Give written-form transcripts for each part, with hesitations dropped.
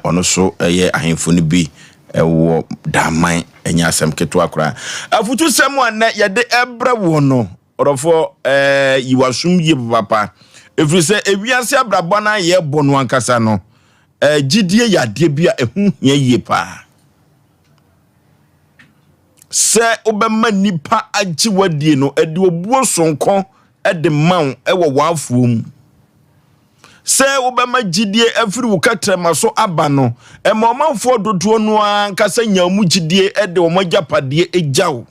Ɔno so ɛyɛ ahemfo no bi ɛwɔ Daman, ɛnyɛ asɛm ketewa koraa. Afutusɛm a nnɛ yɛde ɛbrɛ wɔ no, ɔdɔfoɔ, yiwasom yie papa, ɛfiri sɛ ewiase abrabɔ no a yɛbɔ no ankasa no, gyidie yɛ adeɛ bi a ɛho hia yie paa. Sɛ wobɛma nnipa agye wadie no, ɛde obuo sonko de ma wo wɔ w'afoɔ mu. Sɛ wobɛma gyidie afiri wo kɛtrɛma so aba no, ɛma ɔmanfoɔ dodoɔ no ara ankasa nya wɔn gyidie de wɔn agyapadeɛ gya wo.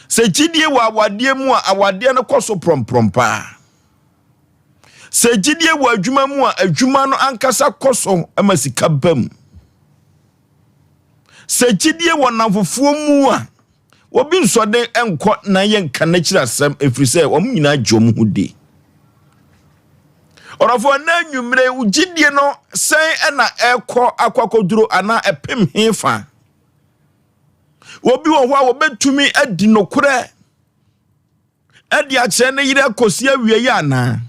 Sɛ gyidie wɔ awadeɛ mu a, awadeɛ no kɔ so prɔmprɔm paa. Sɛ gyidie wɔ adwuma mu a, adwuma no ankasa kɔ so ma sika ba mu. Sɛ gyidie wɔ nnamfofoɔ mu a, obi nsɔde nkɔ na yɛnka n'akyiri asɛm, ɛfiri sɛ wɔn nyinaa gye wɔn ho di. Ɔdɔfoɔ, na anwummerɛ wo gyidie no sɛn na ɛkɔ akɔ akɔduro anaa ɛpem he fa? Obi wɔ hɔ a wɔbɛtumi adi nokorɛ ɛde akyerɛ ne yere akɔsi awieeɛ anaa?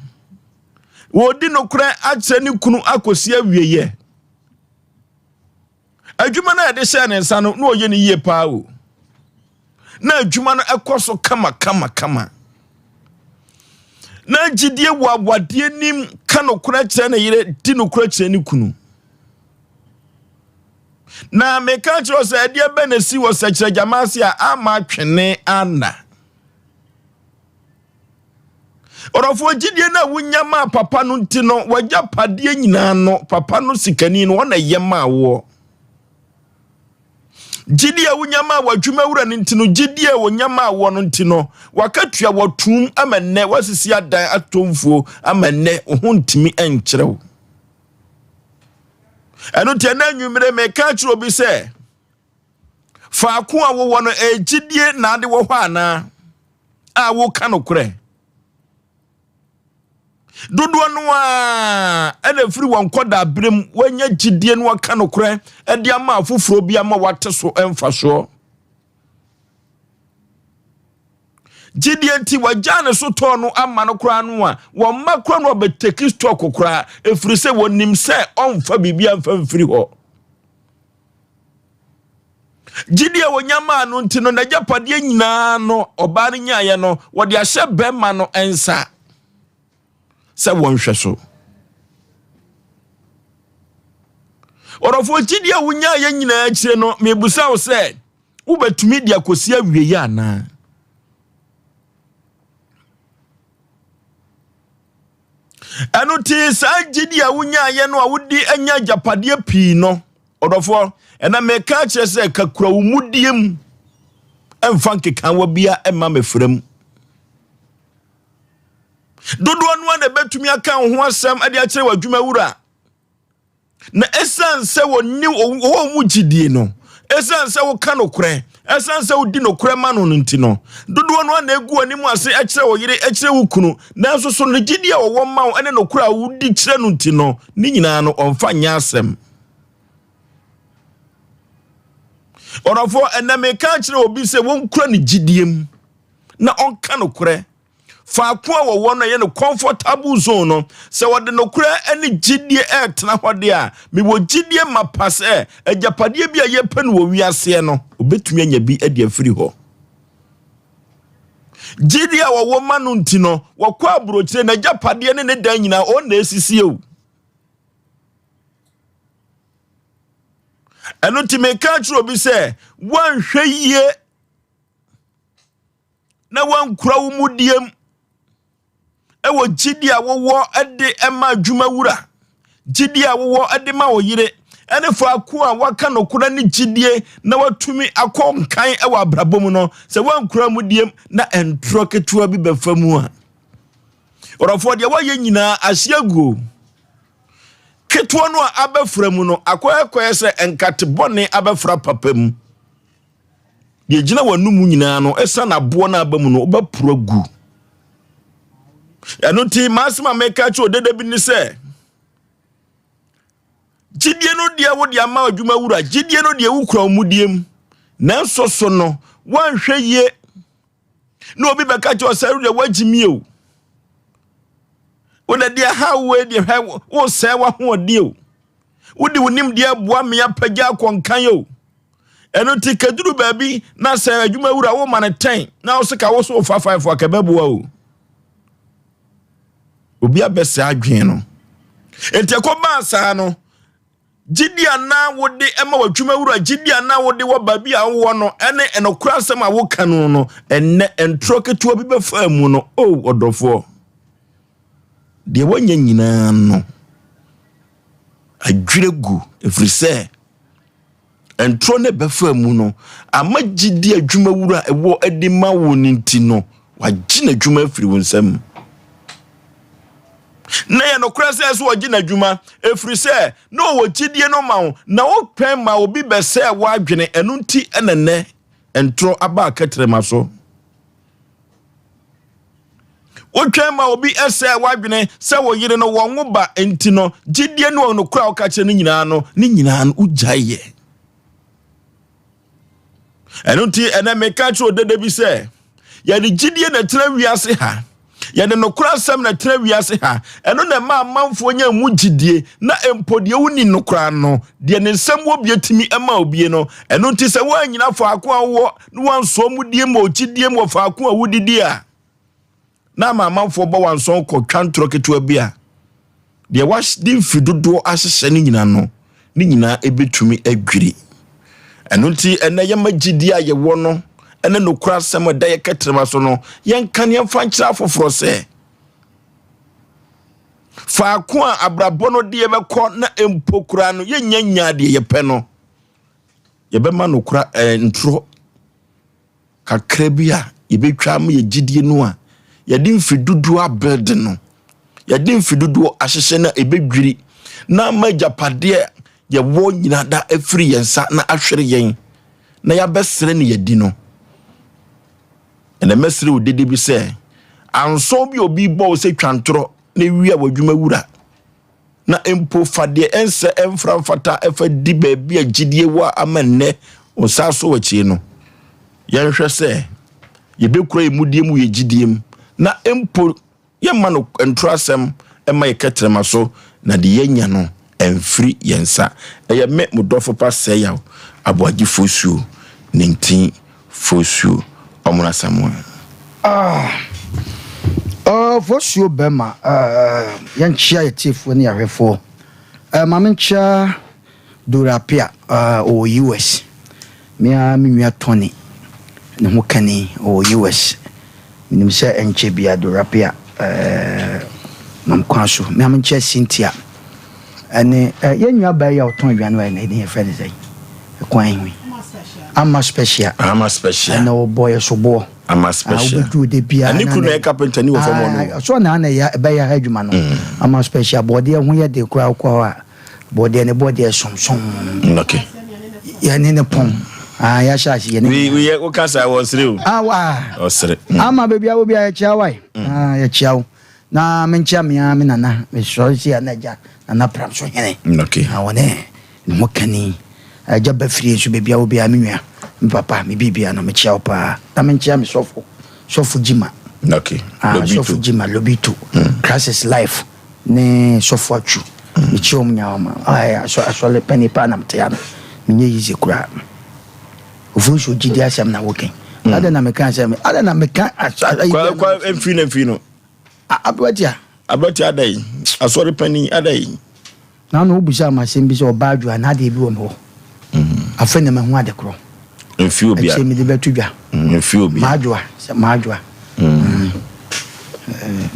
Wɔdi nokorɛ akyerɛ ne kunu akɔsi awieeɛ. Adwuma no a yɛde hyɛɛ ne nsa no, na ɔyɛ no yie paa o. Na adwuma no ɛkɔ so kama kama kama. Na gyidie wɔ awadeɛ nim, ka nokorɛ kyerɛ ne yere, di nokorɛ kyerɛ ne kunu. Na meka kyerɛ sɛ ɛdeɛ bɛ na si wɔ sɛkyerɛ gyama ase a ama twene ana. Ɔdɔfoɔ, gyidie no a wonya maa papa no nti no, wagya padeɛ nyinaa no, papa no sikani no, ɔna ɛyɛ maa woɔ. Gyidie a wonya maa w'adwuma wura no nti no, gyidie a wonya maa woɔ no nti no, wakatua wɔtum ama nnɛ, wasisi adan atomfuo ama nnɛ, wo ho ntumi nkyerɛ wo. Ɛno nti ɛnɛ anwummere meka kyerɛ obi sɛ, faako a wowɔ no, ɛyɛ gyidie na ade wɔ hɔ anaa a woka nokorɛ? Dodoɔ no a ɛna ɛfiri wɔn nkɔdaa berɛ mu wɔanya gyidie no wɔka nokorɛ de ama afoforɔ bi ama wɔate so mfasoɔ. Gyidie nti wɔagyaa ne so tɔɔ no ama no koraa no a, wɔn mma koraa no wɔbɛteki stock koraa, ɛfiri sɛ wɔnim sɛ ɔmfa biribi amfa mfiri hɔ. Gyidie a wɔnya maa no nti no, n'agyapadeɛ nyinaa no ɔbaa no nyaeɛ no, wɔde ahyɛ bɛrima no nsa sɛ wɔnhwɛ so. Ɔdɔfoɔ, gyidie a wonyaeɛ nyinaa akyire no, mebusa wo sɛ wobɛtumi de akɔsi awieeɛ anaa? Ɛno nti saa gyidie a wonyaeɛ no a wode anya agyapadeɛ pii no, ɔdɔfoɔ, ɛna meka kyerɛ sɛ kakura wo mudie mu, ɛmfa nkekawa bia ɛma mɛfira mu. Dodoɔ no a na ɛbɛtumi aka wo ho asɛm de akyerɛ w'adwuma wura, na ɛsiane sɛ wɔnni wɔn mu gyidie no, ɛsiane sɛ woka nokorɛ, ɛsiane sɛ wodi nokorɛ ma no no nti no, dodoɔ no a na ɛgu anim ase kyerɛ wo yere, kyerɛ wo kunu, nanso so no gyidie a wɔwɔ ma wo ne nokorɛ a wodi kyerɛ no nti no, ne nyinaa no ɔmfa nyɛ asɛm. Ɔdɔfoɔ, ɛnɛ meka kyerɛ obi sɛ wɔnkura ne gyidie mu na ɔnka nokorɛ. Faako a wɔwɔ no ɛyɛ no comfortable zone no, sɛ wɔde nokorɛ ne gyidie ɛretena hɔ deɛ a, mewɔ gyidie mapa sɛ agyapadeɛ bi a yɛpɛ no wɔ wiaseɛ no, obɛtumi anya bi de afiri hɔ. Gyidie a wɔwɔ ma no nti no, wɔkɔ aburokyire na agyapadeɛ ne ne dan nyinaa ɔn na ɛsisie o. Ɛno nti meka kyerɛ obi sɛ woanhwɛ yie na woankura wo mudiem wɔ gyidi a wowɔ de ma adwuma wura, gyidi a wowɔ de ma wo yere, ɛne faako a waka nokorɛ ne gyidie na watumi akɔ nkan wɔ abrabɔ mu no, sɛ woankura mudiem na ntorɔ ketewa bi bɛfa mu a, ɔdɔfoɔ, deɛ woayɛ nyinaa ahye aguo. Ketewa no a abɛfra mu no, akɔyɛkɔyɛ sɛ nkate bɔne abɛfra papa mu. Deɛ gyina w'anum nyinaa no, ɛsiane aboɔ no aba mu no, wobɛporo agu. Ɛno nti, m'asɛm a meka kyerɛ odeda bi ne sɛ, gyidie no deɛ wode ama adwuma wura, gyidie no deɛ wokura wo mudie mu, nanso so no, woanhwɛ yie na obi bɛka kyerɛ sɛ deɛ woagye mi o. Wode deɛ ha wo deɛ hwɛ wosɛe w'ahoɔden o. Wode wo nimdeɛ boa me apagya akɔ nkan o. Ɛno nti kɛduru baabi na sɛ adwuma wura woma no tɛn na wo se ka wo so wofa five a kɛbɛboa o. Obi abɛsɛe adwene no. Nti ɛkɔbaa saa no, gyidi a na wode ma w'adwumawura, gyidi a na wode wɔ baabi a wowɔ no, ɛne ɛnokora asɛm a woka no no, ɛnnɛ ntorɔ ketewa bi bɛfaa mu no, o ɔdɔfoɔ, deɛ woanya nyinaa no, adwiri gu, ɛfiri sɛ Ntorɔ no ɛbɛfaa mu no, ama gyidi adwuma wura ɛwɔ de ma wo no nti no, wagye n'adwuma afiri wo nsam. Na yɛ nokorɛ sɛ ɛsɛ ɔgye n'adwuma, ɛfiri sɛ na ɔwɔ gyidie no ma wo, na wotwɛn ma obi bɛsɛɛ w'adwene, ɛno nti na nnɛ ntorɔ aba akɛtrɛma so. Wotwɛn ma obi sɛe w'adwene sɛ wo yere no wɔn wo ba nti no, gyidie ne wɔn nokorɛ a woka kyerɛ no nyinaa no, ne nyinaa no wogyae yɛ. Ɛno nti ɛnɛ meka kyerɛ odede bi sɛ yɛde gyidie na ɛtena wiase ha. Yɛde nokorɛ asɛm na ɛtena wiase ha. Ɛno na ɛma amanfoɔ nya mu gyidie na mpo deɛ wonni no koraa no, deɛ ne nsɛm wɔ bie tumi ma obie no. Ɛno nti sɛ woannyina faako a wowɔ na woansɔ mu die mu wɔ gyidie mu wɔ faako a wodidi a, na ama amanfoɔ bɔ wansɔn kɔ twa ntorɔ ketewa bi a, deɛ wade mfe dodoɔ ahyehyɛ no nyinaa no, ne nyinaa ɛbɛtumi adwiri. Ɛno nti ɛnɛ yɛma gyidie a yɛwɔ no ne nokorɛ asɛm a ɛda yɛ kɛtrɛma so no, yɛnka ne yɛmfa nkyerɛ afoforɔ sɛ faako a abrabɔ no de yɛbɛkɔ na mpo koraa no yɛnnya nyaa deɛ yɛpɛ no, yɛbɛma nokora eh, ntorɔ kakra bi a yɛbɛtwa ama yɛ gyidie no a yɛde mfe dodoɔ abɛde no, yɛde mfe dodoɔ ahyehyɛ no a ɛbɛdwiri na ama agyapadeɛ yɛwɔ nyina da afiri yɛn nsa na ahwere yɛn na yɛabɛsrɛ ne yɛdi no. Ɛnɛ mɛsrɛ wo dede bi sɛ ansɔn bi obi bɔ wo sɛ twa ntorɔ na wia w'adwuma wura na mpo fa deɛ ɛnsɛ ɛmfra mfata ɛfa di baabi a gyidie wɔ a ama nnɛ wo nsa asɔ w'akyie no. Yɛnhwɛ sɛ yɛbɛkura yɛn mudie mu yɛ gyidie mu na mpo yɛmma no ntorɔ asɛm mma yɛ kɛtrɛma so na deɛ yɛanya no ɛmfiri yɛn nsa. Ɛyɛ me mo dɔfo pa Sɛyaw Aboagye Fosuo Nintin Fosuo Ɔmono Asamoah. Ah, oh, Fosuo bɛma, ah, yɛnkyea yɛ tiefoɔ ne yɛahwɛfoɔ. Eh, ma menkyea Dora Appiah, ah, ɔwɔ US. Me ara me nua Tony, ne ho kani, ɔwɔ US. Menim sɛ ɛnkyɛ biara Dora Appiah, eh, nam kwan so. Me ara menkyea Cynthia. Ɛne ɛ yɛn nua baa yi a ɔtɔn aduane wɔ ɛnɛ din yɛfrɛ no sɛn? Ɛkwan ho yi. Ama special. Ama special. Ɛna ɔbɔ yɛ soboɔ. Ama special. Wobɛduru de biara. Ɛne kunu na yɛ carpenter ni wɔ fam hɔ no. So na na yɛ ɛbɛyɛ ha adwuma no. Ama special bɔdeɛ ho yɛ de koraa wokɔ hɔ a bɔdeɛ ne bɔdeɛ somsom. Okay. Yɛne ne pɔn. Ah yɛahyɛ ase yɛne. Wi wi yɛ woka saa wɔsere o. Ah wa. Ɔsere. Ama baabi a wɔ biara yɛkyia wae. Ah yɛkyia wo. Na menkyea me ara me nana, mesɔre sei a na agya Nana Pram so hene. Okay. Na wɔne ne ho kani. Agya Bafiri nso baabi a wɔ biara me nua, me papa, me biribia no mekyea wo paa. Na menkyea me sɔfo, sɔfo Gyima. Okay. Ah, sɔfo Gyima Lobito. Crisis Life ne sɔfo Atwu. Mekyea wɔn nyinaa wɔn. Ah, asɔre panyin paa na mete ano. Menyɛ yize koraa. Ofosuo gyidi asɛm na woka. Adɛn na meka sɛ adɛn na meka asɔre. Kwa kwa mfiri na mfiri no. Aberanteɛ. Aberanteɛ adɛn? Asɔre panin adɛn? Na na wobisaa me asɛm bi sɛ ɔbaa adwo anaa adeɛ bi wɔ me hɔ. Afei na mahu ade korɔ. Mfi obi a. Akyire mede bɛto dwa. Mfi obi a. M'adwoa sɛ m'adwoa.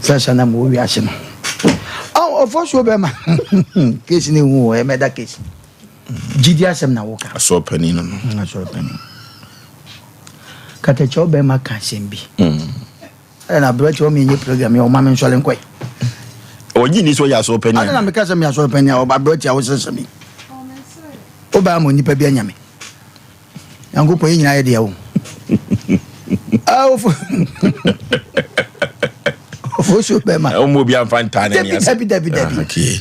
First na mewɔ wiase no. Oh, ɔfɔsuo bɛma. Case ne hu wɔ ɛmɛda case. Gyidi asɛm na woka. Asɔre panin no no. Asɔre panin. Katakyɛw bɛma ka asɛm bi. Ɛna aberante wɔn yɛ program yɛ ɔma me nsɔre nkɔe. Ɔgye ni sɛ ɔyɛ asɔre panyin. Adɛn na meka sɛ meyɛ asɔre panyin a ɔba aberante a wosese me. Wobaa ama onipa bi anya me. Nyankopɔn yɛ nyinaa yɛ deɛ wo. Awofo. Ofo so bɛma. Ɔmo obi anfa ntaa n'ani ase. Dabi dabi dabi. Ah, okay.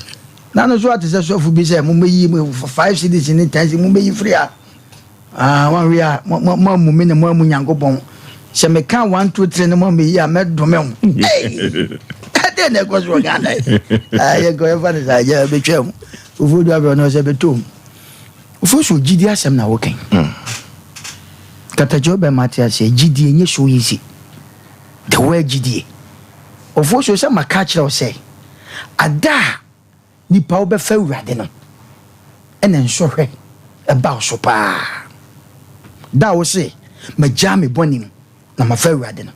Na no so ate sɛ sɔfo bi sɛ mommɛyi 5 cedis ne 10 cedis mommɛyi firi a. Ah, wanhwɛ a, mo, mo, moammu me na moammu Nyankopɔn. Sɛ meka one, two, three na moammɛyi a, mɛdome wo. Ei! Ɛdeɛ na ɛkɔ so wɔ Ghana yi. Yɛnkɔ yɛmfa no saa yɛ bɛtwa mu. Ofuo du abɛ ɔno sɛ bɛtɔ mu. Ofuo so gyidi asɛm na wokan. Katakyɛ wobɛma te aseɛ gyidie nyɛ so easy. The word gyidie. Ofuo so sɛ maka akyerɛ wo sɛ ada a nipa wobɛfa Awurade no ɛna nsɔhwɛ ɛba wo so paa. Da a wo se magyaa me bɔne mu na mafa Awurade no.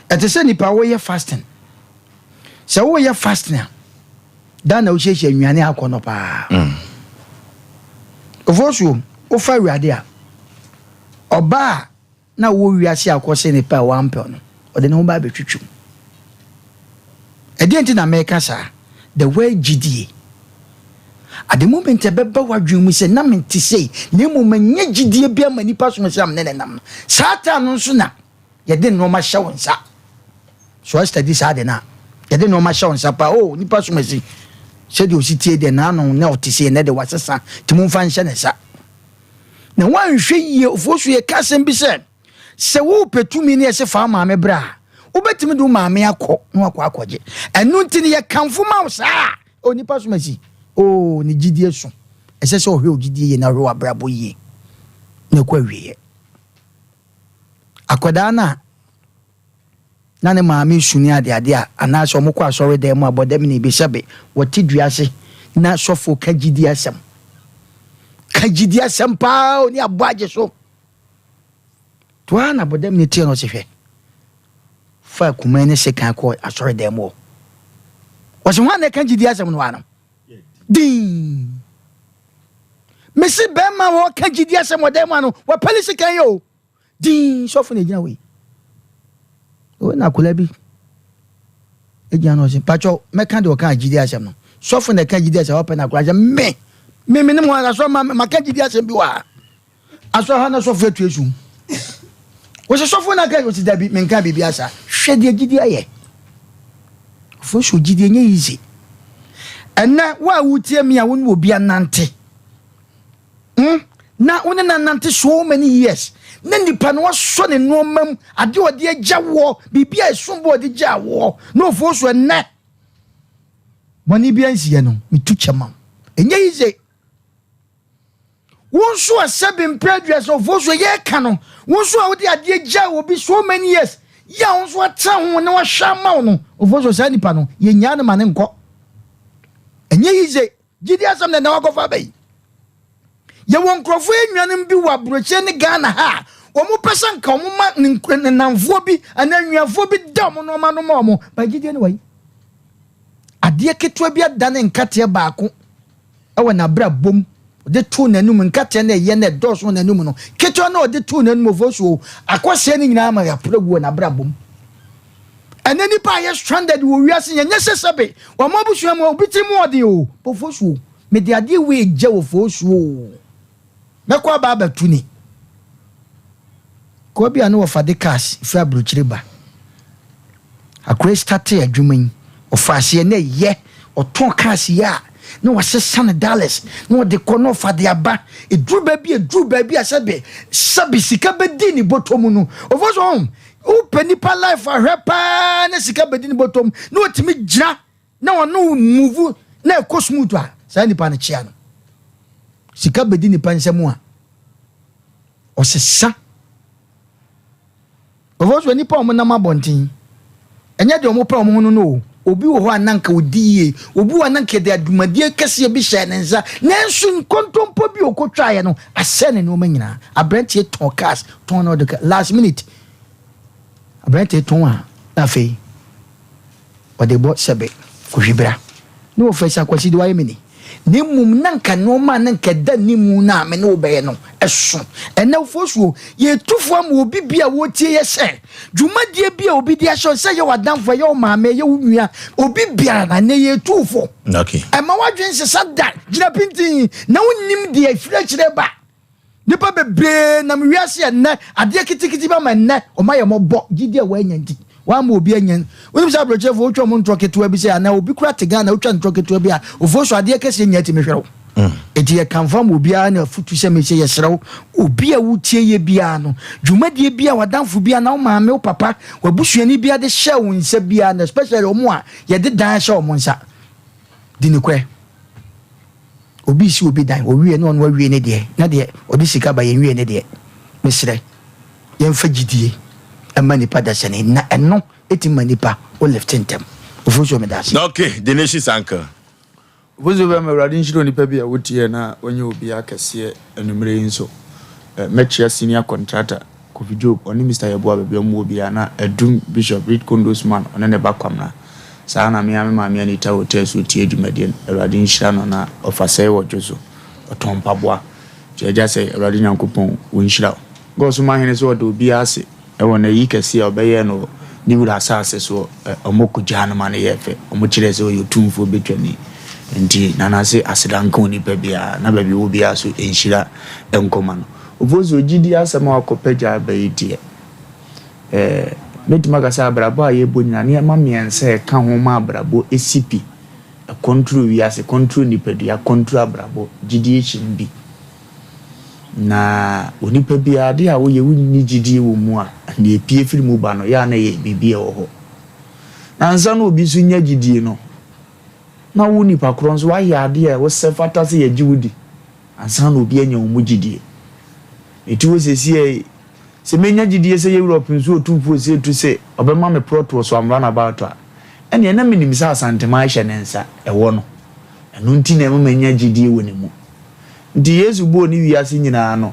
Ɛte sɛ nipa woyɛ fasting. Sɛ woyɛ fasting a, da na wohyiahyia nnuane akɔnnɔ paa. Ofosuo, wofa Awurade a, ɔbaa a na wɔ wiase akɔse nipa a wampɛ no, ɔde ne ho ba abɛtwitwi mu. Ɛdeɛ nti na mɛka saa? The word gyidie. At the moment ɛbɛba w'adwene mu sɛ na mente sei, na mmom manya gyidie bi ama nipa som sɛ amene ne nam no. Saa taa no nso na yɛde nneɛma hyɛ wo nsa. So I study saa de no a, yɛde nneɛma hyɛ wo nsa paa. Oh, nipa som asi. Sɛdeɛ osi tie deɛ n'ano na ɔte sei, ɛnɛ de wasesa, nti momfa nhyɛ ne nsa. Na woanhwɛ yie, ofuo so yɛka asɛm bi sɛ, sɛ wopɛ tumi ne yɛsɛ fa wo maame berɛ a, wobɛtumi de wo maame akɔ na wakɔ akɔgye. Ɛno nti no yɛkamfo ma wo saa. O nipa som asi. O ne gyidie so. Ɛsɛ sɛ ɔhwɛ wo gyidie yie na ɔhwɛ w'abrabɔ yie na ɛkɔ awieɛ. Akwadaa no a na ne maame su ne adeade a anaasɛ ɔmo kɔ asɔre dan mu abɔdam ne bi sɛbe wɔte dua ase na sɔfo ka gyidie asɛm. Ka gyidie asɛm paa o ne abɔ agye so. Toa na abɔdam ne tie no ɔse hwɛ. Fa kumaa ne sekan kɔ asɔre dan mu hɔ. Wɔse hwan na ɛka gyidie asɛm no ano? Din. Mesi bɛrima a wɔka gyidie asɛm wɔ dan mu ano, wɔpɛle sekan yɛ o. Din sɔfo na egyina hɔ yi. O na akwadaa bi egyina no ɔse patwɔ mɛka deɛ ɔka gyidie asɛm no. Sɔfo na ɛka gyidie asɛm ɔpɛ na akwadaa sɛ me me me ne mo asɔ ma maka gyidie asɛm bi wɔ ha. Asɔ ha na sɔfo atu esu. Wɔsɛ sɔfo na ka wɔsɛ dabi menka biribi asa. Hwɛ deɛ gyidie ayɛ. Fo so gyidie nyɛ easy. Ɛnɛ wo a wotie mi a wo ne obi anante. Na wo ne no anante so many years. Na nipa no wasɔ ne nneɛma mu adeɛ a ɔde agya woɔ, biribi a ɛsom bo a ɔde gya woɔ. Na ofuo so ɛnɛ bɔne bi ansiɛ no, metu kyɛ ma wo. Ɛnyɛ easy. Wo nso a sɛbi mpɛ aduasa ofuo so yɛreka no, wo nso a wode adeɛ gya obi so many years, yɛ a wo nso atena ho na wahwɛ ama wo no, ofuo so saa nipa no, yɛnyaa no ma ne nkɔ. Ɛnyɛ easy. Gyidi asɛm na ɛna wakɔfa aba yi. Yɛwɔ nkurɔfoɔ nnuanom bi wɔ aburokyire ne Ghana ha a wɔn pɛ sɛ nka wɔn ma ne nnamfoɔ bi anaa nnuafoɔ bi da wɔn nneɛma no ma wɔn. Ba gyidie ne wɔ yi. Adeɛ ketewa bi adane nkateɛ baako ɛwɔ n'abrabɔ mu. Ɔde too n'anum nkateɛ no ɛyɛ no ɛdɔɔso wɔ n'anum no. Ketewa no ɔde too n'anum ofo so akɔsɛe ne nyinaa ma yɛapra gu wɔ n'abrabɔ mu. Ɛnɛ nipa a yɛ stranded wɔ wiase yɛnyɛ sɛ sɛbe wɔn abusua mu obi tiri mu ɔden o. Ofo so mede adeɛ wei gya wɔ fo so mɛkɔ aba abɛto ni. Kɔ bi a ne wɔfa de cars firi aburokyire ba. Akora start adwuma yi ɔfa aseɛ na ɛyɛ ɔtɔn cars yi a na wasesa ne dollars na ɔde kɔ na ɔfa de aba eduru baabi eduru baabi a sɛbe sɛbe sika bɛdi ne bɔtɔ mu no ɔfɔ so ɔn wopɛ nipa life ahwɛ paa na sika bɛdi ne bɔtɔ mu na ɔtumi gyina na ɔno move na ɛkɔ smooth a saa nipa no kyea no sika bɛdi nipa nsam a ɔsesa ɔfɔ so nipa a wɔn nam abɔnten ɛnyɛ deɛ wɔn pɛ wɔn ho no no o obi wɔ hɔ a nanka odi yie, obi wɔ hɔ a nanka yɛde adumadeɛ kɛseɛ bi hyɛ ne nsa, nanso nkontompo bi a ɔkɔtwaeɛ no asɛe ne nneɛma nyinaa. Aberanteɛ tɔn cars, tɔn na ɔde ka last minute. Aberanteɛ tɔn a na afei ɔde bɔ sɛbe kɔhwibra. Ne wɔfɛ sɛ Akwasi de wayɛ me ni. Na mmom na nka nneɛma a na nka ɛda ne mu no a me ne wo bɛyɛ no ɛso. Ɛnɛ wofoɔ suo, yɛtu fo ama obi bi a wɔtie yɛ sɛ dwumadie bi a obi de ahyɛ sɛ yɛ w'adamfo, ɛyɛ wo maame, ɛyɛ wo nua, obi biara na ɛnɛ yɛtu fo. Ɛma w'adwene sesa da, gyina pintin na wonnim deɛ ɛfiri akyire ba. Nipa bebree nam wiase ɛnɛ adeɛ kitikiti ba ma ɛnɛ ɔma yɛ mɔbɔ gyidi a wɔanya nti wama obi anya. Wonim sɛ aburokyerefoɔ wotwa ɔmo ntorɔ ketewa bi sɛ anaa obi kura te Ghana wotwa ntorɔ ketewa bi a ofuo so adeɛ kɛseɛ nya tumi hwere wo. Enti yɛkamfo ama obiara ne afotu sɛ mese yɛsrɛ wo, obi a wotie yɛ biara no, dwumadie bi a w'adamfo bi anaa wo maame, wo papa, w'abusuani biara de hyɛ wo nsa biara no, especially wɔn a yɛde dan ahyɛ wɔn nsa, di nokorɛ. Obi resi obi dan, owie na ɔno awie ne deɛ, na deɛ ɔde sika ba yɛnwie ne deɛ. Mesrɛ, yɛmfa gyidie mma nipa dasani, na ɛno ɛtumi ma nipa wo lifte ntɛm. Ofosuo meda ase. Okay, the nation's uncle. Ofosuo bɛma Awurade nhyira onipa bi a wotiɛ na ɔnyɛ obi akɛseɛ anwummerɛ yi nso. Mɛkyia senior contractor Kofi Job, ɔne Mr. Yeboah baabi a ɔmo wɔ biara na Adum Bishop Reed Condos man ɔne ne ba Kwamna. Saa na me ara me maame Anita Hotel so tie dwumadie no. Awurade nhyira no na ɔfa sɛe wɔ dwo so. Ɔtɔn mpaboa. Nti agya sɛ Awurade Nyankopɔn wɔnhyira wo. God so mahene sɛ ɔda obiara ase ɛwɔ n'ayi kɛseɛ a ɔbɛyɛɛ no wɔ ne wura asase soɔ. Ɔmo kɔgyaa no ma no yɛɛ fɛ. Ɔmo kyerɛɛ sɛ ɔyɛ otumfoɔ bɛtwani. Nti Nana se aseda nka onipa biara na baabi wɔ biara so nhyira nkɔma no. Ofosu gyidi asɛm a wakɔpagya aba yi deɛ, eh, mɛtumi aka sɛ abrabɔ a yɛbɔ nyinaa nneɛma mmiɛnsa a ɛka ho ma abrabɔ si pi, ɛkɔntro wiase, kɔntro nipadua, kɔntro abrabɔ, gyidie hyɛ mu bi. Na onipa biara adeɛ a woyɛ wonni gyidie wɔ mu a, deɛ epie firi mu ba no, yɛ a na ɛyɛ biribi a ɛwɔ hɔ. Na ansa na obi nso nya gyidie no, na wo nipa korɔ nso woayɛ adeɛ a wosɛ fata sɛ yɛgye wo di ansa na obi anya wo mu gyidie. Mete hɔ seesei yi, sɛ menya gyidie sɛ yɛn Europe nso Otumfoɔ Osei Tu se ɔbɛma me prɔt wɔ Soam Runabout a, ɛneɛ na menim sɛ Asanteman hyɛ ne nsa, ɛwɔ no. Ɛno nti na ɛma manya gyidie wɔ ne mu. Nti Yesu bɔɔ ne wiase nyinaa no,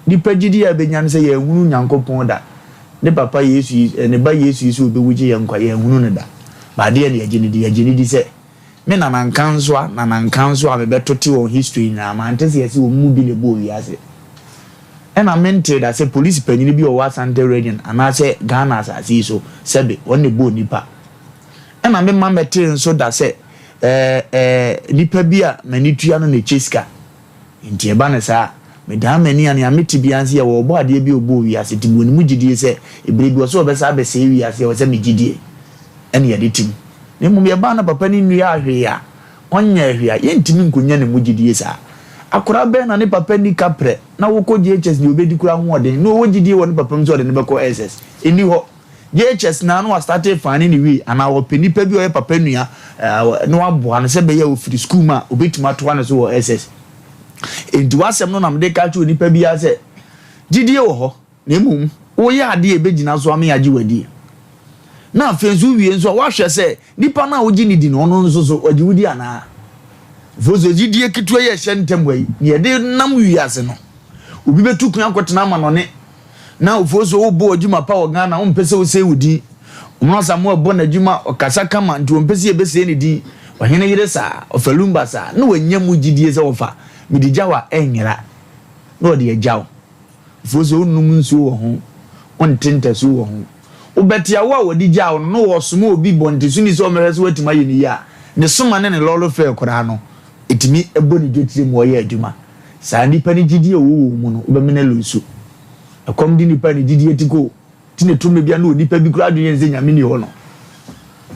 nnipa gyidie a ɛbɛnya ne sɛ yɛanhunu Nyankopɔn da, ne papa Yesu yi, ne ba Yesu yi sɛ ɔbɛwu gye yɛn nkwa, yɛanhunu no da. But adeɛ na yɛgye no di, yɛgye no di sɛ me Nana Nkansoa, Nana Nkansoa a mebɛtote wɔn history nyinaa, mante sɛ yɛse wɔn mu bi na ɛbɔɔ wiase. Ɛna mentee da sɛ polisi panyini bi a ɔwɔ Asante region anaasɛ Ghana asase yi so, sɛbe, wɔn na ɛbɔɔ nnipa. Ɛna memma mɛtee nso da sɛ ɛɛ ɛɛ nipa bi a m'ani tua no na ɛkyɛ sika. Nti ɛba no saa a, medan m'ani a nea mete biara ne sɛ yɛwɔ ɔbɔadeɛ bi a ɔbɔɔ wiase nti mewɔ ne mu gyidie sɛ ɛberɛ bi ɔsɛ ɔbɛsan abɛsɛe wiase a ɛwɔ sɛ me gyidie ɛne yɛde te mu. Na mmom yɛbaa na papa no nnuaa hwee a, ɔnyɛɛ hwee a, yɛntumi nkɔnya ne mu gyidie saa. Akwadaa bɛn na ne papa nni kaprɛ na wokɔ JHS deɛ ɔbɛdi koraa ahoɔden na ɔwɔ gyidie wɔ ne papa mu sɛ ɔde no bɛkɔ SS? Ɛnni hɔ. JHS na na wastate fane ne wei anaa ɔpɛ nipa bi a ɔyɛ papa nua na waboa no sɛ ɛbɛyɛ a ɔfiri sukuu mu a ɔbɛtumi atoa ne so wɔ SS. Enti w'asɛm no na mede ka kyerɛ onipa biara sɛ gyidie wɔ hɔ na mmom woyɛ adeɛ a ɛbɛgyina so ama yɛagye wo adie. Na afei nso wowie nso a woahwɛ sɛ nipa no a wogye ne di no ɔno nso so ɔgye wo di anaa. Ɛfiri sɛ gyidie ketewa yi a ɛhyɛ ntam ha yi na yɛde nam wiase no. Obi bɛtu kwan akɔtena amanɔne Na Ofosu wo bɔ adwuma pa wɔ Ghana wo mpɛ sɛ wo sɛe wo din. Ɔmono Asamoah bɔ n'adwuma ɔkasa kama nti ɔmpɛ sɛ yɛbɛsɛe ne din. Ɔhene yere saa, ɔfa Lumba saa na wanya mu gyidie sɛ ɔfa mede gya wo a ɛnyera na ɔde agya wo. Ofosu wo nnom nsuo wɔ ho, wo nte ntasuo wɔ ho. Wo bɛte a wo a wɔde gyaa wo no na wɔsoma obi bɔntesoni sɛ ɔmmɛhwɛ sɛ woatumi ayɛ no yie a, ne soma ne ne lɔre fare koraa no ɛtumi bɔ ne dwetire ma ɔyɛ adwuma. Saa nipa no gyidie a ɔwɔ wɔ wo mu no wobɛmene lo nsu. Ɛkɔm de nipa ne gyidie ti ko ti ne to mmerɛ bia na onipa bi koraa adwene yɛ ne sɛ Nyame ni hɔ no.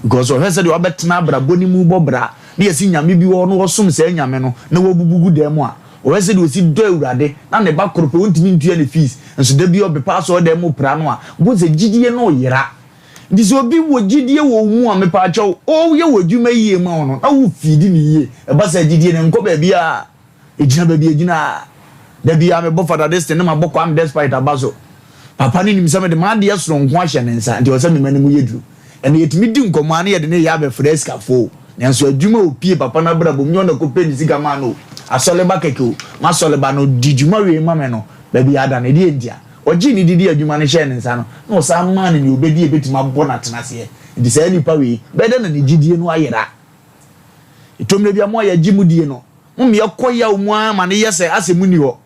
Because ɔhwɛ sɛdeɛ wabɛtena abrabɔ ne mu bɔ bra na yɛsi Nyame bi wɔ hɔ na wɔsom saa Nyame no na wabubu gu dan mu a, ɔhwɛ sɛdeɛ ɔsi dɔ Awurade na ne ba koro pɛ ɔntumi ntua ne fees nso da bi ɔbepa asɔredan mu pra no a, wobɛhu sɛ gyidie no yera. Nti sɛ obi wɔ gyidie wɔ wo mu a mepaakyɛw ɔyɛ w'adwuma yie ma wo no na wo feedi no yie, ɛba saa gyidie no nkɔ baabiara. Egyina baabi a egyina a, da biara mebɔ Fada Destiny na mabɔ Kwame Despite aba so. Papa no nim sɛ mede m'adeɛ soronko ahyɛ ne nsa, nti ɛwɔ sɛ mema ne mu yɛ duru. Ɛnnɛ yɛtumi di nkɔmmɔ ara na yɛde no reyɛ abɛfrɛ asikafoɔ o, nanso adwuma a ɔpie papa no abrabɔ mu, nyɛ ɔno na ɛkɔpɛ ne sika maa no o, asɔreba kɛkɛ o, m'asɔreba no di dwuma wei ma me no, baabi a ada no, ɛdeɛn ntia? Ɔgyee ne didi adwuma no hyɛɛ ne nsa no, na ɔsan maa no nea ɔbɛdi a ɛbɛtumi abɔ no atenaseɛ. Nti saa nipa wei, bɛyɛ dɛn na ne gyidie no ayera? Ɛtɔ mmerɛ bi a mo a yɛgye mo die no, mom yɛkɔ yaw mu ara ma no yɛ sɛ asɛ monni hɔ.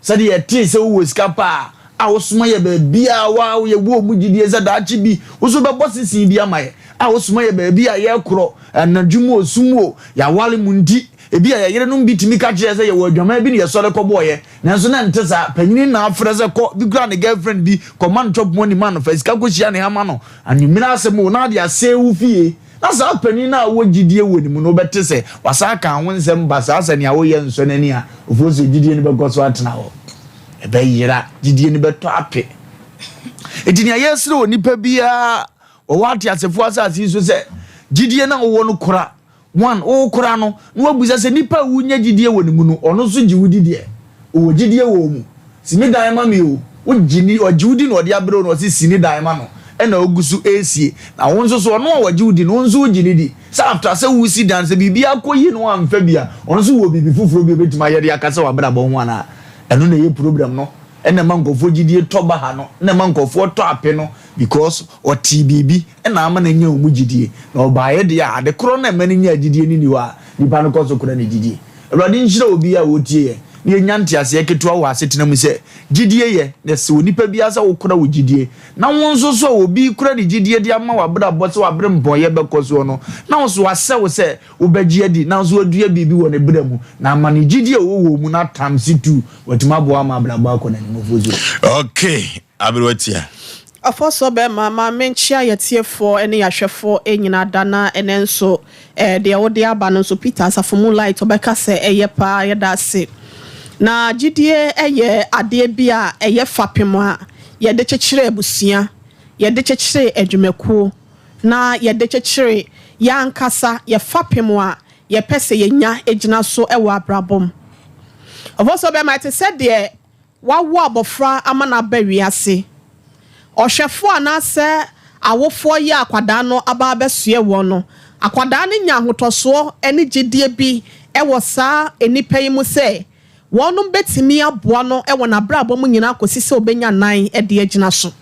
Sɛdeɛ yɛtee sɛ wowɔ sika paa a wosoma yɛ baabiara wa yɛwɔ mu gyidie sɛ daakye bi wo so bɛbɔ sesee bi ama yɛ a wosoma yɛ baabi a yɛkorɔ anadwo mu o sum o yɛaware mu nti ebi a yɛyerenom bi tumi ka kyerɛ sɛ yɛwɔ adwaman bi na yɛsɔre kɔbɔɔyɛ nanso na ɛnte saa panyini na afrɛ sɛ kɔ bi kura ne girlfriend bi kɔma no chop money ma no fa sika kɔhyia ne ha ma no anwummere asɛm o na ade asɛe wo fie. Na saa panin no a ɔwɔ gyidie wɔ ne mu no, wobɛte sɛ wasan aka ho nsɛm basaa sɛ nea woyɛ nsɔ n'ani a, ofuo sɛ gyidie no bɛkɔ so atena hɔ. Ɛbɛyera, gyidie no bɛtɔ ape. Enti nea yɛsrɛ onipa biara wɔwɔ ateasefoɔ asase yi so sɛ gyidie no a wowɔ no kora. One, wokora no, na woabisa sɛ nipa a wonya gyidie wɔ ne mu no, ɔno nso gye wo di deɛ? Ɔwɔ gyidie wɔ wo mu? Si ne dan ma me o, wogye ni, ɔgye wo di na ɔde abrɛ wo na ɔse si ne dan ma no, ɛna ɔgu so resie. Na wo nso so, ɔno a ɔgye wo di no, wo nso wogye no di sɛ after sɛ woresi dan no, sɛ biribi akɔ yie na woamfa bi a, ɔno nso wɔ biribi foforɔ bi a ɔbɛtumi ayɛ de akasa w'abrabɔ ho anaa? Ɛno na ɛyɛ problem no, ɛna ɛma nkurɔfoɔ gyidie tɔ baha no, ɛna ɛma nkurɔfoɔ tɔ ape no because ɔtee biribi na ama no anya wɔn mu gyidie. Na ɔbaeɛ deɛ a, ade korɔ no a ɛma no nyaa gyidie no nni hɔ a, nipa no kɔ so kora ne gyidie. Awurade nhyira obiara a ɔretie yɛn na yɛnya nteaseɛ ketewa wɔ asetena mu sɛ gyidie yɛ na ɛsɛ onipa biara sɛ wokora wo gyidie na wo nso so a obi rekora ne gyidie de ama w'abrabɔ sɛ w'aberempɔnyɛ bɛkɔ soɔ no na wo nso wasɛ wo sɛ wobɛgye adi na nso wadua biribi wɔ ne berɛ mu na ama ne gyidie a ɔwɔ wɔ mu no atam si tu watumi aboa ama abrabɔ akɔ n'anim ɔfosuo. Okay, aberewa tia. Ɔfɔsɔ bɛma ma menkyea yɛtiefoɔ ne yɛahwɛfoɔ nyinaa da na ɛnɛ nso deɛ wode aba no nso Peter Asafo mu light ɔbɛka sɛ ɛyɛ paa yɛda ase. Na gyidie yɛ adeɛ bi a ɛyɛ fapem a yɛde kyekyere abusua, yɛde kyekyere adwumakuo na yɛde kyekyere yɛn ankasa yɛ fapem a yɛpɛ sɛ yɛnya gyina so wɔ abrabɔ mu. Ɔfɔsɔ bɛma ɛte sɛ deɛ Wɔawo abɔfra ama no aba wiase. Ɔhwɛfoɔ anaasɛ awofoɔ yi a akwadaa no aba abɛsoɛ wɔn no, akwadaa no nya ahotɔsoɔ ne gyedie bi wɔ saa nnipa yi mu sɛ wɔnom bɛtumi aboa no wɔ n'abrabɔ mu nyinaa kɔsi sɛ ɔbɛnya nan de agyina so.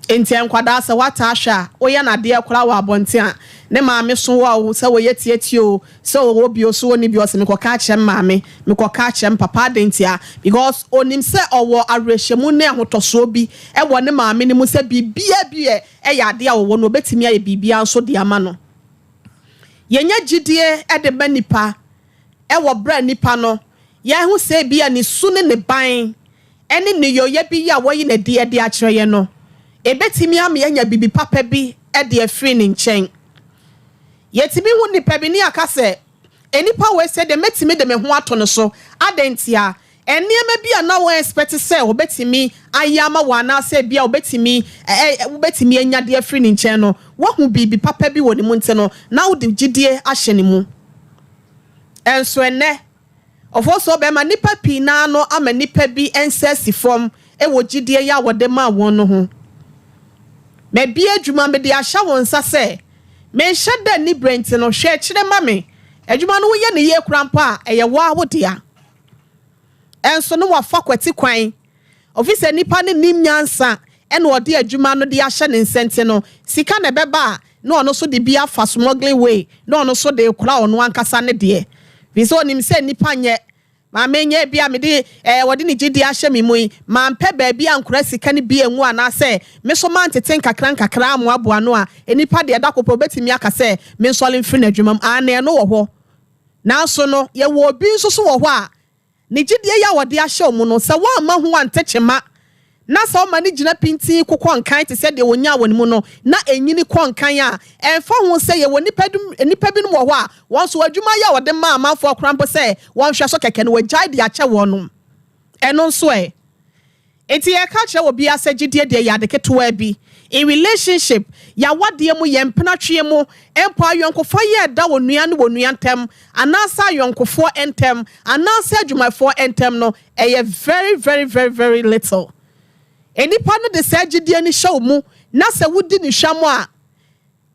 Enti nkwadaa sɛ woataa hwɛ a, woyɛ no adeɛ koraa wɔ abɔnten a, ne maame so wo a o, sɛ wɔyɛ tietie o, sɛ ɔwɔ bi o, sɛ ɔnni bi o, ɔse mekɔka akyerɛ me maame, mekɔka akyerɛ me papa, adɛn ntia? Because ɔnim sɛ ɔwɔ awerɛhyɛmu ne ahotɔsoɔ bi wɔ ne maame no mu sɛ biribiara bi yɛ adeɛ a ɔwɔ no, ɔbɛtumi ayɛ biribiara nso de ama no. Yɛnya gyidie de ma nnipa wɔ berɛ a nnipa no, yɛahu sɛ ebia ne su ne ne ban ne nneyɔeɛ bi a wayi no adi de akyerɛ yɛn no, ɛbɛtumi ama yɛanya biribi papa bi de afiri ne nkyɛn. Yɛtumi hu nnipa bi ne yɛaka sɛ, Nnipa wei sɛ deɛ mɛtumi de me ho ato no so. Adɛn ntia? Nneɛma bi a na wo expect sɛ ɔbɛtumi ayɛ ama wo anaasɛ ebia ɔbɛtumi, wobɛtumi anya de afiri ne nkyɛn no, woahu biribi papa bi wɔ ne mu nti no, na wode gyidie ahyɛ ne mu. Nso ɛnnɛ, Ɔfɔsɔɔ bɛma nnipa pii no ara no ama nnipa bi nsa asi fam wɔ gyidie yi a wɔde maa wɔn no ho. Mabue adwuma mede ahyɛ wo nsa sɛ menhyɛ da nni berɛ nti no, hwɛ akyire ma me. Adwuma no woyɛ no yie koraa mpo a, ɛyɛ wo ara wo dea. Nso no wafa kwati kwan, ɔfiri sɛ nipa no nnim nyansa na ɔde adwuma no de ahyɛ ne nsa nti no, sika na ɛbɛba a na ɔno nso de bi afa smuggling way na ɔno nso de rekora ɔno ankasa ne deɛ. Firi sɛ ɔnim sɛ nnipa nyɛ. Maame nyɛ bi a mede eh, wɔde ne gyidie ahyɛ me mu yi, mampɛ baabi ankora sika no bi angu anaasɛ me nso mantete nkakra nkakra ammoaboa ano a, nnipa deɛ da koro pɛ wɔbɛtumi aka sɛ mensɔre mfiri n'adwuma mu. Aane, ɛno wɔ hɔ. Nanso no, yɛwɔ obi nso so wɔ hɔ a, Ne gyidie yi a ɔde ahyɛ wo mu no, sɛ woamma ho ante kyema, na sɛ woma no gyina pintinn kokɔ nkan te sɛ deɛ ɔnyaa wɔ ne mu no, na ɛnyini kɔ nkan a, ɛmfa ho sɛ yɛwɔ nnipa nnipa binom wɔ hɔ a, wɔn nso adwuma yi a wɔde ma amanfoɔ koraa mpo sɛ wɔnhwɛ so kɛkɛ no, wɔagyae de akyɛ wɔnom. Ɛno nso ɛ? Enti yɛka kyerɛ obiara sɛ gyidie deɛ yɛ ade ketewaa bi. In relationship, y'awadeɛ mu, yɛn mpenatweɛ mu, mpo ayɔnkofa yi a ɛda onua ne onua ntam, anaasɛ ayɔnkofoɔ ntam, anaasɛ adwumayɛfoɔ ntam no, ɛyɛ very very very very little. Nnipa no de saa gyidie no hyɛ wo mu, na sɛ wodi no hwammɔ a,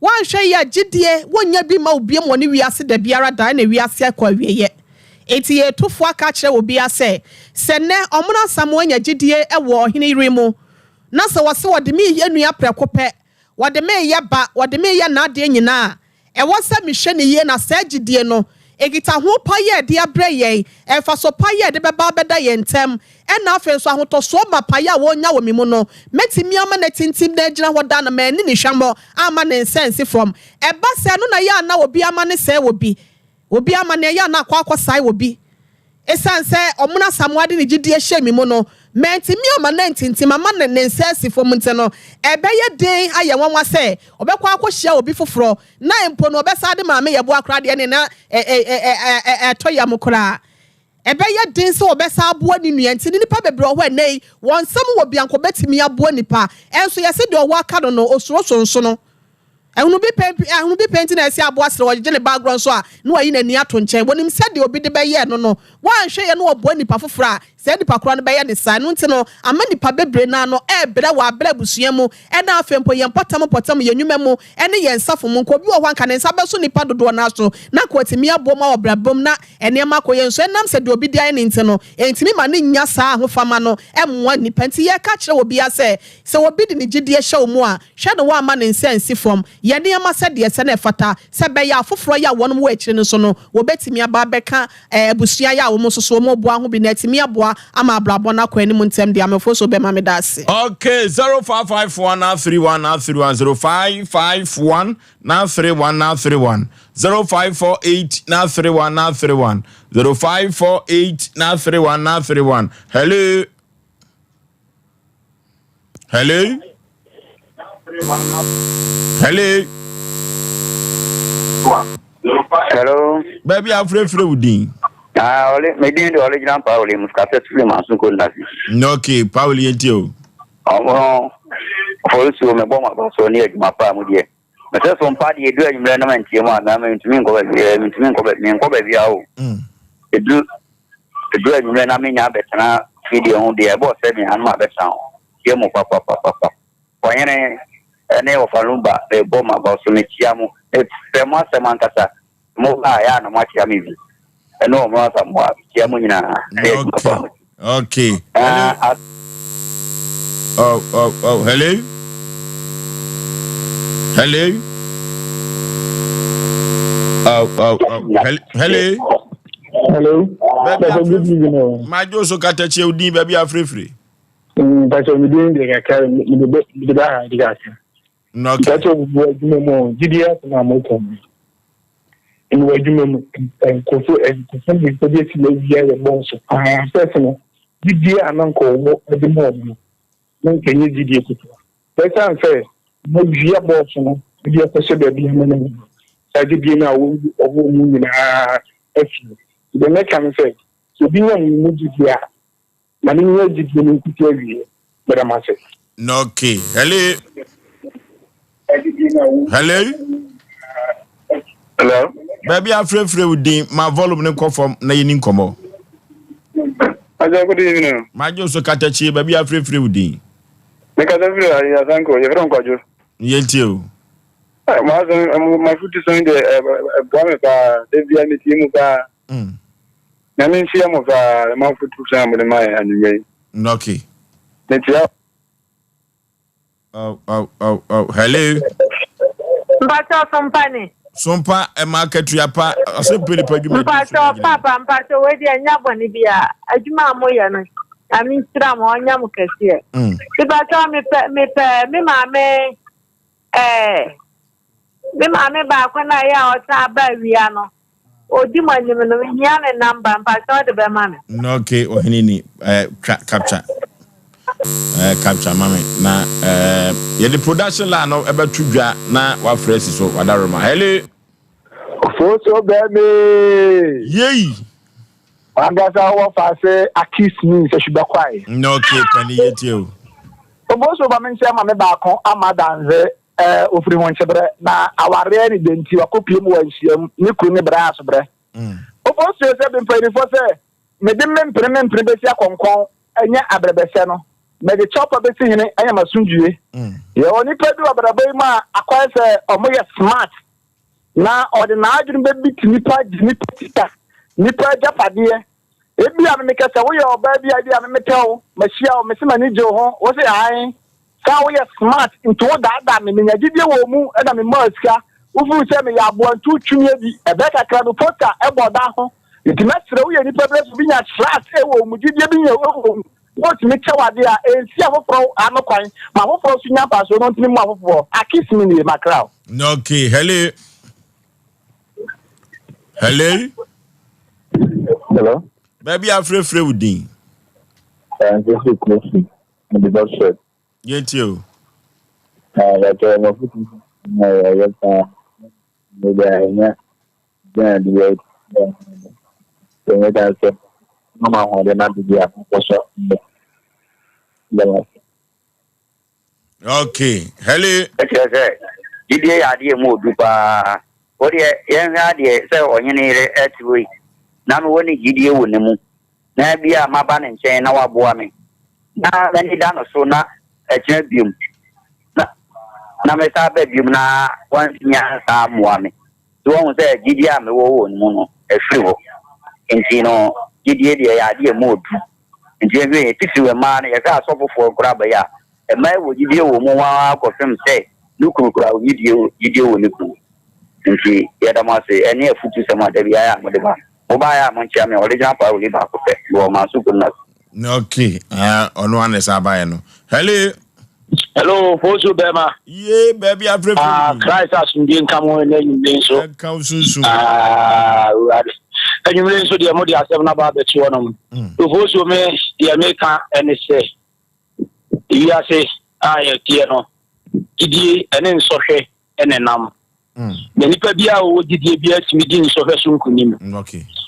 Woanhwɛ yie a gyidie wonnya bi mma wo biom wɔ ne wiase dabiara da ɛna wiase akɔ awieɛ. Enti yɛreto fo aka akyerɛ obiara sɛ, sɛ nnɛ Ɔmono Asamoah anya gyidie wɔ ɔhene yere mu na sɛ wɔse wɔde me reyɛ nua prɛko pɛ, wɔde me reyɛ ba, wɔde me reyɛ n'adeɛ nyinaa a, ɛwɔ sɛ mehwɛ no yie na saa gyidie no Nkitaho pa yi a ɛde abrɛ yɛn, mfaso pa yi a ɛde bɛba abɛda yɛn ntam, ɛnna afei nso ahotɔsoɔ mapa yi a wɔrenya wɔ me mu no, mɛtumi ama no atintim na agyina hɔ daa na manni no hwammɔ amma ne nsa ansi fam. Ɛba sɛ ɛno na ɛyɛ a na obi amane sɛe obi, obi amane ɛyɛ a na akɔ akɔsae obi. Esiane sɛ Ɔmono Asamoah de ne gyidie hyɛɛ me mu no, mantumi amma no antintim amma ne ne nsa asi fam nti no, ɛbɛyɛ den ayɛ nwanwa sɛ ɔbɛkɔ akɔhyia obi foforɔ na mpo no ɔbɛsan de Maame Yeboah koraa deɛ ɛne na ɛtɔ yam koraa. Ɛbɛyɛ den sɛ ɔbɛsan aboa ne nua nti no nnipa bebree wɔ hɔ ɛnnɛ yi wɔn nsam wɔ bi anka ɔbɛtumi aboa nnipa nso yɛse deɛ ɔwɔ aka no no osuro sonsono. Ahunu bi pɛ ahunu bi pɛ nti na ɛsɛ aboa serɛ ɔgyegye ne ba agorɔ nso a na wayi n'ani ato nkyɛn. Wɔnim sɛ deɛ obi de bɛyɛɛ no no, wanhwɛ yɛ na ɔboa nipa foforɔ a, saa nipa korɔ no bɛyɛ ne saa. Ɛno nti no, ama nnipa bebree no ano rebrɛ wɔ abrɛ abusua mu, ɛna afei mpo yɛn mpɔtam mpɔtam, yɛn nnwuma mu, ne yɛn nsafo mu. Nka obi wɔ hɔ a anka ne nsa bɛso nnipa dodoɔ no ara so na anka watumi aboa mu wɔ abrabɔ mu na nneɛma akɔ yie nso ɛnam sɛ deɛ obi de ayɛ no nti no, ɛntumi ma no nnya saa ahofama no mmoa nnipa. Nti yɛreka akyerɛ obiara sɛ, sɛ obi de ne gyidie hyɛ wo mu a, Hwɛ na woamma ne nsa ansi fam. Yɛ nneɛma sɛdeɛ ɛsɛ na ɛfata, sɛ ɛbɛyɛ a afoforɔ yi a wɔnom wɔ akyire no nso no, wɔbɛtumi aba abɛka abusua yi a wɔn nso so wɔreboa ho bi na atumi aboa ama abrabɔ no akɔ anim ntɛm deɛ amefoɔ so bɛma meda ase. Okay, 0551 931 931 0551 931 931 0548 931 931 0548 931 931 Hello. Hello? Hello? Hello. Baabi a afurafura wo din. Ah, ole, me din de original Paul Muskasa firi Manso Kondasi. Okay, Paul yɛn ti o. Ɔmo fɔlusuo mebɔ mo aba so ne adwuma pa a mo deɛ. Mesɛ so mpa deɛ edu anwummerɛ na mantie mu a na mentumi nkɔ baabi eh, mentumi nkɔ baabi menkɔ baabi a o. Edu edu anwummerɛ na menya abɛtena fidie ho deɛ ɛbɔɔ sɛ me anom abɛtena ho. Tie mo papapapapa. Ɔhene ɛne ɔfa Lumba mebɔ mo aba so mekyia mo. Mepɛ mo asɛm ankasa. Mo ba a ɛyɛ a na moakyea me bi. Ɛne ɔmo Asamoah mekyia mo nyinaa. Ɛyɛ adwuma pa mo. Okay. Hello. Ah, Oh, oh, oh. Hello. Hello. Oh, oh, oh. Hello. Hello. Baabi Papa, good evening. o. Majo so katakyie odin baabi afirifiri. Mpakyɛ me din de kakra mede bɛ mede ba ha de kakra. Okay. Mpakyɛ wɔ adwuma mu o gyidie asɛm a mokɔ mu. Mewɔ adwuma mu nkurɔfo nkurɔfo mmiɛnsa bi asi awia yɛ bɔɔso paa fɛs no gyidie a na nka ɔwɔ de ma ɔmo no na nka ɛnyɛ gyidie ketewa. Bɛsan sɛ mawia bɔɔso no de akɔhyɛ baabi ama no awu no saa gyidie no a ɔwɔ mu nyinaa afi. Deɛ mɛka ne sɛ sɛ obi nya mo mu gyidie a Ma no nya gyidie no nkosi awieɛ. Meda mo ase. Okay. Hello. Hello. Hello. Baabi afrɛfrɛ wo din ma volume no nkɔ fam na yɛni nkɔmmɔ. Aja good evening. Magye so katakyi baabi afrɛfrɛ wo din. Mekasa firi Asanko, yɛfrɛ me Kwadwo. Yɛntie o. Mo asɛm, mo afutusɛm deɛ ɛboa me paa, da biara metie mu paa. Nyame nhyira mo paa ne mo afotu a mode ma yɛn anwummerɛ yi. Okay. Mekyia. Oh, oh, oh, oh. Hello. Mpatsɔ sompa ni. Sompa ɛma akatua pa ɔsɛ mpɛ nipa adwuma di so Mpatsɔ papa mpatsɔ wei deɛ nya bɔne bia adwuma a moyɛ no Nyame nhyira mo ɔnyɛ mo kɛseɛ. Mpatsɔ mepɛ mepɛ me maame ɛɛ me maame baako na ɛyɛ a ɔsan ba awia no. Odi mo anim no mehia ne number mpakyɛ ɔde bɛma me. No okay ɔhene ni eh, twa capture eh, capture ma me na eh, yɛde production line no ɛbɛto dwa na wafrɛ asi so wadaroma hello. Ofosuo bɛmi. Yei. Wankasa wɔ faase akis mi sɛ hwibɛ kwae. No okay pani yɛtie o. Ofosuo ba me nkyɛn ma me baako ama danze Eh, ofiri ho nkyeberɛ, na awareɛ ne dɛ nti wakɔpie mu wɔ nhyiam, ne kunu ne berɛ asoberɛ. Ofosuo sɛ be mpaninfoɔ sɛ, mede me mpene me mpene bɛsi akɔnkɔn nyɛ abrɛbɛsɛ no, mede kyɛwpa bɛsi hene anya m'asomdwie. Yɛwɔ nnipa bi wɔ abrabɔ yi mu a akɔyɛ sɛ ɔmo yɛ smart, na ɔde n'adwene bɛbiti nnipa, gye nnipa sika, nnipa agyapadeɛ. Ebia me mekɛ sɛ woyɛ ɔbaa bi a ebia me mepɛ wo, mahyia wo, mese m'ani gye wo ho, wo se ae. Saa woyɛ smart nti wo daadaa me, menya gyidie wɔ wo mu na me maa sika, wo feel sɛ meyɛ aboa nti wo twi me adi, ɛbɛyɛ kakra no poster ɛbɔ ɔdan ho, nti mɛsrɛ woyɛ nipa bi na sɛ obi nya trust ɛwɔ wo mu, gyidie bi nya ɛwɔ wo mu na ɔtumi kyɛ wo adeɛ a, ɛnsi afoforɔ ano kwan ma afoforɔ nso nya mfasoɔ na ɔntumi mmoa afoforɔ. Akis me nie, makra wo. Okay, hello. Hello. Hello. Baabi a afrɛfrɛ wo din. Francis Kofi, mede bɛfrɛ. Yɛntie o. Bàtɛ mafotu na yɛyɛ paa. Mede ɛnyɛ gyina de yɛ ɛnyɛ da sɛ mama ahoɔden na de akokɔ so. Okay, hello. Ɛkyerɛ sɛ gyidie yɛ adeɛ mu odu paa. Wo deɛ yɛnhwɛ adeɛ sɛ ɔhene yere ɛte hɔ yi na mewɔ ne gyidie wɔ ne mu na bi a maba ne nkyɛn na waboa me na m'ani da no so na ɛkyena biom na na mesan ba biom na wantumi ansan ammoa me. So wahu sɛ gyidie a mewɔ wɔ ne mu no afiri hɔ. Nti no gyidie deɛ ɛyɛ adeɛ mu odu. Nti yɛhwɛ yɛ titiriw mmaa no yɛhwɛ asɔfofoɔ koraa bɛyɛ a mmaa wɔ gyidie wɔ mu ara kɔpem sɛ ne kunu koraa ɔnyi gyidie wɔ ne kunu mu. Nti yɛda mo ase ɛne afutusɛm a da biara a mode ba no. Mobaeɛ a monkyea me original parole baako pɛ mewɔ Manso kurom na. Okay, ɔno uh, ana ɛsɛ abaeɛ no. Hello. Hello, Fosu bɛma. Ye baabi afrɛfrɛ. Ah, Christ asomdwe nka mo ɛnɛ anwummere nso. Ɛnka wo sunsum. Ah, Awurade. Anwummere nso deɛ mode asɛm no aba abɛto hɔnom. Mm. Fosu me deɛ meka ɛne sɛ wiase a yɛteɛ no gyidie ɛne nsɔhwɛ ɛna ɛnam. Mm. Na nipa bi a ɔwɔ gyidie bi atumi di nsɔhwɛ so nkonim. Mm,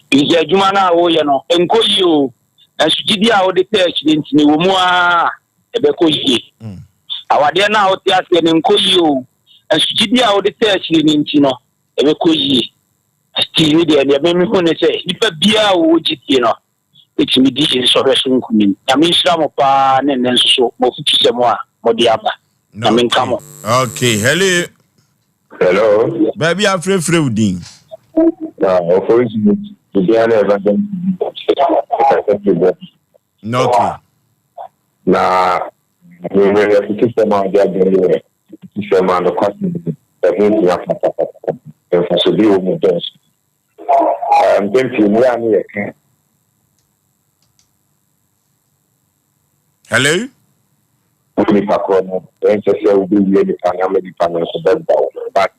Nti adwuma no a woyɛ no nkɔ yie o, nanso gyidie a wode pɛ akyire nti no wɔ mu ara ɛbɛkɔ yie. Mm. Awadeɛ no a wote aseɛ no nkɔ yie o, nanso gyidie a wode pɛ akyire no nti no ɛbɛkɔ yie. Nti ne deɛ deɛ mehu ne sɛ nipa biara a ɔwɔ gyidie no tumi di nsɔhwɛ so nkonim. Nyame nhyira mo paa ne nnɛ nso so mo afutusɛm a mode aba. Nyame nka mo. Okay, hello. Hello. Baabi afrɛfrɛ wo din. Na ofori si bibi na evangelist. Okay. Na mmemme afutusɛm a ɔde abɛn yɛ afutusɛm a nokwasɛm ɛho hia papapapa. Mfaso bi wɔ mu dɔɔso. Mpɛn pii no, yɛ a ne yɛka. Hello? Nipa korɔ no, ɛnkyɛ sɛ wobɛwie nipa no ama nipa no nso bɛba wo. But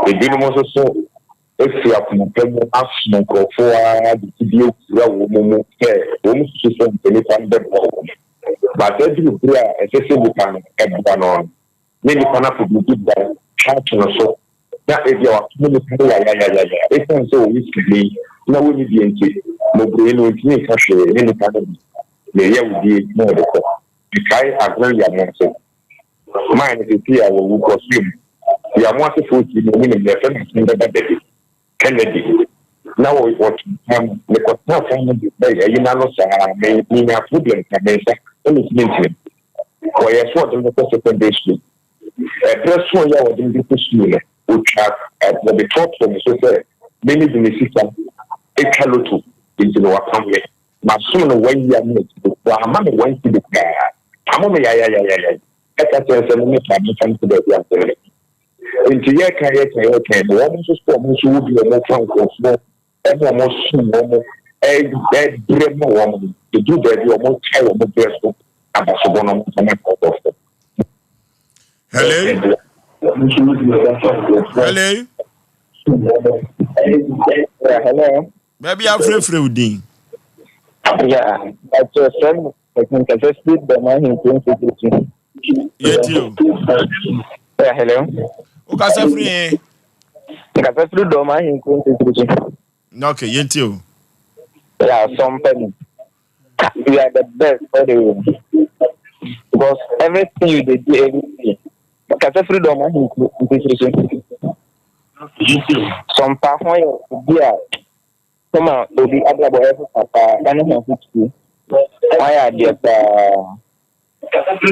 ebinom nso so efi akoma pa mu asom nkurɔfoɔ ara de gyidie wura wɔn mu sɛ wɔn susu sɛ nka nipa no bɛboa wɔn. But aduru bere a ɛsɛ sɛ nipa no ɛboa no no, ne nipa no apɛ biribi dan ato no so na ebia wato nipa no yayayayaya esiane sɛ ɔyɛ sikani na wɔnni bie nti mmɔborɔni no ntumi nka hwee ne nipa no de ne yawdie na ɔde kɔ. Mekae Aggrey Yamoase man no seesei a wawu kɔ soro mu. Yamoasefoɔ tie me, wɔnim me, yɛfrɛ me Asɛm Bɛba Dadi. Kennedy, na wɔ wɔto nsa no, mekɔtenaa fam no de bɛyɛ ayi n'ano saa, me menyaa problem ka me nsa na mentumi ntena mu. Wɔyɛɛ sɛ wɔde me bɛkɔ secondary school. Ɛberɛ soɔ yi a wɔde me bɛkɔ school no, wɔtwa ɛ wɔde toɔtoɔ me so sɛ me me de me sika atwa lotto nti no wɔapam me. Masom no one year ne akyire, wɔamma me one cedi koraa. Pamo me yayayayayay. Ɛka kyerɛ sɛ me me paa memfa no kɔ baabi a mpɛ no. Nti yɛka yɛka yɛka no wɔn nso so wɔn nso wɔ bi wɔn fa nkurɔfoɔ ɛna wɔn som wɔn ɛbrɛ ma wɔn no eduru baabi wɔn tae wɔn brɛ so abasobɔ no wɔn fa ma nkurɔfoɔ. Hello. Hello. Hello. Baabi afrɛfrɛ wo din. Yeah, ɛkyɛ sɛ Nkasa firi dɛm ahenkuro nketenkete. Yɛtie o. Yeah, hello. Wokasa firi he? Nkasa firi dɔm ahenkuro nketenkete. Okay, yɛntie o. Yeah, somebody. You are the best all the way. Because everything you dey do every day. Nkasa firi dɔm ahenkuro nketenkete. Sɔmpa ho yɛ obi a Sɛ ma obi abrabɔ yɛ sesa paa ɛne ho afotuo. Wayɛ adeɛ paa.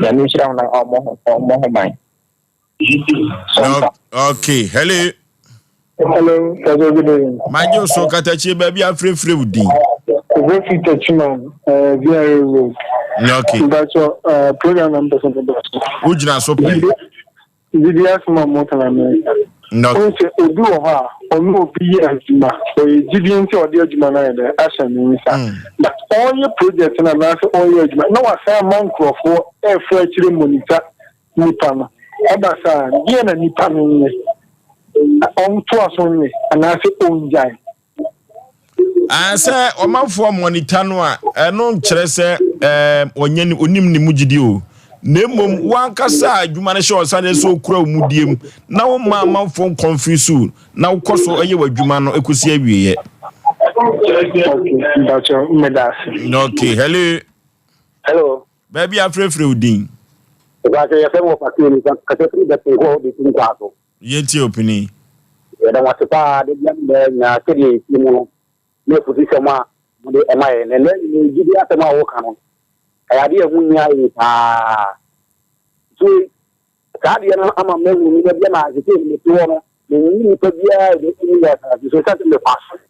Nyame nhyira ho na ɔmmɔ ho ɔmmɔ ho ban. No, okay, hello. Hello, Pastor, good evening. Magye so katakyie baabi afrɛfrɛ wo din. Kofi Techiman, uh, VRA Road. Okay. Mpatsɔ, uh, program na mpɛsɛ meba so. Wogyina so pɛɛ. Gyidi asɛm a wɔka no Amerika. Wohu sɛ obi wɔ hɔ a ɔne obi yɛ adwuma, ɔyɛ gyidi nti a ɔde adwuma no ayɛ dɛn ahyɛ ne nsa. Mm. But ɔreyɛ project no anaasɛ ɔreyɛ adwuma na wasan ama nkurɔfoɔ ɛrefa akyire monitor nipa no. Ɛba saa deɛ na nipa no nyɛ? Ɔntoa so nyɛ anaasɛ ɔngyae? Ah, sɛ ɔmanfoɔ mɔnita no a, ɛno nkyerɛ sɛ ɛɛ ɔnyɛ ne onim ne mu gyidi o. Na mmom wankasa a adwuma no hyɛ ɔsa ne sɛ okura wo mudie mu na woma amanfoɔ nkɔnfiri na wokɔ so yɛ w'adwuma no ɛkɔsi awieɛ. Okay, mpakyɛ mmeda ase. Okay, hello. Hello. Baabi afrɛfrɛ wo din. Mpakyɛ yɛfrɛ me wɔ Fakiri ni kasa firi bɛsen hɔ bɛsi nkwa so. Yɛntie opini. Yɛda mo ase paa da bia mmerɛ nyinaa sɛdeɛ yɛtie mu no ne afutusɛm a mode ɛma yɛn. Na ɛnɛ anwummerɛ yi gyidie asɛm a woka no ɛyɛ adeɛ a ɛho hia yie paa. So saa adeɛ no ama mahu nneɛma bi ama seesei no mete hɔ no menni nipa biara a ɛbɛtumi wɔ asase so ɛsiane sɛ mekɔ asɔre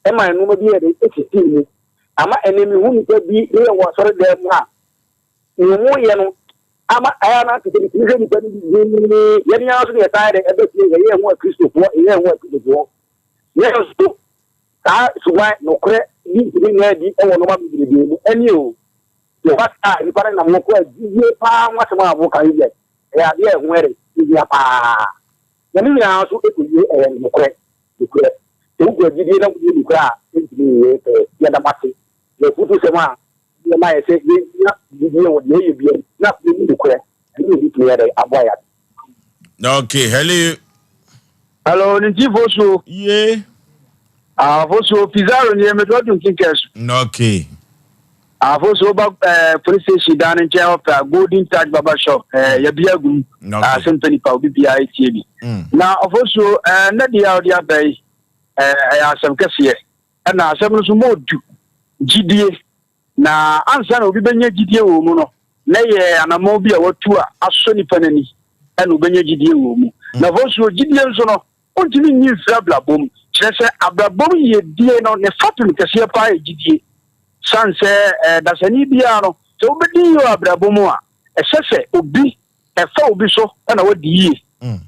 ɛma nneɛma bi yɛ de ɛsisii mu ama ɛnɛ mehu nipa bi ne yɛwɔ asɔre dan mu a nea wɔyɛ no ama ɛyɛ na te sɛ metumi hwɛ nipa no bi dinn yɛn nyinaa nso ne yɛsan yɛ dɛ ɛbɛ fie yɛyɛ ho akristofoɔ yɛyɛ ho akristofoɔ yɛn nso saa suban nokorɛ bi ntumi nyɛ adi wɔ nneɛma bebrebe mu ɛne o yɛba saa nipa no nam hɔ kɔ agyidie paa ho asɛm a wɔka yi deɛ ɛyɛ adeɛ a ɛho ɛre ɛhia paa na ne nyinaa nso ɛkɔwie ɛyɛ nokorɛ nokorɛ sɛ wokura gyidie na woyɛ nokorɛ a ɛntumi nyɛ pɛɛ yɛda mo ase yɛ afutusɛm a Nneɛma ayɛ sɛ yɛnya gyidie wɔ deɛ yɛyɛ biara mu na yɛni nokorɛ, ɛno na ɛbɛtumi ayɛ dɛn aboa yɛn. Okay, hello. Hello, ne nti fosuo. Ye. Ah, fosuo Pizarro nie mede ɔdun kinkɛ so. Okay. Ah, fosuo ba eh, police station dan ne nkyɛn hɔ pɛ Golden Touch Barber Shop eh, yɛbi agum. Okay. Ah, sɛ mpɛ nipa obi biara etie bi. Na ɔfosuo eh, nnɛ deɛ a ɔde aba yi eh, ɛyɛ asɛm kɛseɛ. Ɛna asɛm no nso mu ɔdu, gyidie. Na ansa na obi bɛnya gyidie wɔ mu no, na ɛyɛ anammɔn bi a watu a asɔ nipa no ani ɛna obɛnya gyidie wɔ mu. Na afei nso gyidie nso no, wontumi nyi mfiri abrabɔ mu. Kyerɛ sɛ abrabɔ mu yiedie no, ne fapem kɛseɛ paa yɛ gyidie. Sane sɛ eh, dasani biara no, sɛ wobɛdi yie wɔ abrabɔ mu a, ɛsɛ sɛ obi ɛfa obi so na wadi yie.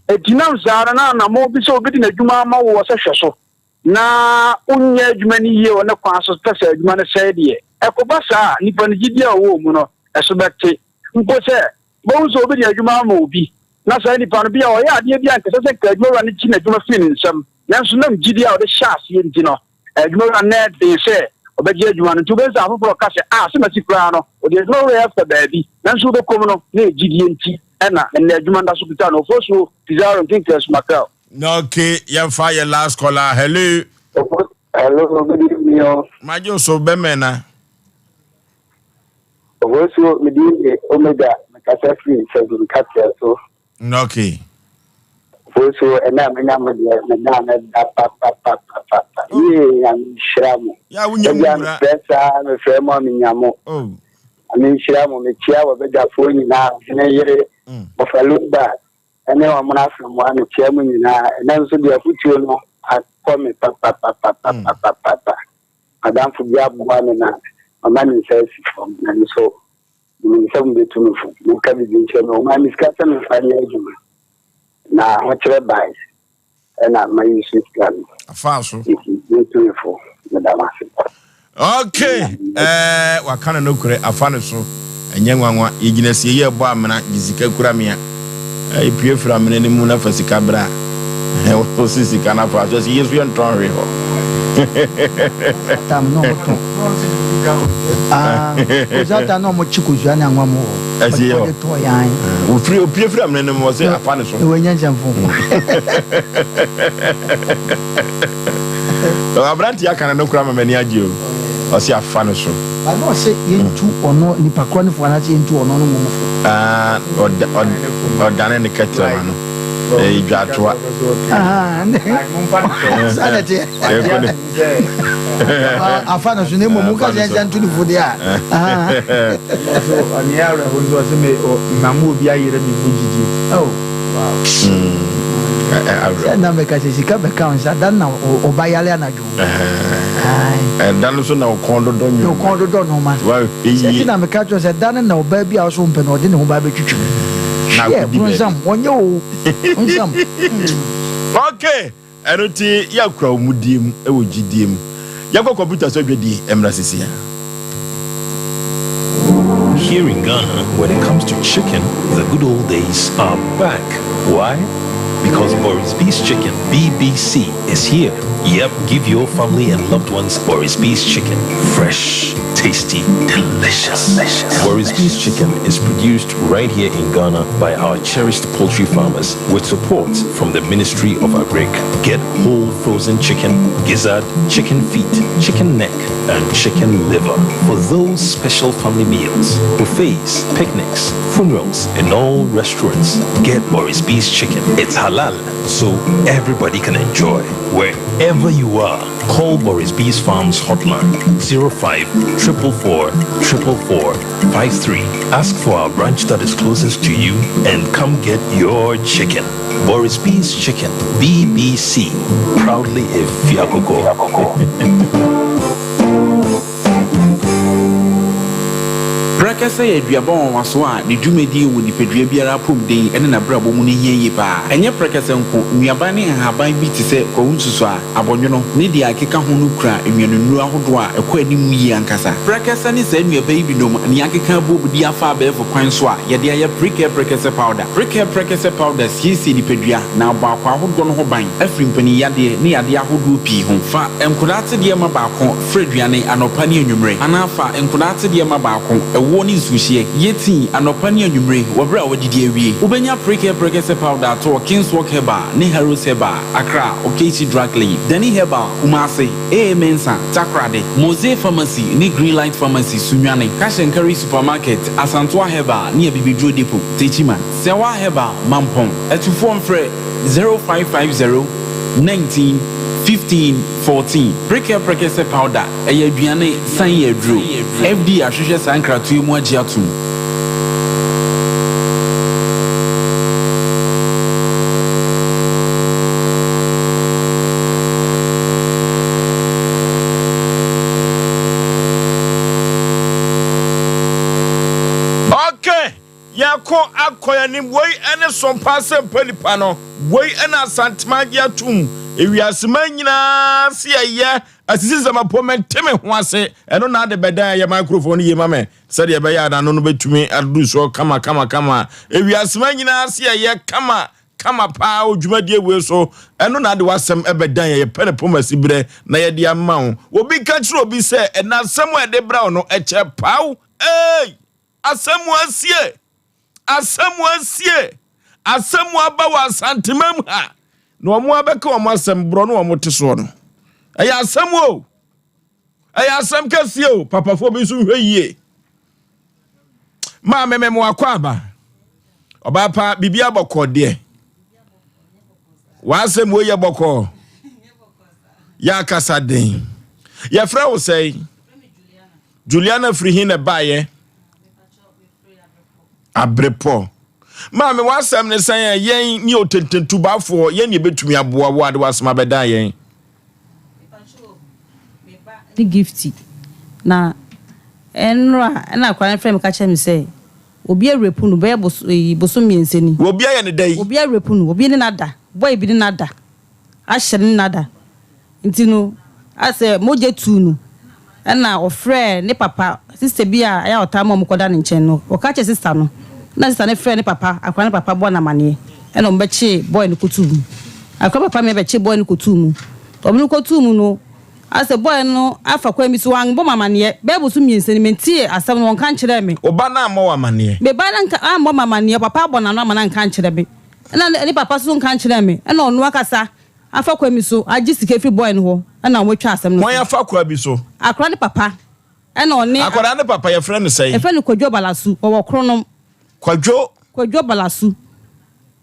Enti nam saa no na anammɔn bi sɛ obi de n'adwuma ama woɔ sɛ hwɛ so na onyɛ adwuma no yie wɔ ne kwan so pɛ sɛ adwuma no sɛe deɛ, ɛkɔba saa a, nipa no gyidie a ɔwɔ mu no, ɛso bɛte. Mpo sɛ, wobɛhu sɛ obi de adwuma ama obi, na saa nipa no, bi a ɔyɛ adeɛ bi a anka ɛsɛ sɛ nka adwumawura no gye n'adwuma firi ne nsam, nanso nam gyidie a ɔde hyɛ aseɛ nti no, adwumawura no na ɛden sɛ ɔbɛgye adwuma no. Nti wobɛhu sɛ afoforɔ ka sɛ, ah, sɛ masi koraa no, ɔde adwumawura yi afa baabi, nanso wobɛkɔ mu no, na ɛyɛ gyidie nti na ɛnnɛ adwuma no da so kuta no. Ofosuo, Pizarro, Nkenkrasu, Macau. Okay, yɛmfa yɛ last caller. Hello. Hello, good evening. o. Magye wo so bɛmɛ na. Obosuo, me din de Omega, mekasa firi Seven Kateɛ so. Okay. Obosuo, ɛnɛ a menya mo deɛ, meda a mɛda papapapapa. Yee, Nyame nhyira mo. Ya wonya mu Ebia wura. mefrɛ saa, mefrɛ mo a menya mo. Oh. Nyame nhyira mo, mekyia wɔ badwafoɔ nyinaa, ɔhene yere, Wɔfa Lumba, Ɛne wɔn afɛmmoa mekyia mo nyinaa. Ɛnɛ nso deɛ afotuo no akɔ me papapapapapapa. Madamfo bi aboa me na mama ne nsa asi fam nanso menim sɛ mobɛtu me fo. Monka biribi nkyerɛ me. Ɔmaa me sika sɛ memfa nyɛ adwuma na ahokyerɛ bae ɛna mayi so sika no. Afaa so. Nti montu me fo. Meda mo ase. Ok eh waka no nokorɛ afa no so ɛnyɛ nwanwa yɛgyina sie yɛ bɔ amena gye sika kura mea eh pue firi amena no mu na fa sika bra eh wo se sika no afa so ɛsɛ yɛ nso yɛ ntɔn hwee hɔ. Tam na ɔmo tɔn ah kosua tam na ɔmo kye kosua ne anwa mu wɔ Ɛsɛ yɛ hɔ ɔde tɔ yan. Ofiri opue firi amena no mu ɔse afa no so. Ɛwɔ nyansamfo. Aberante aka no no koraa ma m'ani agye o. Ɔse afa no so. Ba na ɔse yɛntu ɔno nipa korɔ no fo anaasɛ yɛntu ɔno no mmom fo. Ah, ɔda, ɔdane ne kɛtrɛma no. Ɛyɛ dwatoa. Saa na ɛteɛ. Afa no so na mmom woka sɛ yɛnsa ntu no fo deɛ a. Ɔno ɔne awerɛho nso ɔse me mama obi ayera me mu gyidie. Oh. Sɛ na meka sɛ sika bɛka wo nsa da na ɔba yare anadwo. Ɛda no so na ɔkɔn dodɔ nneɛma. Ɔkɔn dodɔ nneɛma. Sɛ ti na meka kyerɛ sɛ da no na ɔbaa bi a ɔso mpɛ na ɔde ne ho ba bɛtwitwi mu. Hwɛ bronsam wɔnyɛ o bronsam. Okay. Ɛno nti yɛakura wo mudie mu wɔ gyidie mu. Yɛnkɔ kɔmputa so adwadie mmra seesei ara. Here in Ghana, when it comes to chicken, the good old days are back. Why? Because Boris B's Chicken, BBC, is here. Yep, give your family and loved ones Boris B's Chicken. Fresh, tasty, delicious. delicious. Boris B's Chicken is produced right here in Ghana by our cherished poultry farmers with support from the Ministry of Agric. Get whole frozen chicken, gizzard, chicken feet, chicken neck, and chicken liver for those special family meals, buffets, picnics, funerals, and all restaurants. Get Boris B's Chicken. It's halal, so everybody can enjoy. Wherever you are, call Boris B's Farms hotline 05 444 444 53. Ask for our branch that is closest to you and come get your chicken. Boris B's Chicken, BBC. Proudly a Fiakoko. Prɛkɛsɛ yɛ aduaba nwanwaso a ne dwumadi wɔ nipadua biara apɔmuden ne n'abrabɔ mu no hia yie paa. Ɛnyɛ prɛkɛsɛ nko, nnuaba ne nhaban bi te sɛ kwawu nsusuaa, abɔnwono, ne deɛ ɛkeka ho no kura nnuanennuro ahodoɔ a ɛkɔ anim yie ankasa. Prɛkɛsɛ ne saa nnuaba yi binom na yɛakeka abom de afa abɛɛfo kwan so a yɛde ayɛ Precare Prɛkɛsɛ Powder. Precare Prɛkɛsɛ Powder siesie nipadua na abɔ akwaa ahodoɔ no ho ban afiri mpanin yadeɛ ne yadeɛ ahodoɔ pii ho. Fa nkwadaa atedeɛ ma baako fra aduane anɔpa ne anwummere anaa fa nkwadaa atedeɛ ma baako, ɛwoɔ ne nsuohyeɛ, yɛ tii anɔpa ne anwummere wɔ berɛ a woadidi awie. Wobɛnya Precare Prɛkɛsɛ Powder atɔ wɔ Kingswalk Herbal ne Harrods Herbal, Accra, Okaishie Drug Lane, Danny Herbal, Kumasi, AA Mensah, Takoradi, Mosey Pharmacy ne Greenlight Pharmacy, Sunyani, Cash and Carry Supermarket, Asantoa Herbal ne Abibiduro Depot, Techiman, Sɛwa Herbal, Mampong. Atufoɔ mfrɛ 0550 19 15 14. Prekɛ Prɛkɛsɛ Powder, ɛyɛ aduane san yɛ aduro. FDA ahwehwɛ saa nkratoɔ yi mu agye atom. Okay, yɛko akɔ yɛn anim. Wei ne Sompa Asɛmpa nipa no. Wei na Asantema agye atom. Ewiasema nyinaa se ɛyɛ asisi nsɛmapɔ mente me ho ase. Ɛno na ade bɛdan ɛyɛ microphone no yie ma me sɛdeɛ ɛbɛyɛ a n'ano no bɛtumi aduru soɔ kama kama kama. Ewiasema nyinaa se ɛyɛ kama kama paa wɔ dwumadie wei so. Ɛno na ade w'asɛm ɛbɛdan yɛ yɛpɛ ne poma siberɛ na yɛde ama wo. Obi ka kyerɛ obi sɛ ɛna asɛm a ɛde brɛ wo no ɛkyɛ paw. Ei! Asɛm asie! Asɛm asie! Asɛm aba wɔ Asantemam ha na wɔn abɛka wɔn asɛm borɔ no wɔn te soɔ no. Ɛyɛ asɛm o! Ɛyɛ asɛm kɛseɛ o! Papafoɔ bi nso nhwɛ yie. Maame me mo akɔ aba. Ɔbaa pa biribi abɔkɔ deɛ. W'asɛm wei yɛ bɔkɔɔ. Yɛ akasa den. Yɛfrɛ wo sɛe? Juliana firi he na ɛbaeɛ? Abrepɔ. Maame, w'asɛm ne sɛn a yɛn ne otententubafoɔ yɛn ne yɛbɛtumi aboa wo ade w'asɛm abɛdan yɛn? Ne Gifty na ɛnora ɛna akwadaa no frɛ me ka kyerɛ me sɛ obi arepu no bɛyɛ bos eyi bosom mmiɛnsa ni. Obi ayɛ ne dɛn? Obi arepu no, obi ne no ada, boy bi ne no ada, ahyɛ ne no ada. Nti no, asɛ mogya tuu no, ɛna ɔfrɛɛ ne papa, sista bi a ɛyɛ a ɔtaa ma wɔkɔda ne nkyɛn no, ɔka kyerɛɛ sista no, ɛna sista no frɛɛ ne papa, akwadaa no papa bɔɔ no amaneɛ, ɛna wɔbɛkyee boy no kɔtuu mu. Akwadaa no papa mea bɛkyee boy no kɔtuu mu. Wɔde no kɔtuu mu no, asɛ boy no afa kwan bi so, wammɔ me amaneɛ, bɛyɛ bosom mmiɛnsa ni, mentee asɛm no, wɔnka nkyerɛɛ me. Wo ba no ammɔ wo amaneɛ? Me ba no anka, ammɔ me amaneɛ, papa abɔ n'ano ama no anka ankyerɛ me, ɛna ne papa nso nka nkyerɛɛ me, ɛna ɔno ankasa Afa kwa bi so agye sika afiri boy no hɔ ɛna wɔn atwa asɛm no so. Hwan afa kwa bi so? Akwadaa no papa ɛna ɔne. Akwadaa no papa yɛfrɛ no sɛn? Yɛfrɛ no Kwadwo Balasu, ɔwɔ Kronom. Kwadwo. Kwadwo Balasu.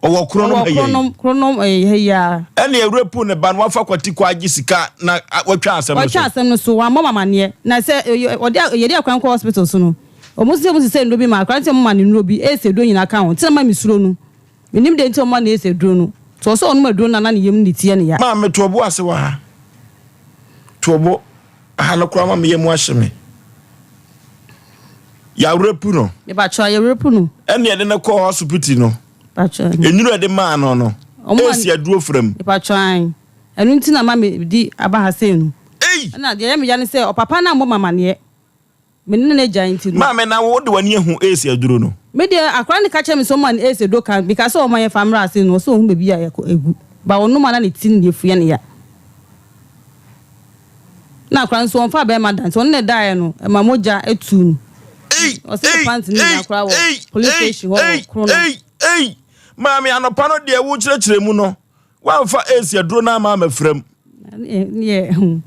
Ɔwɔ Kronom ha yi. Ɔwɔ Kronom, Kronom ɛyɛ ha yi ara. Ɛna ɛrepu ne ba no wafa kwati kwa agye sika na watwa asɛm no so. Watwa asɛm no so, wammɔ me amaneɛ. Na sɛ ɔde yɛde akwadaa no kɔ hospital so no, wɔn sɛ wɔn sisɛ nnuro bi ma akwadaa no sɛ wɔn ma no nnuro bi, ɛsɛ aduro nyinaa ka ho, nti na ma me suro no. Mennim deɛ nti a ɔma no ace aduro no. Nti ɔsɛ ɔnom aduro no a na ne yam ne ne ti yɛ no ya. Maame to bo ase wɔ ha. To bo ha no koraa ma me yam ahye me. Yɛawerɛpu no. Mepakyɛw yɛwerɛpu no. Ɛne yɛde no kɔɔ hospital no. Mepakyɛw. Nnuro a yɛde maa no no. Ace aduro fra mu. Mepakyɛw ae. Ɛno nti na ma me di aba ha sei no. Ei! Ɛna deɛ ɛyɛ me ya ne sɛ ɔpapa no ammɔ me amaneɛ. Me ne no agyae nti no. Maame na wo de w'ani ahu ace aduro no. Me deɛ akora no ka kyerɛ me sɛ ɔma no AIDS aduro ka meka sɛ ɔma yɛmfa mmra ase no ɔsɛ ɔhu baabi a ɛkɔ ɛgu ba ɔnom a na ne ti no deɛ fua ne ya na akora no nso ɔmfa bɛrima da nti ɔne ne daeɛ no ɛma mogya etu no ɔsɛ ne pant ne nyinaa koraa wɔ police station hɔ wɔ koro no. Ei maame anɔpa no deɛ wokyerɛkyerɛ mu no Woamfa AIDS aduro no amma ammɛfra mu. Ɛneɛ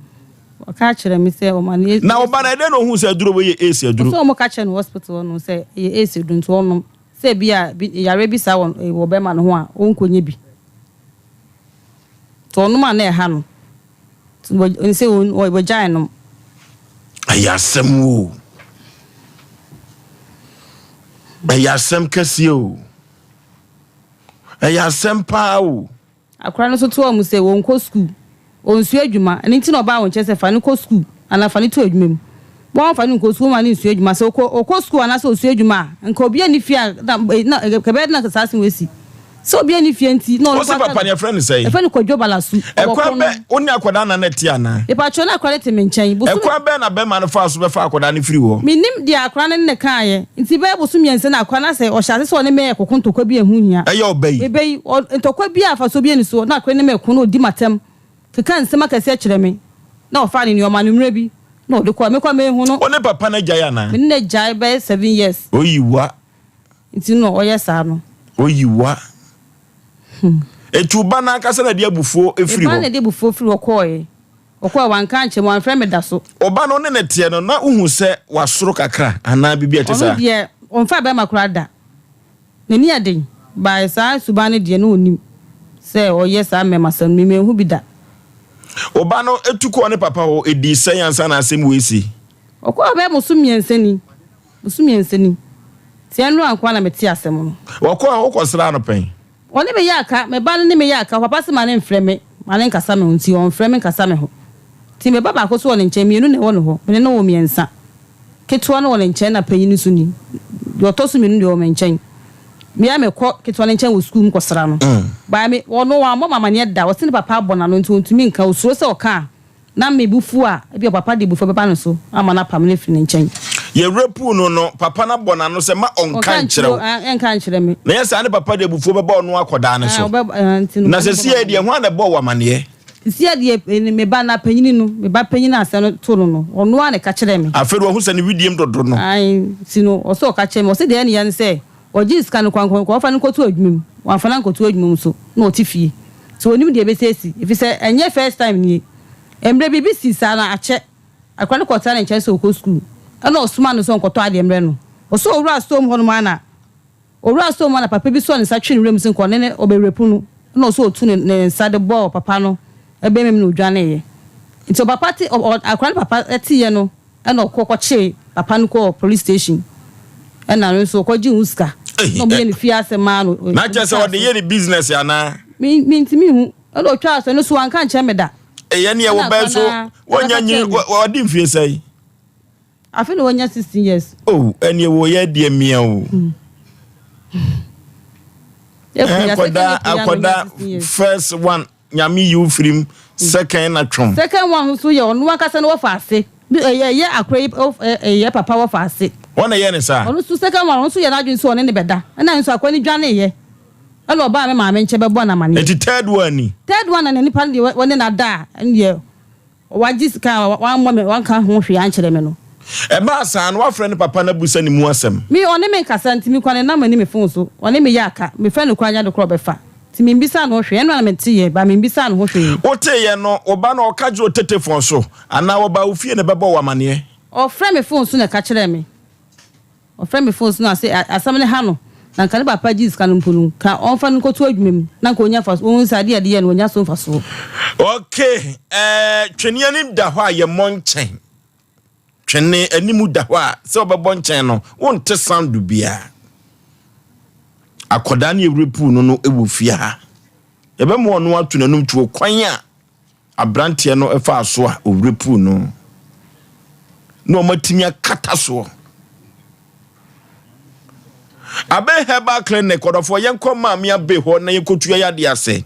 ɔka kyerɛ me sɛ ɔma no. Na ɔba no ɛdɛn na ohuu sɛ aduro wei yɛ AIDS aduro? Ɔsɛ wɔn ka kyerɛ no hospital hɔ nom sɛ ɛyɛ AIDS aduro nti ɔnom sɛ ebi a yareɛ bi saa wɔ wɔ bɛrima no ho a ɔnkɔ nyɛ bi. Nti ɔnom a na ɛha no. Nti sɛ wɔgyae nom. Ɛyɛ asɛm o. Ɛyɛ asɛm kɛseɛ o. Ɛyɛ asɛm paa o. Akora no nso toaa mu sɛ, Ɔnkɔ sukuu. Ɔnsua adwuma. Ɛno nti na ɔbaa wo nkyɛn sɛ fa no kɔ sukuu anaa fa no to adwuma mu. Woamfa no nkɔ sukuu, womma no nsua adwuma. Sɛ ɔkɔ ɔkɔ sukuu anaasɛ ɔsua adwuma a, nka obiara nni fie a na na nka ɛbɛyɛ dɛn na saa asɛm wei asi? Sɛ obiara nni fie nti na ɔno Wo se kɔ papa aka no yɛfrɛ no sɛn? Yɛfrɛ no Kwadwo Balasu. Ɔwɔ Ɛkwan Korno. bɛ, wo ne akwadaa na na ɛte anaa? Mepakyɛw, na akwadaa no te me nkyɛn. Bosome. Ɛkwan bɛn na bɛrima no faa so bɛfaa akwadaa no firii hɔ? Mennim deɛ akwadaa no ne no kaeɛ. Nti bɛyɛ bosom mmiɛnsa ni akwadaa no asɛ ɔhyɛ ase sɛ ɔne me rekɔko ntɔkwa bi a ɛho nhia. Ɛyɛ ɔba yi? Me ba yi, ɔ, ntɔkwa biara a mfasoɔ biara nni soɔ, na akwadaa yi ne me reko na ɔdi m'atɛm, keka nsɛm akɛseɛ kyerɛ me, na ɔfaa ne nneɛma no mmerɛ bi na ɔde kɔeɛ. Me koraa menhu no. Wo ne papa no agyae anaa? Me ne no agyae bɛyɛ 7 years. Oyi wa. Nti na ɔyɛ saa no. Oyi wa. Enti wo ba no ankasa na ɛde abufuo Me firi ba hɔ? na ɛde abufuo firi hɔ kɔeɛ. Ɔkɔe a, wanka ankyerɛ me, wamfrɛ me da so. Wo ba no, wo ne no teɛ no, na wuhu sɛ wasoro kakra anaa biribi a ɛte Ɔno saa? deɛ, ɔmfaa barima koraa da. N'ani yɛ den, but saa suban no deɛ, na ɔnnim sɛ ɔyɛ saa mmarimasɛm no. Me, manhu bi da. Wo ba no tu kɔɔ ne papa hɔ, ɛdii sɛn ansa na asɛm wei resi? Ɔkɔɔ hɔ bɛyɛ bosome mmiɛnsa ni. Bosome mmiɛnsa ni. Nti ɛnnora nko ara na metee asɛm no. Ɔkɔɔ hɔ, wokɔsraa no pɛn? Ɔne me yɛ aka, me ba no ne me yɛ aka, ɔpapa se ma no mfrɛ me, ma no nkasa me ho nti ɔmfrɛ me nkasa me ho. Nti me ba baako nso wɔ ne nkyɛn, mmienu na ɛwɔ ne hɔ, me ne no wɔ mmiɛnsa. Ketewa no wɔ ne nkyɛn na panyin nso ni. Deɛ ɔtɔ so mmienu deɛ ɔwɔ me nkyɛn. Me ara mekɔ ketewa no nkyɛn wɔ sukuu mu kɔsra no. By me, ɔno wammɔ me amaneɛ da, ɔse ne papa abɔ n'ano nti ɔntumi nka, ɔsuro sɛ ɔka a, Na me bo fuw a, ebia ɔpapa de abufuw bɛba ne so ama no apam no afi ne nkyɛn. Yɛwerɛ puu no no, papa no abɔ n'ano sɛ, Mma ɔnnka nnkyerɛ wo. Ɔnka nkyerɛ me. Na ɛyɛ saa ne papa de abufuo bɛba ɔno akɔdaa no so. Na seesei deɛ, hwan na ɛbɔɔ wo amaneɛ? Seesei deɛ, me ba no panyin no, me ba panyin a asɛm no too no no, ɔno ara na ɛka kyerɛɛ me. Afei de wahu sɛ ne wedeɛm dodo no. Ae, nti no, ɔsɛ ɔka kyerɛ me. Ɔse deɛ ɛyɛ ne ya ne sɛ, ɔgyee sika no koraa, nka ɔmfa no nkɔto adwuma mu. Wamfa no ankɔto adwuma mu nso, na ɔte fie. Nti ɔnnim deɛ ɛbɛsi asi, ɛfiri sɛ ɛnyɛ first time nie. Mmerɛ biribi sii saa no, akyɛ. Akwadaa no kɔtena ne nkyɛn sɛ ɔrekɔ sukuu, ɛnna ɔsomaa no sɛ ɔnkɔtɔ adeɛ mmrɛ no. Ɔsɛ ɔwuraa store mu hɔnom ara na ɔwuraa store mu ara na papa bi sɔɔ ne nsa twee ne wura mu sɛ nka ɔne no ɔbɛrepu no, ɛnna ɔsɛ ɔtu ne ne nsa de bɔɔ papa no bɛmam na ɔdwaneeɛ. Nti ɔpapa te ɔ ɔ akwadaa no papa teeɛ no, Ɛna ɔkɔ kɔkyee papa no kɔɔ police station ɛna no nso ɔkɔ gyee ho sika na ɔmo yɛ ne fie asɛm maa no. Na kyerɛ sɛ ɔde yɛ ne business anaa? Me me ntumi nhu ɛna ɔtwaa so ɛno so wanka ankyerɛ me da. Ɛyɛ neɛ wo bɛn so wɔnya nyi ɔde mfie sɛn? Afe na wanya 16 years. Oh ɛneɛ wɔ yɛ deɛ mia o. Akɔda akɔda first one. Nyame yi wo firim second na twom. Second one nso yɛ ɔno ankasa ne wɔfa ase. Ɛyɛ ɛyɛ akora yi ɛyɛ papa wɔfa ase. Wɔn na ɛyɛ ne saa. Ɔno nso second one ɔno nso yɛ n'adwene sɛ ɔne ne bɛda. Ɛna nso akora no dwaneeɛ. Ɛna ɔbaa me maame nkyɛn bɛbɔɔ no amaneɛ. Nti third one ni. Third one na na nipa no deɛ wɔne no ada a ɛndeɛ Wagye sika a wammɔ me, wanka ho hwee ankyerɛ me no. Ɛbaa saa no, wafrɛ ne papa no abusa ne mu asɛm. Me, ɔne me nkasa nti, me kura ne number nni me phone so. Ɔne me yɛ aka. Mefrɛ no koraa nyɛ ade korɔ ɔbɛfa. Nti membisaa ne ho hwee. Ɛno ara na meteeɛ, but membisaa ne ho hwee. Woteeɛ no, wo ba no ɔka kyerɛɛ wo tetefon so anaa ɔbaa wo fie na ɛbɛbɔɔ wo amaneɛ? Ɔfrɛɛ me phone so na ɛka kyerɛɛ me. Ɔfrɛ me fon so na ɔse asɛm no ha no, na nka ne papa gyee sika no mpo no, nka ɔmfa no nkɔto adwuma mu na nka ɔnya mfasoɔ, ɔhu sɛ adeɛ a yɛde yɛ no ɔnya so mfasoɔ. Ok, eh, twene anim da hɔ a yɛmmɔ nkyɛn. Twene anim da hɔ a sɛ wɔbɛbɔ nkyɛn no, wonte sound biara. Akwadaa ne yɛwura puu no no wɔ fie ha. Yɛbɛma ɔno ato n'anum tuo kwan a Aberanteɛ no faa so a ɔrepuu no na wɔatumi akata soɔ. Abe Herbal Clinic ɔdɔfoɔ yɛnkɔ Maame Abe hɔ na yɛnkɔtua yadeɛ ase.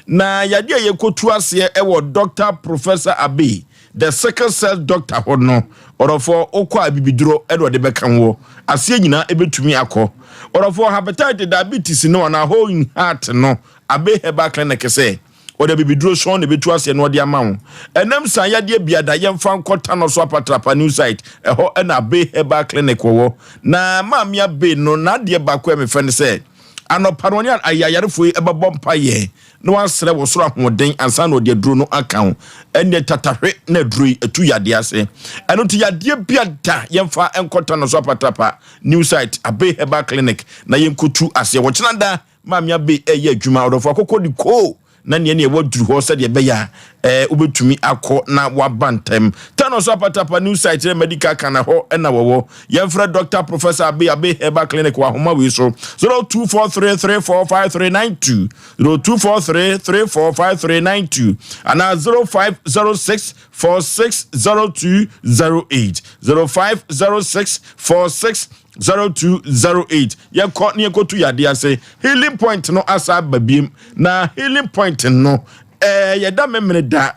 Na yadeɛ a yɛkɔtu aseɛ wɔ Dr. Professor Abe. The Sickle Cell Doctor hɔ no, ɔdɔfoɔ wokɔ a bibiduro ɛna ɔde bɛka woɔ. Aseɛ nyinaa ɛbɛtumi akɔ. Ɔdɔfoɔ hepatitis, diabetes no anaa hole in heart no, Abbey Herbal Clinic sɛ ɔde abibiduro sɔn na ɛbɛtu aseɛ na ɔde ama wo. Ɛnam saa yadeɛ biada yɛmfa nkɔ Tano so Apatrapa New Site, ɛhɔ ɛna Abbey Herbal Clinic wɔwɔ. Na Maame Abbey no n'adeɛ baako a mefɛ ne sɛ anɔpa no ɔne ayarefoɔ yi ɛbɛbɔ mpaeɛ na wasrɛ wɔ soro ahoɔden ansa na ɔde aduro no aka ho. Ɛnneɛ tatahwe na aduro yi ɛtu yadeɛ ase. Ɛno nti yadeɛ bi ada yɛmfa nkɔta no so apatrapa New Site Abbey Herbal Clinic na yɛnkɔtu aseɛ. Wɔkyena da Maame Abbey ɛyɛ adwuma ɔdɔfo akokɔ de koo na neɛ neɛ waduru hɔ sɛdeɛ ɛbɛyɛ a ɛɛ wobɛtumi akɔ na waba ntɛm. Tano so Apatapa New Site ne Medical kan ɛhɔ ɛna wɔwɔ. Yɛmfrɛ Dr. Professor Abbey Abbey Herbal Clinic wɔ ahoma wei so 0243345392 0243345392 anaa 0506460208 0506460208. Yɛkɔ ne yɛkɔtu yadeɛ ase. Healing Point no asa aba biem na Healing Point no yɛda memene da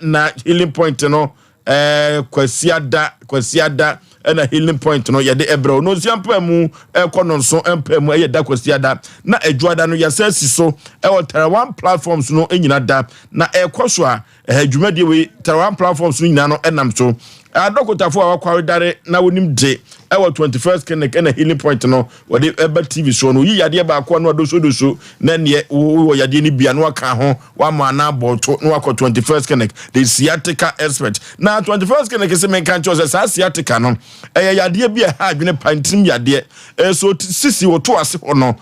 na Healing Point no Kwasiada Kwasiada ɛna Healing Point no yɛde ɛbrɛ no nsia mpa mu ɛkɔ no nso mpa mu ɛyɛ da Kwasiada na Adwuada no yɛsɛ si so ɛwɔ Taiwan platforms no nyina da na ɛkɔ so a dwumadie wei Taiwan platforms no nyinaa no ɛnam so. Adɔkotafoɔ a wakware dare na wɔnim de ɛwɔ 21st Clinic ɛna Healing Point no wɔde ɛba TV soɔ no yi yadeɛ baako a no adosodoso na neɛ wowɔ yadeɛ no bia na waka ho wama ana abɔɔto na wakɔ 21st Clinic, the sciatica expert. Na 21st Clinic sɛ menka nkyɛw sɛ saa sciatica no ɛyɛ yadeɛ bi a ɛha adwene pa ntirim yadeɛ ɛso sisi wɔto ase hɔ no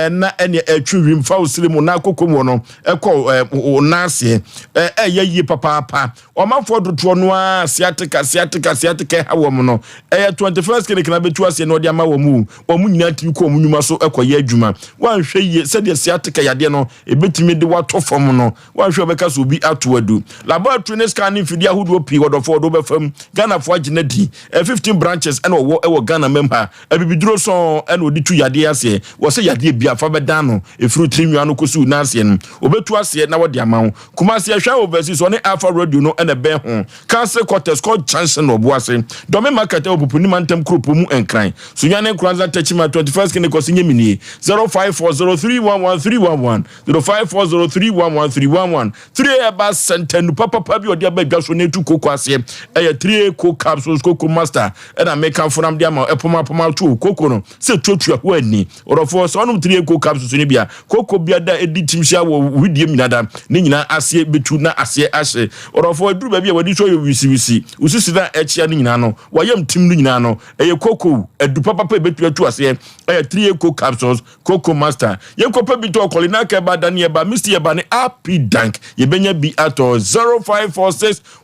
na ɛneɛ ɛtwe wiem fa wo siri mu na akokɔ mu no ɛkɔ wo nan aseɛ ɛyɛ yie papaapa. Ɔmanfoɔ dodoɔ no a sciatica sciatica sciatica ɛha wɔn no ɛyɛ 21st Clinic na bɛtu aseɛ na ɔde ama wɔn mu. Wɔn nyinaa tumi kɔ wɔn nnwuma so ɛkɔyɛ adwuma. Wɔanhwɛ yie sɛdeɛ sciatica yadeɛ no ebɛtumi de watɔ fam no, wɔanhwɛ wɔbɛka so obi ato adu. Laboratory ne scan ne mfidie ahodoɔ pii wɔdɔfoɔ wɔde bɛfam Ghanafoɔ agye no di. 15 branches ɛna ɔwɔ ɛwɔ Ghana mɛm ha. Abibiduro sɔn ɛna ɔde tu yadeɛ aseɛ. Wɔsɛ yadeɛ bi afa bɛdan no efiri tiri nwa no kɔsi n'aseɛ no obɛtu aseɛ na wɔde ama wo. Kumasi ɛhwɛ overseas ɔne Alpha Radio no ɛna ɛbɛn ho. Council quarters kɔ junction na ɔbo ase Dɔmi Market ɛwɔ Pupu ne mantam kuropɔn mu Nkran Sunyane Nkoranza Tɛkyima. 21st Clinic kɔsi nye minie 0540311311 0540311311. Three ɛba sɛntɛnu papapa bi ɔde aba dwa so na etu koko aseɛ ɛyɛ three co capsules Koko Master ɛna meka fonam de ama ɛpɔm apɔm ato koko no sɛ tuatua ho ani. Ɔdɔfoɔ sɛ ɔnom three co capsules no bi a koko bi ada edi tim hyia wɔ widie mu nyinaa ne nyinaa aseɛ betu na aseɛ ahye. Ɔdɔfoɔ aduru baabi a wɔde so yɛ wisiwisi osisi na ɛkyia no nyinaa no wɔyam tim no nyinaa no ɛyɛ koko adu papapa ebetu atu aseɛ ɛyɛ three co capsules Koko Master. Yɛnkɔpɛ bi tɔ Kɔlina Kɛba Dani ɛba Misti ɛba ne AP Dank yɛbɛnya bi atɔ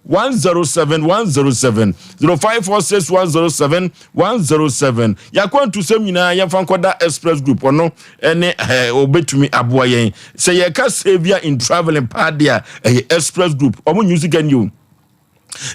0546107107 0546107107. Yɛakwantusɛm nyinaa yɛmfa nkɔda Express Group ɔno ɛne ɛɛ ɔbɛtumi aboa yɛn. Sɛ yɛka saviour in travelling paa deɛ a ɛyɛ Express Group. Ɔmo nyu sika ni o.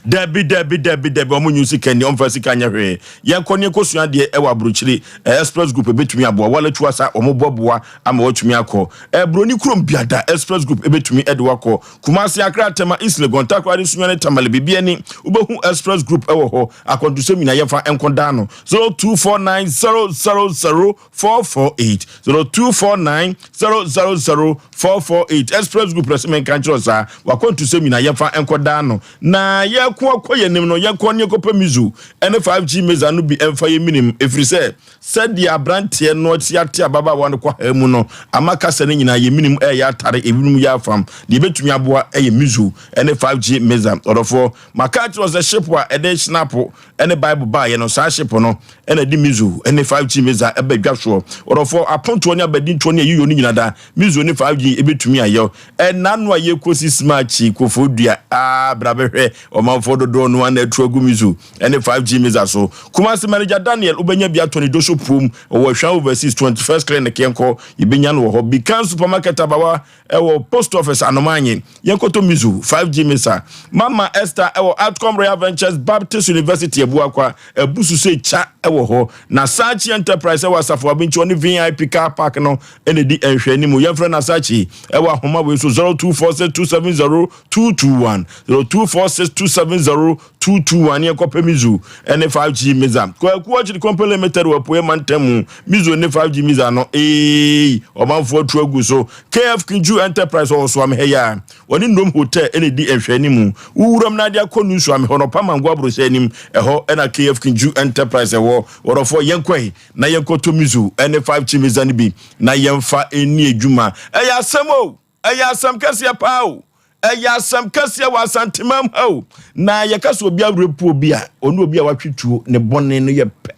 Dabi dabi dabi dabi, ɔmo nyu sika ni ɔmfa sika nyɛ hwee. Yɛnkɔ ne yɛnkɔsua adeɛ ɛwɔ aburokyire Express Group ebɛtumi aboa wale tu asa ɔmo bɔboa ama wɔatumi akɔ ɛburoni kurom biada. Express Group ebɛtumi ɛde wakɔ Kumasi, Akra, Tema, East Legon, Takoradi, Sunyani, Tamale, bibi ani wobɛhu Express Group ɛwɔ hɔ. Akwantusɛm nyinaa yɛmfa nkɔdaa no 0249000448 0249000448. Express Group na sɛ menka nkyerɛ saa wakwantusɛm nyinaa yɛmfa nkɔdaa no. Na yɛko akɔ yɛn nim no yɛnkɔ ne yɛkɔpɛ Mizu ɛne 5G meza no bi ɛmfa yɛ minim ɛfiri sɛ sɛdeɛ aberanteɛ no ate ate ababaawa no kɔ ha mu no ama kasa no nyinaa yɛ minim ɛyɛ atare ebinom yɛ afam. Deɛ ebɛtumi aboa ɛyɛ Mizu ɛne 5G meza. Ɔdɔfoɔ maka kyerɛ sɛ ship a ɛde schnapp ɛne Bible baayɛ no saa ship no ɛna ɛde Mizu ɛne 5G meza ɛbɛ dwa soɔ. Ɔdɔfoɔ apontoɔ ne abadintoɔ ne ayiyɔ no nyinaa da Mizu ne 5G ebɛtumi ayɛ. Ɛna no a yɛkɔsi smarchi kofo dua aa bra bɛhwɛ ɔmanfoɔ dodoɔ no ana atu agu Mizu ɛne 5G meza so. Kumasi manager Daniel wobɛnya bi atɔ ne doso pom ɔwɔ Hwɛn Overseas 21st Clinic yɛnkɔ yɛbɛnya no wɔ hɔ. Bikan Supermarket abawa ɛwɔ post office Anomanye yɛnkɔtɔ Mizu 5G mesa. Mama Esther ɛwɔ Outcome Royal Ventures Baptist University Abuakwa abusu sɛ kya ɛwɔ hɔ. Na Sachi Enterprise ɛwɔ Asafo Abinkyi ɔne VIP car park no ɛna di nhwɛ anim. Yɛmfrɛ na Sachi ɛwɔ ahoma wei so 0246270221 0246. 27 0221 ne yɛnkɔpɛ Mizu ne 5G Miza. Kwaku Orchid Company Limited wɔ Apueɛ Mantam mu. Mizu ne 5G Miza no, eei, ɔmanfoɔ atu agu so. KF Kinju Enterprise wɔ Suame ha yi a, wɔne Nnom Hotel na ɛdi nhwɛanimu. Wo wuram na ade akɔ nu Suame hɔ no, Pamango abrosɛ anim, ɛhɔ na KF Kinju Enterprise wɔ. Wɔdɔfoɔ, yɛnkɔ na yɛnkɔtɔ Mizu ne 5G Miza no bi na yɛmfa nni adwuma. Ɛyɛ asɛm o! Ɛyɛ asɛm kɛseɛ paa o. Ɛyɛ asɛm kɛseɛ wɔ Asantemam ha o. Na yɛka sɛ obi awerɛpu obi a, ɔne obi a watwe tuo, ne bɔne no yɛ pɛ.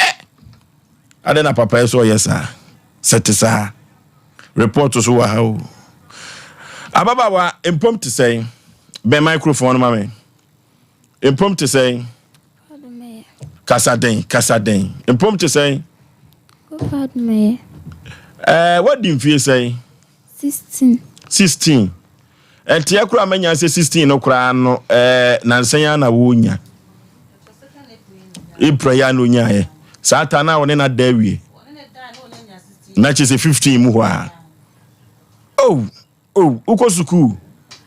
Adɛn na papa yɛ sɛ ɔyɛ saa? Sɛ te saa. Report so wɔ ha o. Ababaawa, mpom te sɛn? Bɛn microphone no ma me. Mpom te sɛn? Kasa den, kasa den. Mpom te sɛn? Ɛɛ, wadi mfie sɛn? 16. 16. Ɛnteɛ koraa manya sɛ 16 no koraa no ɛɛ nansa yi ara na wonya. April yi ara na onyaeɛ. Saa ta na ɔne na da awie. Na kyerɛ sɛ 15 mu hɔ a. Oh, oh, wokɔ sukuu?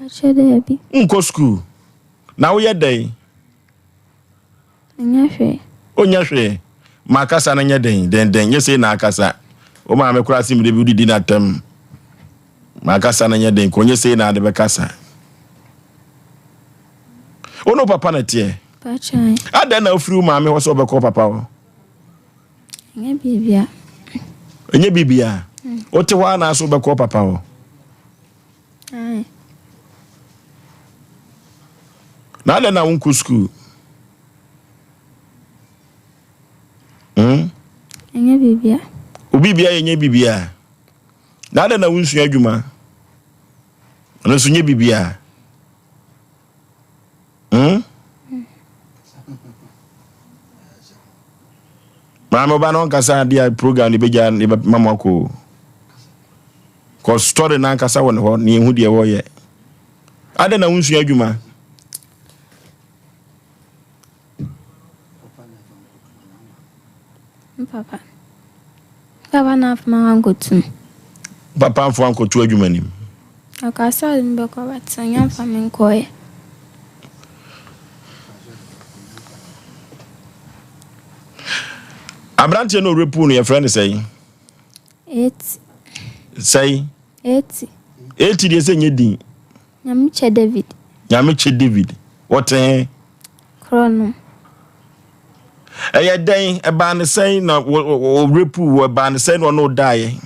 Akyɛ daabi. Nkɔ sukuu. Na woyɛ dɛn? Ɔnyɛ hwee. Ɔnyɛ hwee. Ma kasa no nyɛ den denden. Nyɛ sei na akasa. Wo maame koraa se mede bi wodidi n'atam. Ma kasa no nyɛ den. Kɔ nyɛ sei na ade bɛkasa. Wo ne wo papa na teɛ. Pakyan. Adɛn na wofiri wo maame hɔ sɛ wobɛkɔ papa hɔ? Ɛnyɛ biribia. Ɛnyɛ biribia. Wote hɔ a na so wobɛkɔ papa hɔ? Ae. Na adɛn na wonkɔ sukuu? Hmm? Ɛnyɛ biribia. Wo biribia yɛ nyɛ biribia. Na adɛn na wonsua adwuma? Ɛno nso nyɛ biribia. Hmm? Maame ɔba no ɔnkasa adeɛ a program ne bɛgya ne bɛma mo akɔ. Kɔ story no ankasa wɔ ne hɔ ne yɛhu deɛ wɔyɛ. Adɛn na wonsua adwuma? Papa. Papa na afoma wankɔtu. Papa mfo ankɔtu adwuma nim. Ɔkaa sɛ ɔde me bɛkɔ but ɔnya mfa me nkɔɛ. Aberanteɛ no ɔrepu no yɛfrɛ no sɛn? Eti. Sɛn? Eti. Eti deɛ sɛ nyɛ din. Nyamekyɛ David. Nyamekyɛ David. Wɔte he? Korɔ no. Ɛyɛ dɛn? Ɛbaa ne sɛn na ɔrepu wɔ ɛbaa ne sɛn na ɔne wo daeɛ?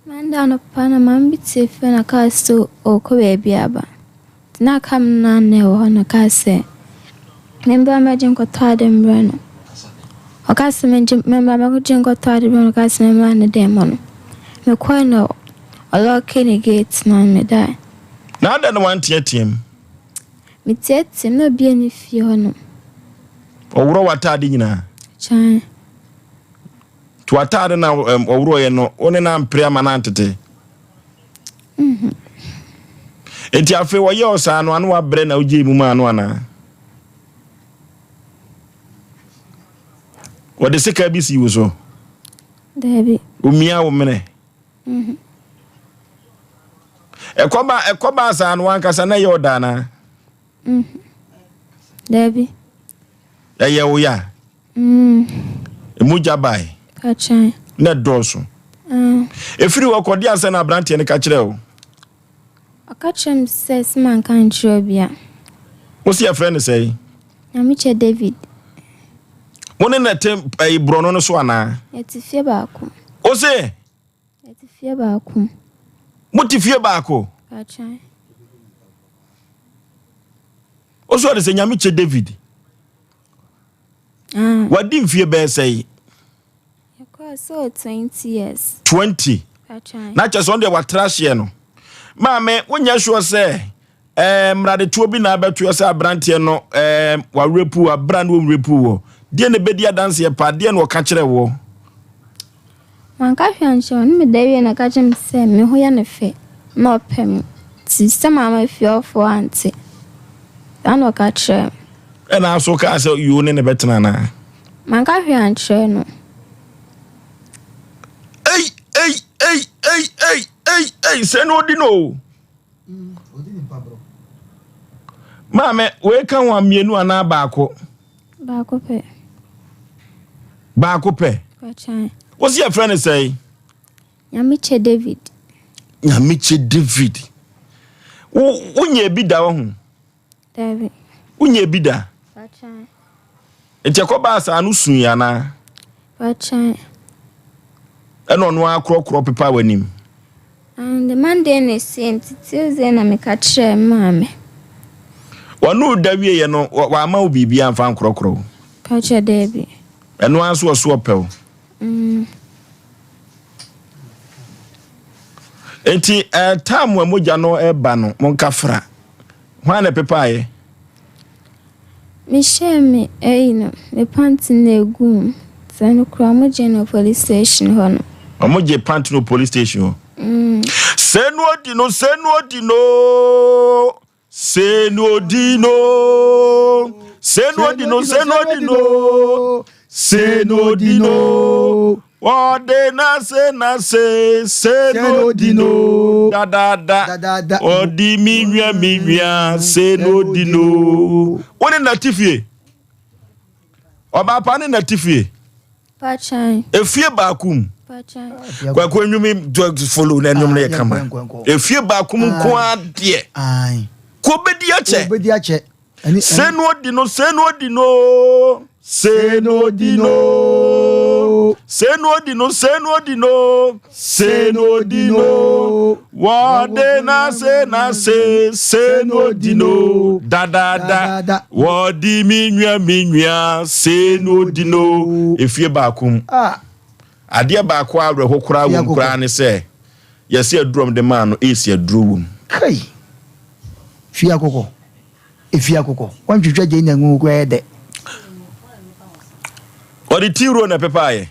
Monday anɔpa na maame bi te fie na ɔkaa sɛ ɔrekɔ baabi aba. Nti na aka me na na ɛwɔ hɔ na ɔkaa sɛ membra mmɛgye nkɔtɔ ade mbrɛ no. Ɔkaa sɛ mengye membra mmɛgye nkɔtɔ ade mbrɛ no ɔkaa sɛ membra ne dan mu no. Mekɔe na ɔlɔɔkee ne gate na medae. Na adɛn na wanteateam? Meteateam na obiara nni fie hɔnom. Ɔworɔ w'ataade nyinaa? Kyan. To ataade na ɔworɔeɛ no, wo ne no ampere ama no antete. Mhm. Enti afei wɔyɛ ɔsaa no ano wabrɛ na wogyee mu maa no anaa? Wɔde sika bi sii wo so? Daabi. Omia wo mene? Mhm. Ɛkɔba ɛkɔba saa no wankasa na ɛyɛ ɔda anaa? Mhm. Daabi. Ɛyɛ wo ya? Mm. Mogya bae. Kakyan. Na ɛdɔɔso. Mm. Ɛfiri hɔ kɔ, deɛ ansa na aberanteɛ no ka kyerɛɛ wo? Ɔka kyerɛɛ me sɛ sɛ manka ankyerɛ obi a. Wo se yɛfrɛ no sɛn? Nyamekyɛ David. Wo ne no te ɛyi borɔno no so anaa? Yɛte fie baako. Wo se? Yɛte fie baako. Mote fie baako? Kakyan. Wo se ɔde sɛ Nyamekyɛ David? Ah. Wadi mfie bɛyɛ sɛn? Yɛkɔɔ so 20 years. 20. Na kyerɛ sɛ ɔno deɛ watra hyeɛ no. Maame, wonyɛ sure sɛ eh, mmaradetoɔ bi na abɛtoɛ sɛ aberanteɛ no eh, wawerɛpu abera no wɔnwerɛpu wɔ. Deɛ na ɛbɛdi adanseɛ paa, deɛ na ɔka kyerɛ wɔ? Wanka hwee ankyerɛ me, ne meda wie na ɔka kyerɛ me sɛ me ho yɛ no fɛ na ɔpɛ me. Nti sɛ mamma fie hɔfoɔ ante. Saa na ɔka kyerɛɛ me. Ɛna aso kaa sɛ yoo ne ne bɛtena anaa? Manka hwee ankyerɛ no. Ei ei ei ei ei ei ei sɛ na ɔdi no o. Maame, wei ka ho a mmienu anaa baako? Baako pɛ. Baako pɛ? Pakyan. Wosi yɛfrɛ no sɛn? Nyamekyɛ David. Nyamekyɛ David. Wo wonyɛ bi da wɔ ho? Dabi. Wonyɛ bi da? Pakyan. Nti ɛkɔbaa saa no sui anaa? Pakyan. Ɛna ɔno ara korɔkorɔ pepa w'anim. And the Monday na ɛsii nti Tuesday na meka kyerɛɛ me maame. Ɔne wo da wieɛ no wamma wo biribi amfa ankorɔkorɔ wo? Pakyɛ daabi. Ɛno ara nso ɔso ɔpɛ wo? Mm. Nti eh, time a mogya no ɛba no monka fra. Hwan na ɛpepaeɛ? Mehyɛɛ me ɛyi no, me pant no eguu mu. Sɛ no koraa ɔmo gyee no wɔ police station hɔ no. Ɔmo gye pant no wɔ police station hɔ. Mm. Sɛ no odi no, sɛ no odi no, sɛ no odi no, sɛ no odi no, sɛ no odi no, sɛ no odi no. Ɔde n'ase n'ase se no di no dadaada. Ɔdi mi nua mi nua se no di no. Wo ne nati fie? Ɔbaa pa ne nati fie? Pakyan. Efie baako mu. Pakyan. Kwaku enwumi follow na enwom no yɛ kama. Efie baako mu nko adeɛ. Ko bedi akyɛ. Ko bedi akyɛ. Se no di no, se no di no, se no di no, se no di no, se no di no, se no di no. Wɔde na se na se, se no di no, da da da. Wɔde mi nua mi nua, se no di no. Efie baako mu. Ah. Adeɛ baako a awerɛho koraa wom koraa ne sɛ yɛsɛ aduro a wɔde maa no esi aduro wom. Kai. Fie akokɔ. Efi akokɔ. Wɔntwitwa gye na ngu koraa yɛ dɛ. Ɔde tea roll na ɛpepaeɛ.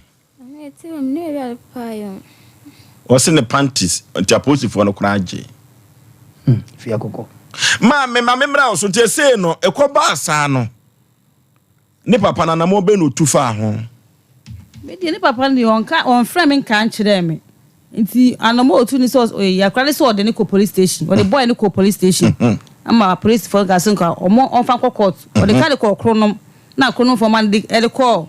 Ɔse ne panties nti apolisifoɔ no koraa gye. Hmm, fi akokɔ. Maame, maame mmra wo so nti esei no ɛkɔ baa saa no. Ne papa no, anammɔn bɛn na ɔtu faa ho? Me deɛ, ne papa no deɛ, ɔnka, ɔmfrɛɛ me nkaa nkyerɛɛ me. Nti anammɔn a ɔtu ne sɛ, ɔyi akwadaa no sɛ ɔde no kɔ police station. Ɔde boy no kɔɔ police station. Ama apolisifoɔ no kaa sɛ nka wɔn ɔmfa nkɔ court. Ɔde ka de kɔɔ Kronom, na Kronomfoɔ ma no de ɛde kɔɔ.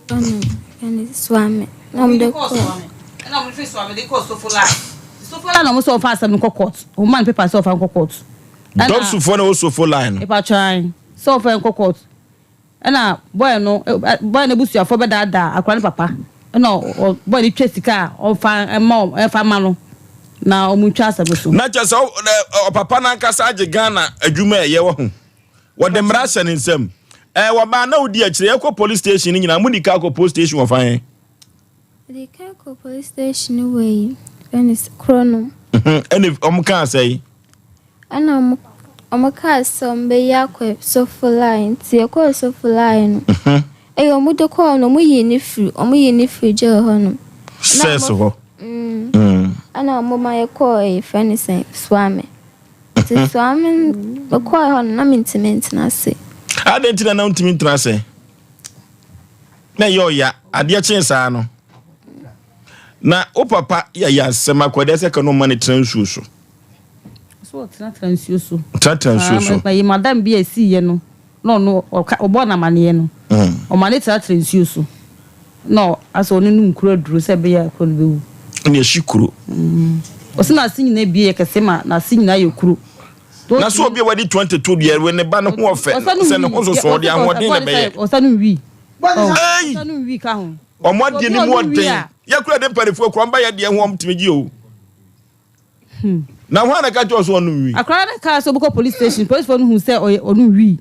Ɛna ɛne Suame na wɔn de kɔɔ. Ɛna wɔn firi Suame de kɔɔ Sofoline. Sofoline na wɔn sɛ ɔmfa asɛm no nkɔ court. Wɔn ma no paper sɛ ɔmfa nkɔ court. Ɛna. Dɔmsufoɔ na ɛwɔ Sofoline no. Mepa kyɛw ae. Sɛ ɔfa yɛn kɔ court ɛna boy no boy no abusuafoɔ bɛdaadaa akora no papa ɛna ɔ boy no twa sika a ɔfa ɛma wɔn ɛfa ma no na wɔn ntwa asɛm no so. Na kyerɛ sɛ ɔpapa no ankasa agye Ghana adwuma a ɛyɛ wahu. Wɔde mmara ahyɛ ne nsam. Ɛɛ wɔbaa na wodi akyire yɛkɔ police station no nyinaa modi ka kɔ police station wɔ fa he? Yɛde ka kɔ police station wɔ yi fɛ ne korɔ nom. Ɛne wɔn kaa sɛe? Ɛna ɔmo kaa sɛ ɔmo bɛyi akɔ Sofolai nti yɛkɔɔ Sofolai no ɛyɛ ɔmo de kɔɔ no ɔmo yii no firi ɔmo yii no firi jail hɔ nom. Sɛs hɔ. Ɛna ɔmo ma yɛkɔɔ ɛyɛ frɛ no sɛn Suame nti Suame mekɔɔ hɔ no na mentumi ntena ase. Adɛn nti na na wontumi ntena ase? Na ɛyɛ ɔya adeɛ kyee saa no. Na wo papa yɛ asɛm akwadaa sɛ ka no ɔma no tena nsuo so. So ɔtenatena nsuo so. Tenatena nsuo so. Ah, madam bi a ɛsiiɛ no, na ɔno ɔka ɔbɔɔ no amaneɛ no, ɔma no tenatena nsuo so. Na asɛ ɔno nom kuro aduro sɛ ɛbɛyɛ a kuro no bɛwu. Ɛna ɛhye kuro. Ɔsɛ n'ase nyinaa bie yɛ kɛse ma n'ase nyinaa yɛ kuro. Na so obi a wadi 22 deɛ wei ne ba no ho ɔfɛ sɛ ne ho soso ɔde ahoɔden na ɛbɛyɛ. Ɔsa no nwi. Ei! Ɔsa no nwi ka ho. Ɔmo adeɛ ne mu ɔden. Yɛ kura de mpanyinfoɔ kura ɔmo ba yɛ deɛ ho ɔmo tumi gye o. Na hwan na ɛka kyerɛ wo sɛ ɔnom wii? Akwadaa no kaa sɛ ɔbɛkɔ police station, policefoɔ no huu sɛ ɔyɛ ɔnom wii.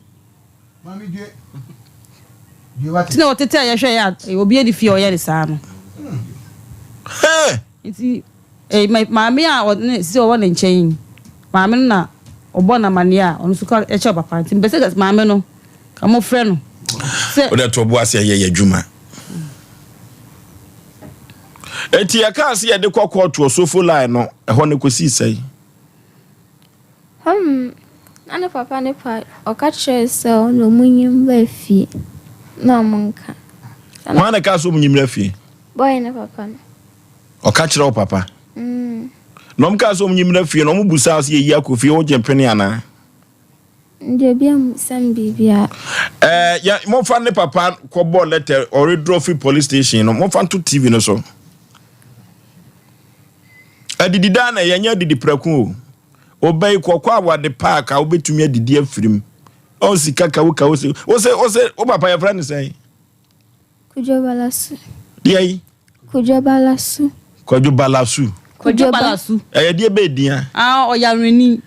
Nti na ɔtete a yɛhwɛ yɛ a obi ani fie a ɔyɛ ne saa no. Nti eh, maame a ɔne sisi ɔwɔ ne nkyɛn yi, maame no na ɔbɔ no amaneɛ a ɔno nso ka kyerɛ papa. Nti mpɛ sɛ maame no ka mofrɛ no sɛ. Wode to bo ase yɛ yɛ adwuma. Enti yɛkaa sɛ yɛde kɔ kɔɔto ɔsofo line no, ɛhɔ no kɔsii sɛn? Hɔnom, na ne papa ne pa ɔka kyerɛɛ sɛ ɔno ɔmo nyi mmra fie na ɔmo nka. Hwan na ɛkaa sɛ ɔmo nyi mmra fie? Boy ne papa no. Ɔka kyerɛ wo papa? Mm. Na ɔmo kaa sɛ ɔmo nyi mmra fie no, ɔmo busaa sɛ yɛyi akɔ fie, wogye mpene anaa? Ndeɛ obi ammisa me biribiara. Ɛɛ yɛ momfa ne papa kɔbɔ lɛtɛ ɔredrɔ fi police station no momfa nto TV no so. Adidi daa na yɛnyɛ adidi prɛko o. Obɛyi kɔkɔ awade park a wobɛtumi adidi afirim. Ɔn sika kawo kawo se wose wose wo papa yɛfrɛ no sɛn? Kwadwo Balasu. Deɛ yi? Kwadwo Balasu. Kwadwo Balasu. Kwadwo Balasu. Ɛyɛ deɛ bɛɛ din a? Ah, ɔyɛ awerɛni.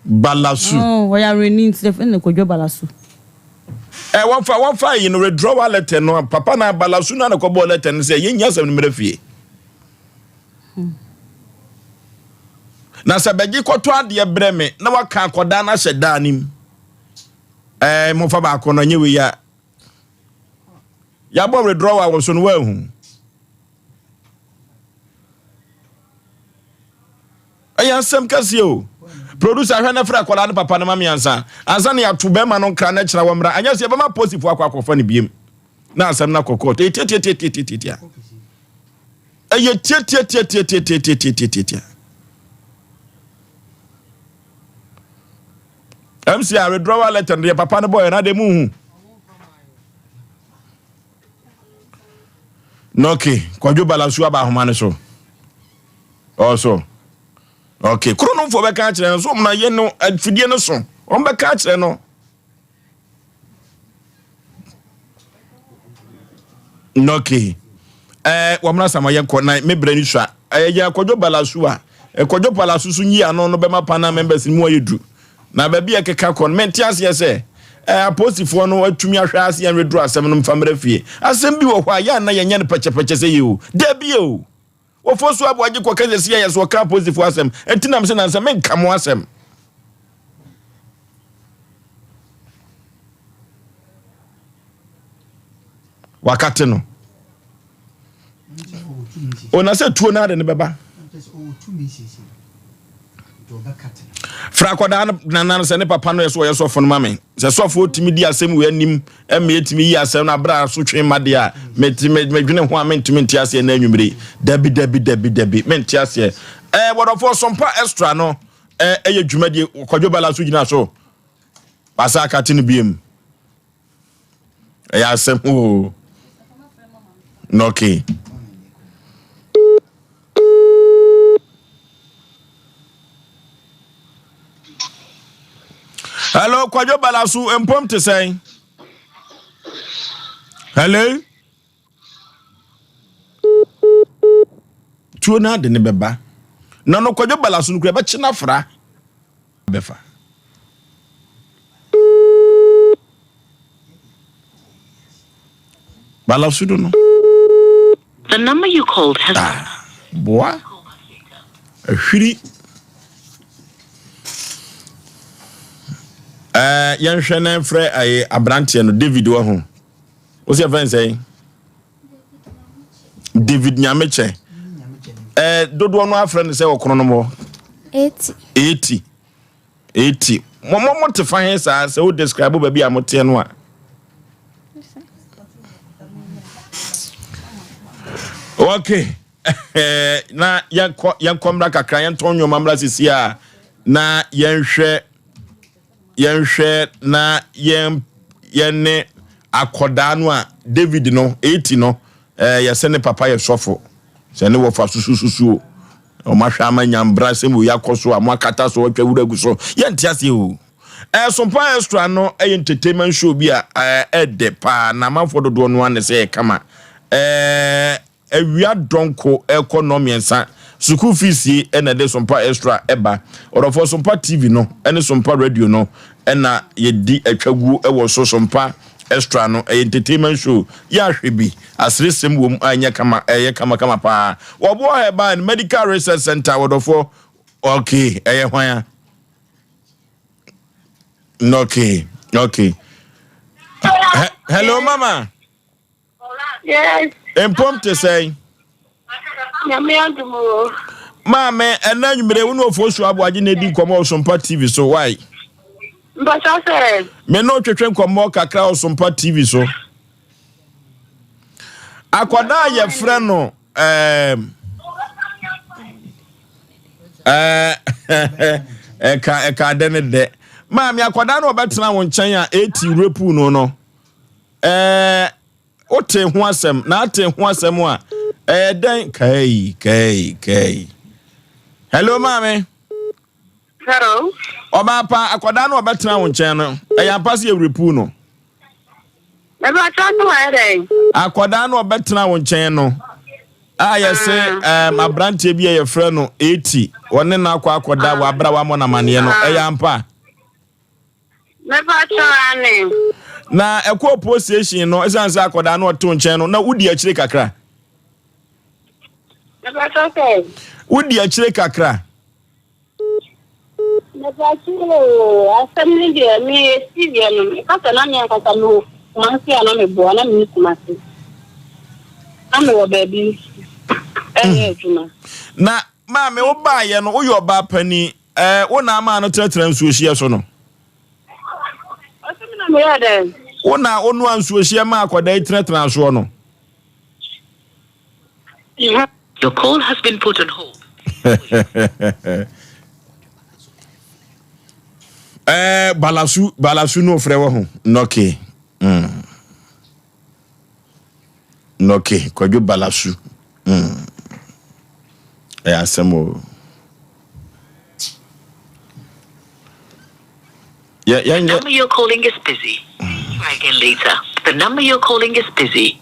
Balasu. Oh, ɔyɛ awerɛni nti yɛfrɛ no Kwadwo Balasu. Ɛ wɔfa wɔfa yi no withdrawal letter no papa na Balasu na na kɔbɔɔ letter no sɛ yɛnyi asɛm no mmerɛ fie. Na sɛ bɛgye kɔtɔ adeɛ brɛ me na waka akɔdaa no ahyɛ daa no mu. Ɛɛ mofa baako no ɛnyɛ wei a. Yɛabɔ withdrawal wɔ so no woahu. Ɛyɛ asɛm kɛseɛ o. Producer hwɛ na frɛ akwadaa no papa no ma me ansa. Ansa na yɛato bɛrima no nkra na kyerɛ wɔ mmra. Anyɛ sɛ yɛbɛma posifoɔ akɔ akɔfa no biem. Na asɛm no akɔ court. Ɛyɛ tiatiatiatiatiatia. Ɛyɛ tiatiatiatiatiatiatiatiatia. MC a withdrawal letter no deɛ papa no bɔɔyɛ no adeɛ mu hu. Okay, Kwadwo Balasu aba ahoma no so. Ɔso. Okay, kronomfoɔ bɛka akyerɛ no so ɔmo na yɛ no afidie no so. Wɔn bɛka akyerɛ no. Okay. Eh, wɔn na sama yɛn kɔ na me brɛ ni sua. Eh, yɛ Kwadwo Balasu a. Eh, Kwadwo Balasu so nyi ano no bɛma pana members ni mu ayɛ du. Na baabi a ɛkeka kɔ no, mente aseɛ sɛ eh, apolisifoɔ no atumi ahwɛ ase yɛn reduru asɛm no mfa mmra fie. Asɛm bi wɔ hɔ a yɛn na yɛnyɛ no pɛkyɛpɛkyɛ sɛ yɛ o. Dabi o. Wɔfɔ so aboagye kɔ kɛsɛ si yɛ so ɔka apolisifoɔ asɛm. Ɛnti nam sɛ nansɛ menka mo asɛm. Wakate no. O na sɛ tuo no ade no bɛba. Fra akwadaa no nana no sɛ ne papa no yɛ so ɔyɛ sɔfo no ma me. Sɛ sɔfo otumi di asɛm wei anim ɛma etumi yi asɛm no abere a so twe ma deɛ a mete medwene ho a mentumi nte aseɛ na anwummere. Dabi dabi dabi dabi mente aseɛ. Ɛɛ wɔdɔfoɔ Sompa Extra no ɛɛ ɛyɛ dwumadie Kwadwo Bala so gyina so. Basa akate no biem. Ɛyɛ asɛm o. Okay. Hello, Kwadwo Balasu, mpom te sɛn? Hello? Tuo no ade ne bɛba. Na no Kwadwo Balasu no kura bɛkye no afra. Bɛfa. Balasu do no. The number you called has. Ah, boa. Ahwiri. Eh, yɛnhwɛ na mfrɛ ayi aberanteɛ no David wɔ ho. Wo sɛ yɛfrɛ no sɛn? David Nyamekyɛ. Eh, dodoɔ no afrɛ no sɛ ɔkono no mɔ. 80. 80. 80. Mo mo mo te fa he saa sɛ wo describe baabi a mo teɛ no a. Okay. na yɛnkɔ yɛnkɔ mmra kakra yɛntɔn nneɛma mmra sisi a na yɛnhwɛ yɛnhwɛ na yɛn yɛne akɔdaa no a David no 80 no eh, yɛsɛ ne papa yɛ sɔfo sɛ ne wɔfa susususuo wɔn ahwɛ ama nyambra sɛ mu yɛakɔ so a mo akata so wɔatwa wura gu so yɛnte aseɛ o ɛsompa extra no ɛyɛ entertainment show bi a ɛdɛ paa na amanfoɔ dodoɔ no ano sɛ ɛkama ɛɛ Awia dɔnko rekɔ nnɔnmiɛnsa. Sukuu fees yi na ɛde Sompa Extra ba. Ɔdɔfoɔ Sompa TV no ne Sompa Radio no na yɛdi atwaguo wɔ so. Sompa Extra no ɛyɛ entertainment show. Yɛ ahwɛ bi. Aseresɛm wɔ mu a ɛnyɛ kama, ɛyɛ kamakama paa. Wɔboa Herbal and Medical Research Center ɔdɔfoɔ. Okay, ɛyɛ hwan a? Okay, okay. Hello mama. Yes. Mpom te sɛn? Nyame adom o. Maame, ɛna anwummere wo ne Ofosu Aboagye na edi nkɔmmɔ wɔ Sompa TV so. Why? Mpakyɛw sɛ. Me ne otwetwe nkɔmmɔ kakra wɔ Sompa TV so. Akwadaa a yɛfrɛ no ɛɛm ɛɛ ɛka ɛka dɛ ne dɛ. Maame, akwadaa no ɔbɛtena wo nkyɛn a eti repu no no, ɛɛ wote ho asɛm na ate ho asɛm a ɛyɛ dɛn? Kai, kai, kai. Hello, maame. Hello. Ɔbaa pa, akwadaa no ɔbɛtena wo nkyɛn no, ɛyɛ ampa sɛ yɛrepu no? Mepakyɛw sɛ wayɛ dɛn? Akwadaa no ɔbɛtena wo nkyɛn no a yɛse um, aberanteɛ bi a yɛfrɛ no Eti, ɔne no akɔ akɔda wɔ abere a wammɔ no amanneɛ no, ɛyɛ ampa? Mepakyɛw ane. Na ɛkɔɔ post station no, ɛsiane sɛ akwadaa no ɔte wo nkyɛn no, na wodi akyire kakra? Mepakyɛw sɛ? Wodi akyire kakra? Mepatwo oo, asɛm no deɛ me ɛsiiɛ no, meka sɛ na me ankasa mewɔ Kumasi a na meboa, na menni Kumasi. Na mewɔ baabi ɛyɛ adwuma. Na maame wo baayɛ no, woyɛ ɔbaa panin, ɛɛ wo na ama no tenatena nsuohyeɛ so no? Ɔsɛ me na meyɛ dɛn? Wo na wonoa nsuohyeɛ ma akwadaa yi tenatena soɔ no? Your call has been put on hold. Eh, balasu balasu no frɛ wɔ ho nɔke mm. nɔke kwadwo balasu mm. ɛyɛ asɛm o Yeah, yeah, the number you're calling is busy. Try again later. The number you're calling is busy.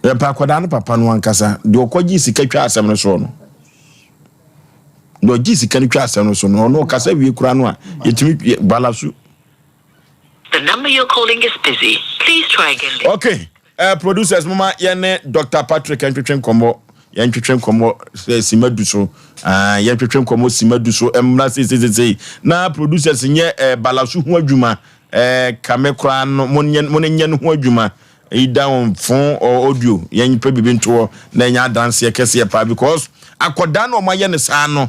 Yɛpɛ akwadaa no papa no ankasa deɛ ɔkɔgye sika twa asɛm no soɔ no deɛ ɔgye sika no twa asɛm no so no ɔno ɔkasa wie koraa no a yɛtumi bala so. The number you're calling is busy. Please try again later. Okay. Eh, producers moma yɛne Dr. Patrick ntwetwe nkɔmmɔ yɛntwetwe nkɔmmɔ sɛ sima du so ah, yɛntwetwe nkɔmmɔ sima du so mmra seiseiseisei na producers nyɛ eh, balaso ho adwuma eh, kame koraa no mo ne nyɛ no ho adwuma either on phone or audio yɛn pɛ biribi ntoɔ na ɛnyɛ adanseɛ kɛseɛ paa because akɔdaa no ɔmo ayɛ no saa no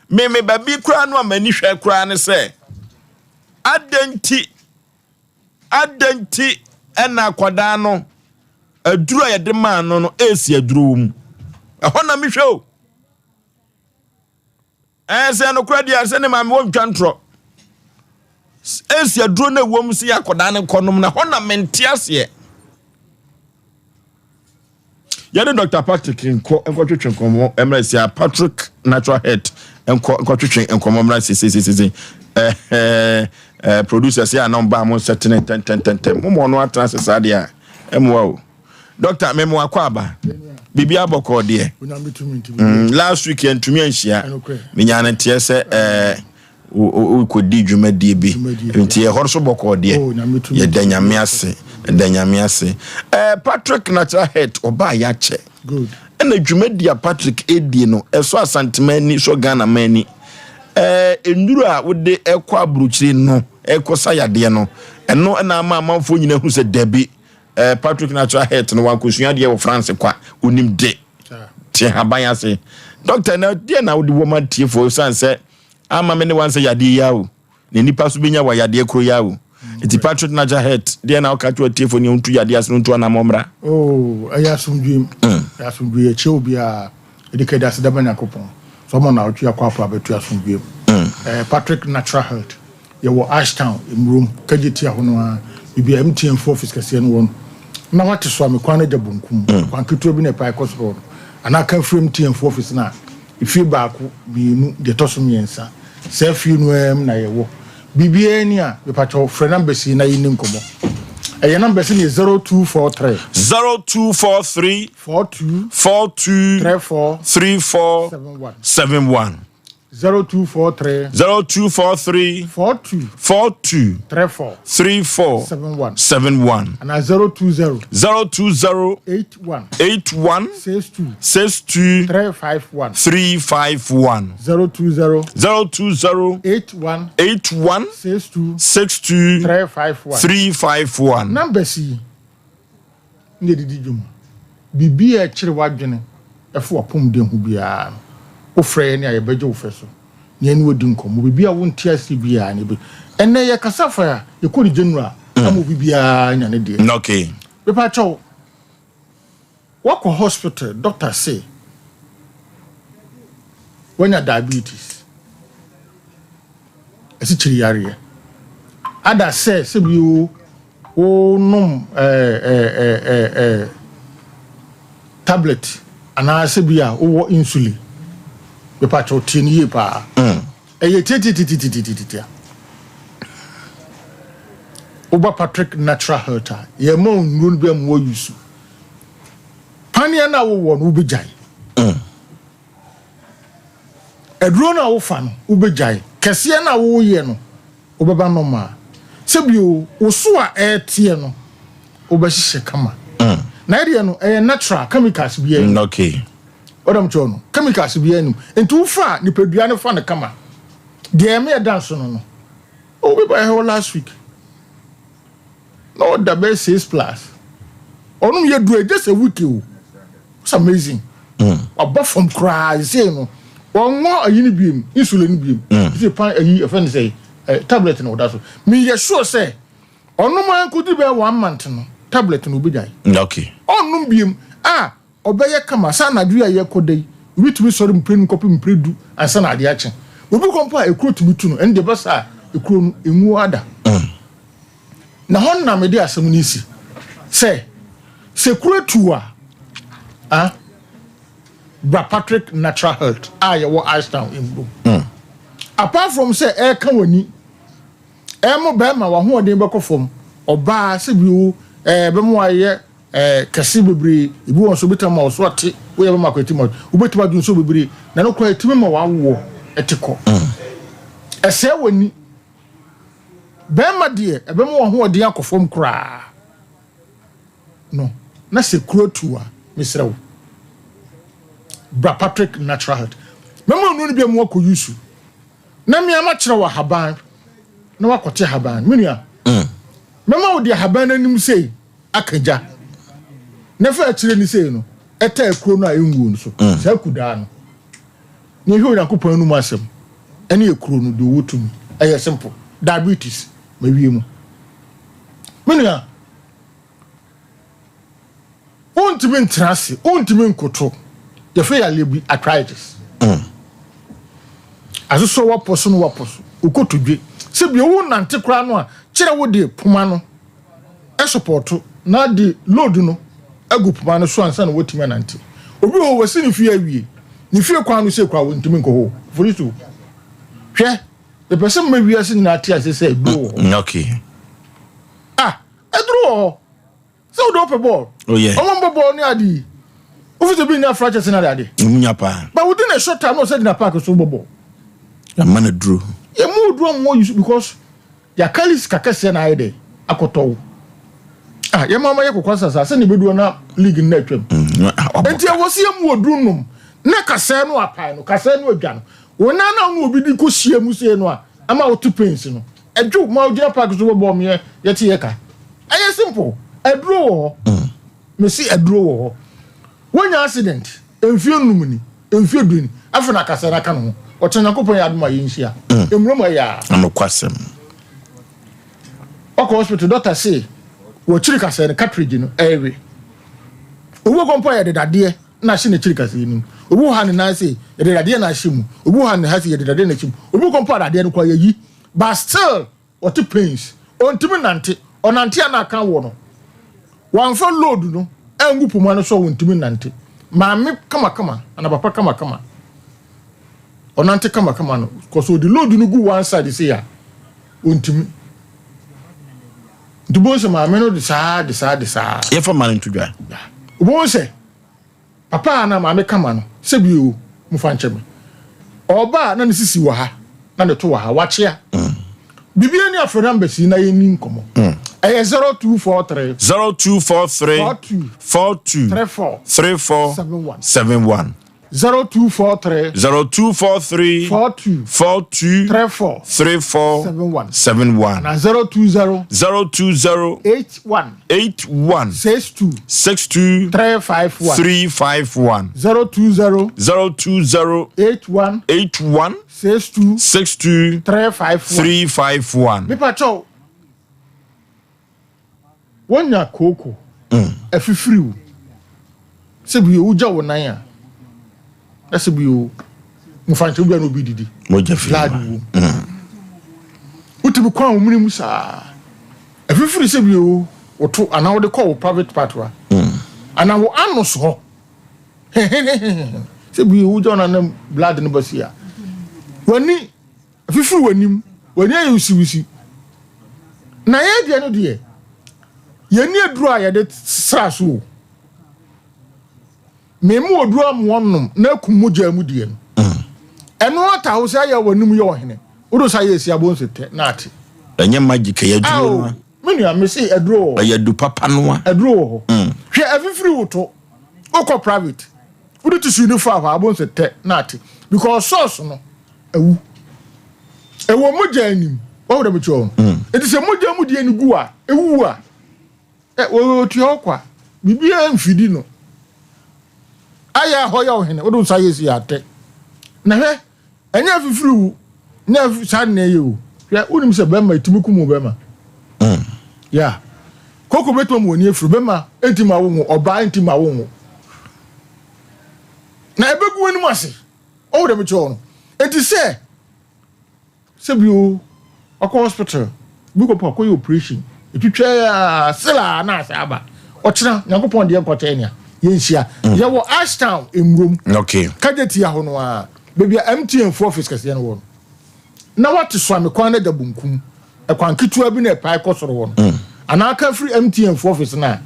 me me baabi koraa no a m'ani hwɛ koraa ne sɛ adɛn nti Adɛn nti na akwadaa no aduro a yɛde maa no no ɛresi aduro wɔ mu? Ɛhɔ na mehwɛ o. Ɛɛ sɛ nokorɛ deɛ sɛ ne maame wɔntwa ntorɔ. Ɛresi aduro no ɛwɔ mu sɛ yɛ akwadaa no nkɔnom na ɛhɔ na mente aseɛ. Yɛne Dr. Patrick nkɔ nkɔtwetwe nkɔmmɔ mmra si a Patrick Natural Head nkɔ nkɔtwetwe nkɔmmɔ mmra sesesese ɛɛ ɛɛ producer sɛ anam ba mo nsɛ tene ntɛntɛntɛntɛm mo mo ɔno atena ase saa deɛ a ɛmoa o Doctor memo akɔ aba biribi abɔkɔɔ deɛ mm, last week yɛntumi anhyia menya no nteɛ sɛ ɛɛ wokɔdi dwumadie bi nti ɛhɔ nso bɔkɔɔ deɛ oh, yɛda nyame ase yɛda nyame ase eh, patrick natural head ɔbaa yɛakyɛ ɛna dwumadie a patrick ɛdie no ɛsɔ asantema ani sɔ ghana ma ani eh, nnuro a wode ɛkɔ aburokyire no ɛkɔ sa yadeɛ no ɛno ɛna ama amanfoɔ nyina hu sɛ dabi eh, patrick natural head no wankɔsua adeɛ wɔ france kwa onim de te haban ase dɔkta na deɛ na wode wɔ ma tiefoɔ ɛsiane sɛ Ama me ne wansɛ yadeɛ yi ara o, na nnipa nso bɛnya wɔ yadeɛ koro yi ara o. Nti Patrick Naja Hurt, deɛ na woka kyerɛ ɔtiefo ne ɔntu yadeɛ ase na ɔntu anammɔn mmra? Oh, ɛyɛ asomdwoe mu. Ɛyɛ asomdwoe. Yɛkyia obiara. Yɛde ka yɛde aseda ma Nyankopɔn sɛ ɔma naawɔtwe akɔ apo abɛto asomdwoe mu. Ɛɛ Patrick Natural Health, yɛwɔ Ashtown, Mmurom, Kejetia hɔ no ara, baabi a MTN fo office kɛseɛ no wɔ no. Na woate so a, me kwan no agya bonkum. Kwan ketewa bi na ɛpae kɔ soro hɔ no. Anaa ka firi MTN fo office no a, Efie baako, mienu, deɛ ɛtɔ so miɛnsa. Saa fie no ara mu na yɛwɔ. Biribiara ni a, mepakyɛw frɛ numbers yi na yɛnni nkɔmmɔ. Ɛyɛ numbers no yɛ 0243. 0243. 42. 42. 34. 34. 71. 71. 0243. 0243. 42. 42. 34. 34. 71. 71. Anaa 020. 020. 81. 81. 62. 62. 351. 351. 020. 020. 81. 81. 62. 62. 351. 351. Numbers yi na yɛde di dwuma. Biribi a ɛkyere w'adwene ɛfa w'apɔmuden ho biara no, wofrɛ yɛn a yɛbɛgye wo fɛ so na yɛne wo adi nkɔmmɔ. Biribi a wonte aseɛ biara no yɛbɛ. Ɛnnɛ yɛkasa fa a yɛkɔ ne general ama obi biara anya ne deɛ. Okay. Mepa kyɛw, woakɔ hospital, doctor se woanya diabetes, asikyire yareɛ. Ada sɛ sɛbi o wonom ɛɛ ɛɛ ɛɛ ɛɛ tablet anaa sɛbi a wowɔ insulin. Mepakyɛw tie no yie paa. Ɛyɛ tiatiatitiatitiatia. Woba Patrick Natural Health a, yɛma wo nnuro no bi ama woayusu. Paneɛ no a wowɔ no wobɛgyae. Aduro no a wofa no wobɛgyae. Kɛseɛ no a woyɛ no wobɛba normal. Sɛ bio wo so a ɛreteɛ no wobɛhyehyɛ kama. Na ɛdeɛ no ɛyɛ natural chemicals biara nnim. Okay. Ɔdam kyerɛ no chemicals biara nnim. Nti wofa a nipadua no fa no kama. Deɛ ɛma ɛda nso no no. Obi ba hɔ last week. Na ɔda bɛyɛ 6 plus. Ɔnom yɛ duro just a week o. It's amazing. Wabɔ fam koraa sesei no. Ɔnwɔ ayi no biem, insulin no biem. Sesei pan ayi ɛfɛ no sɛ eh, tablet na ɔda so. Meyɛ sure sɛ ɔnom ara nkɔdi bɛyɛ one month no tablet no obɛgyae. Okay. Ɔnnom biem a ɔbɛyɛ kama. Sɛ anadwo yi a yɛrekɔ da yi, obi tumi sɔre mprenu kɔpem mprɛdu ansa na adeɛ akye. Obi kɔ mpo a ekuro tumi tu no, ɛno deɛ ɛba saa a ekuro no enwu ada. Na hɔ na mede asɛm no resi sɛ, sɛ kuro tu a, ah, bra Patrick Natural Health a yɛwɔ Ashtown Mbom. Apart from sɛ ɛreka w'ani, ɛmo bɛrima w'ahoɔden bɛkɔ fam, ɔbaa sɛ bi o, ɛɛ bɛmo ayɛ ɛɛ kɛse bebree, ebi wɔ nso obetumi ama ɔso ate, woyɛ bɛma akɔ etimi wobetumi adwo nso bebree, na no koraa etumi ma w'awoɔ ɛte kɔ. Ɛsɛe w'ani. Bɛrima deɛ ɛbɛma w'ahoɔden akɔ fam koraa no, na sɛ kuro tu a, mesrɛ wo, bra Patrick Natural Health. Mɛma nnuro no bi ama wakɔ yusu. Na mmea makyerɛ wo ahaban na wakɔte ahaban no. Me nua, mɛma wo de ahaban no anim sei aka gya. Na fa akyire no sei no, ɛta kuro no a ɛnwuo no so. Saa kudaa no. Na yɛhwɛ Onyankopɔn anom asɛm ɛne ekuro no deɛ ɔwɔ tumi. Ɛyɛ simple. Diabetes, mawie mu. Me nua, wontumi ntena ase, wontumi nkoto. Yɛfrɛ yareɛ bi arthritis. Asosɔ wapɔ so no wapɔ so, wokotodwe. Sɛ bio wonante koraa no a, kyerɛ wode poma no sopɔɔto na de load no agu poma no so ansa na watumi anante. Obi wɔ hɔ wasi ne fie awie, ne fie kwan no sei koraa wɔntumi nkɔ hɔ. Foriso, hwɛ, yɛpɛ sɛ mma wiase nyinaa te ase sɛ aduro wɔ hɔ. Okay. Ah, aduro wɔ hɔ. Sɛ wode wopɛ bɔɔl. Oh yeah. Ɔmo mbɔ bɔɔl ne ade yi. Wofi sɛ bi nya fractures ne ade ade. Ɔmo nya paa. But within a short time na ɔsɛ gyina park so bɔ bɔɔl. Yɛama no duro. Yɛma oduro ɔmo use because Yɛakari sika kɛseɛ na ayɛ dɛn akɔtɔ wo. Ah, yɛma ɔma yɛ kɔkɔ sasa sɛnea ɛbɛduru na league no na atwam. Enti ɛwɔ sɛ yɛmu oduru nom na kasɛɛ no apae no, kasɛɛ no adwa no. Wo nan na wo ne obi de kɔhyia mu sei no a, ama wote pains no. Ɛdwo ma wogyina park so bɔbɔ meɛ yɛte yɛ ka. Ɛyɛ simple. Aduro wɔ hɔ. Mese aduro wɔ hɔ. Woanya accident mfeɛ num ni, mfeɛ du ni, afei na akasa no aka ne ho. Ɔkyena Nyankopɔn yɛ adom a yɛnhyia. Mmura mu ɛyɛ a. Nokwasɛm. Ɔkɔ hospital, doctor se wɔkyiri kasɛɛ no cartridge no ɛrewe. Obi wɔ hɔ mpo a yɛde dadeɛ na ahyɛ n'akyiri kasɛɛ no mu. Obi wɔ hɔ a ne nan se yɛde dadeɛ na ahyɛ mu. Obi wɔ hɔ a ne ha se yɛde dadeɛ na ahyɛ mu. Obi wɔ hɔ mpo a dadeɛ no koraa yɛyi but still Ɔte pains. Ɔntumi nnante. Ɔnante a na aka wɔ no. Wamfa load no angu poma no so a ɔntumi nnante. Maame kamakama anaa papa kamakama. Ɔnante kamakama no kɔ so ɔde load no gu one side sei a ɔntumi. Nti wobɛhu sɛ maame no de saa de saa de saa. Yɛmfa mma no nto dwa. Wobɛhu sɛ Papa anaa maame kama no, sɛ bi o, mofa nkyɛ me. Ɔɔba a na ne sisi wɔ ha, na ne to wɔ ha, wakyea. Biribi ani afrɛ numbers yi na yɛnni nkɔmmɔ. Ɛyɛ 0243. 0243. 42. 42. 34. 34. 71. 71. 0243. 0243. 42. 42. 34. 34. 71. 71. Anaa 020. 020. 81. 81. 62. 62. 351. 351. 020. 020. 81. 81. 62. 62. 351. 351. Mepa kyɛw. Wonya kooko. Afifiri wo. Sɛ bi wogya wo nan a. Na sɛ bi o. Mufa nkyɛn wogya na obi didi. Mogya firi Blood mu. wom. Wotumi kwan wo mene mu saa. Ɛfifiri sɛ bio woto anaa wode kɔ wo private part wa. Anaa wo anus hɔ. Hehehehe. Sɛ bio wogya wo nanam blood no ba si a. W'ani afifiri w'anim. W'ani ayɛ wisiwisi. Na yɛ deɛ no deɛ yɛnni aduro a yɛde sra so o. Memu oduro amoa nom na akum mogya mu deɛ no. Ɛno ata wo sɛ ayɛ w'anim yɛ ɔhene. Wode sa yɛ esi abonse tɛ na ate. Ɛnyɛ magic ɛyɛ aduro no a. Me nua me se aduro wɔ hɔ. Ɛyɛ adu papa no a. Aduro wɔ hɔ. Hwɛ afifiri wo to. Wokɔ private. Wode tissue no fa hɔ abonse tɛ na ate. Because source no awu. Ɛwɔ mogya anim. Wahu dɛ mekyerɛ wo no. Nti sɛ mogya mu deɛ no gu a, ɛwu a, Ɛ, wɔtua wo kwa. Biribiara mfidi no. Ayɛ a hɔ yɛ ɔhene, wode wo nsa yɛ si atɛ. Na hwɛ, ɛnyɛ afifiri wu, nyɛ saa nna yɛ o. Hwɛ, wonim sɛ bɛrima ɛtumi kum wo bɛrima. Mm. Yeah. Koko bɛtumi ama w'ani afiri bɛrima ɛnti ma wo nwo, ɔbaa ɛnti ma wo nwo. Na ɛbɛgu w'anim ase. Ɔwo dɛm kyerɛ no. Enti sɛ Sɛ bi o, ɔkɔ hospital, bi kɔ po akɔyɛ operation, etwitwa a sila na asa aba. Ɔkyena, Nyankopɔn deɛ nkɔkyɛn nea yɛnhyia. Mm. Yɛwɔ Ashtown, Emurom. Okay. Kagye tia hɔ no a, baabi a MTN fo office kɛseɛ no wɔ no. Na wate Soame kwan no da bonkum, ɛkwan ketewa bi na ɛpae kɔ soro hɔ no. Mm. Anaa ka firi MTN fo office no a,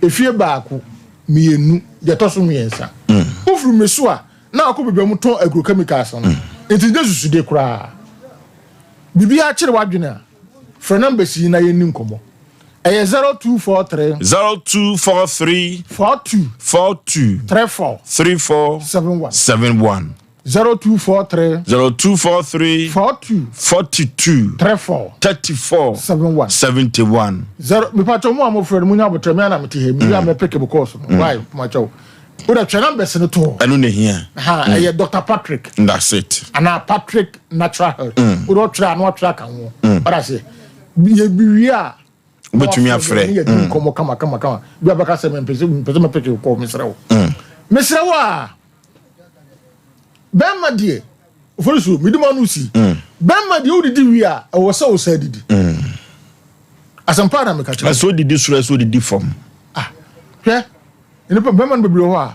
efie baako, mmienu, deɛ ɛtɔ so mmiɛnsa. Mm. Wofiri me so a, na ɔkɔ baabi a wɔtɔn agrochemicals no nti nyɛ susude koraa. Biribiara kyere w'adwene a, frɛ numbers yi na yɛnni nkɔmmɔ. Ɛyɛ 0243. 0243. 42. 42. 34. 34. 71. 71. 0243. 0243. 42. 42. 34. 34. 71. 71. Zero. Mepatwa mu a mofrɛ no munya abotrɛ me ana mete ha mi a mɛpeke mo course no. Why? Mepatwa wo dɛ twɛ numbers no to hɔ. Ɛno na ehia. Ha mm. ɛyɛ Dr. Patrick. That's it. Ana Patrick Natural Health. Mm. Wo dɛ ɔtwerɛ ano atwerɛ aka ho. Mm. Ɔda se yɛ bi wie a. Wobɛtumi afrɛ. Ne yɛ di nkɔmmɔ kama kama kama. Bi abɛka sɛ mempɛ sɛ mempɛ sɛ mɛpeke kɔ mesrɛ wo. Mesrɛ wo a bɛrima deɛ ofori so medi ma no si. Bɛrima deɛ wodidi wie a ɛwɔ sɛ wo sa didi. Asɛmpa na meka kyerɛ. Ɛsɛ odidi soro ɛsɛ odidi fam. Ah hwɛ. Nnipa mmarima no bebree wɔ hɔ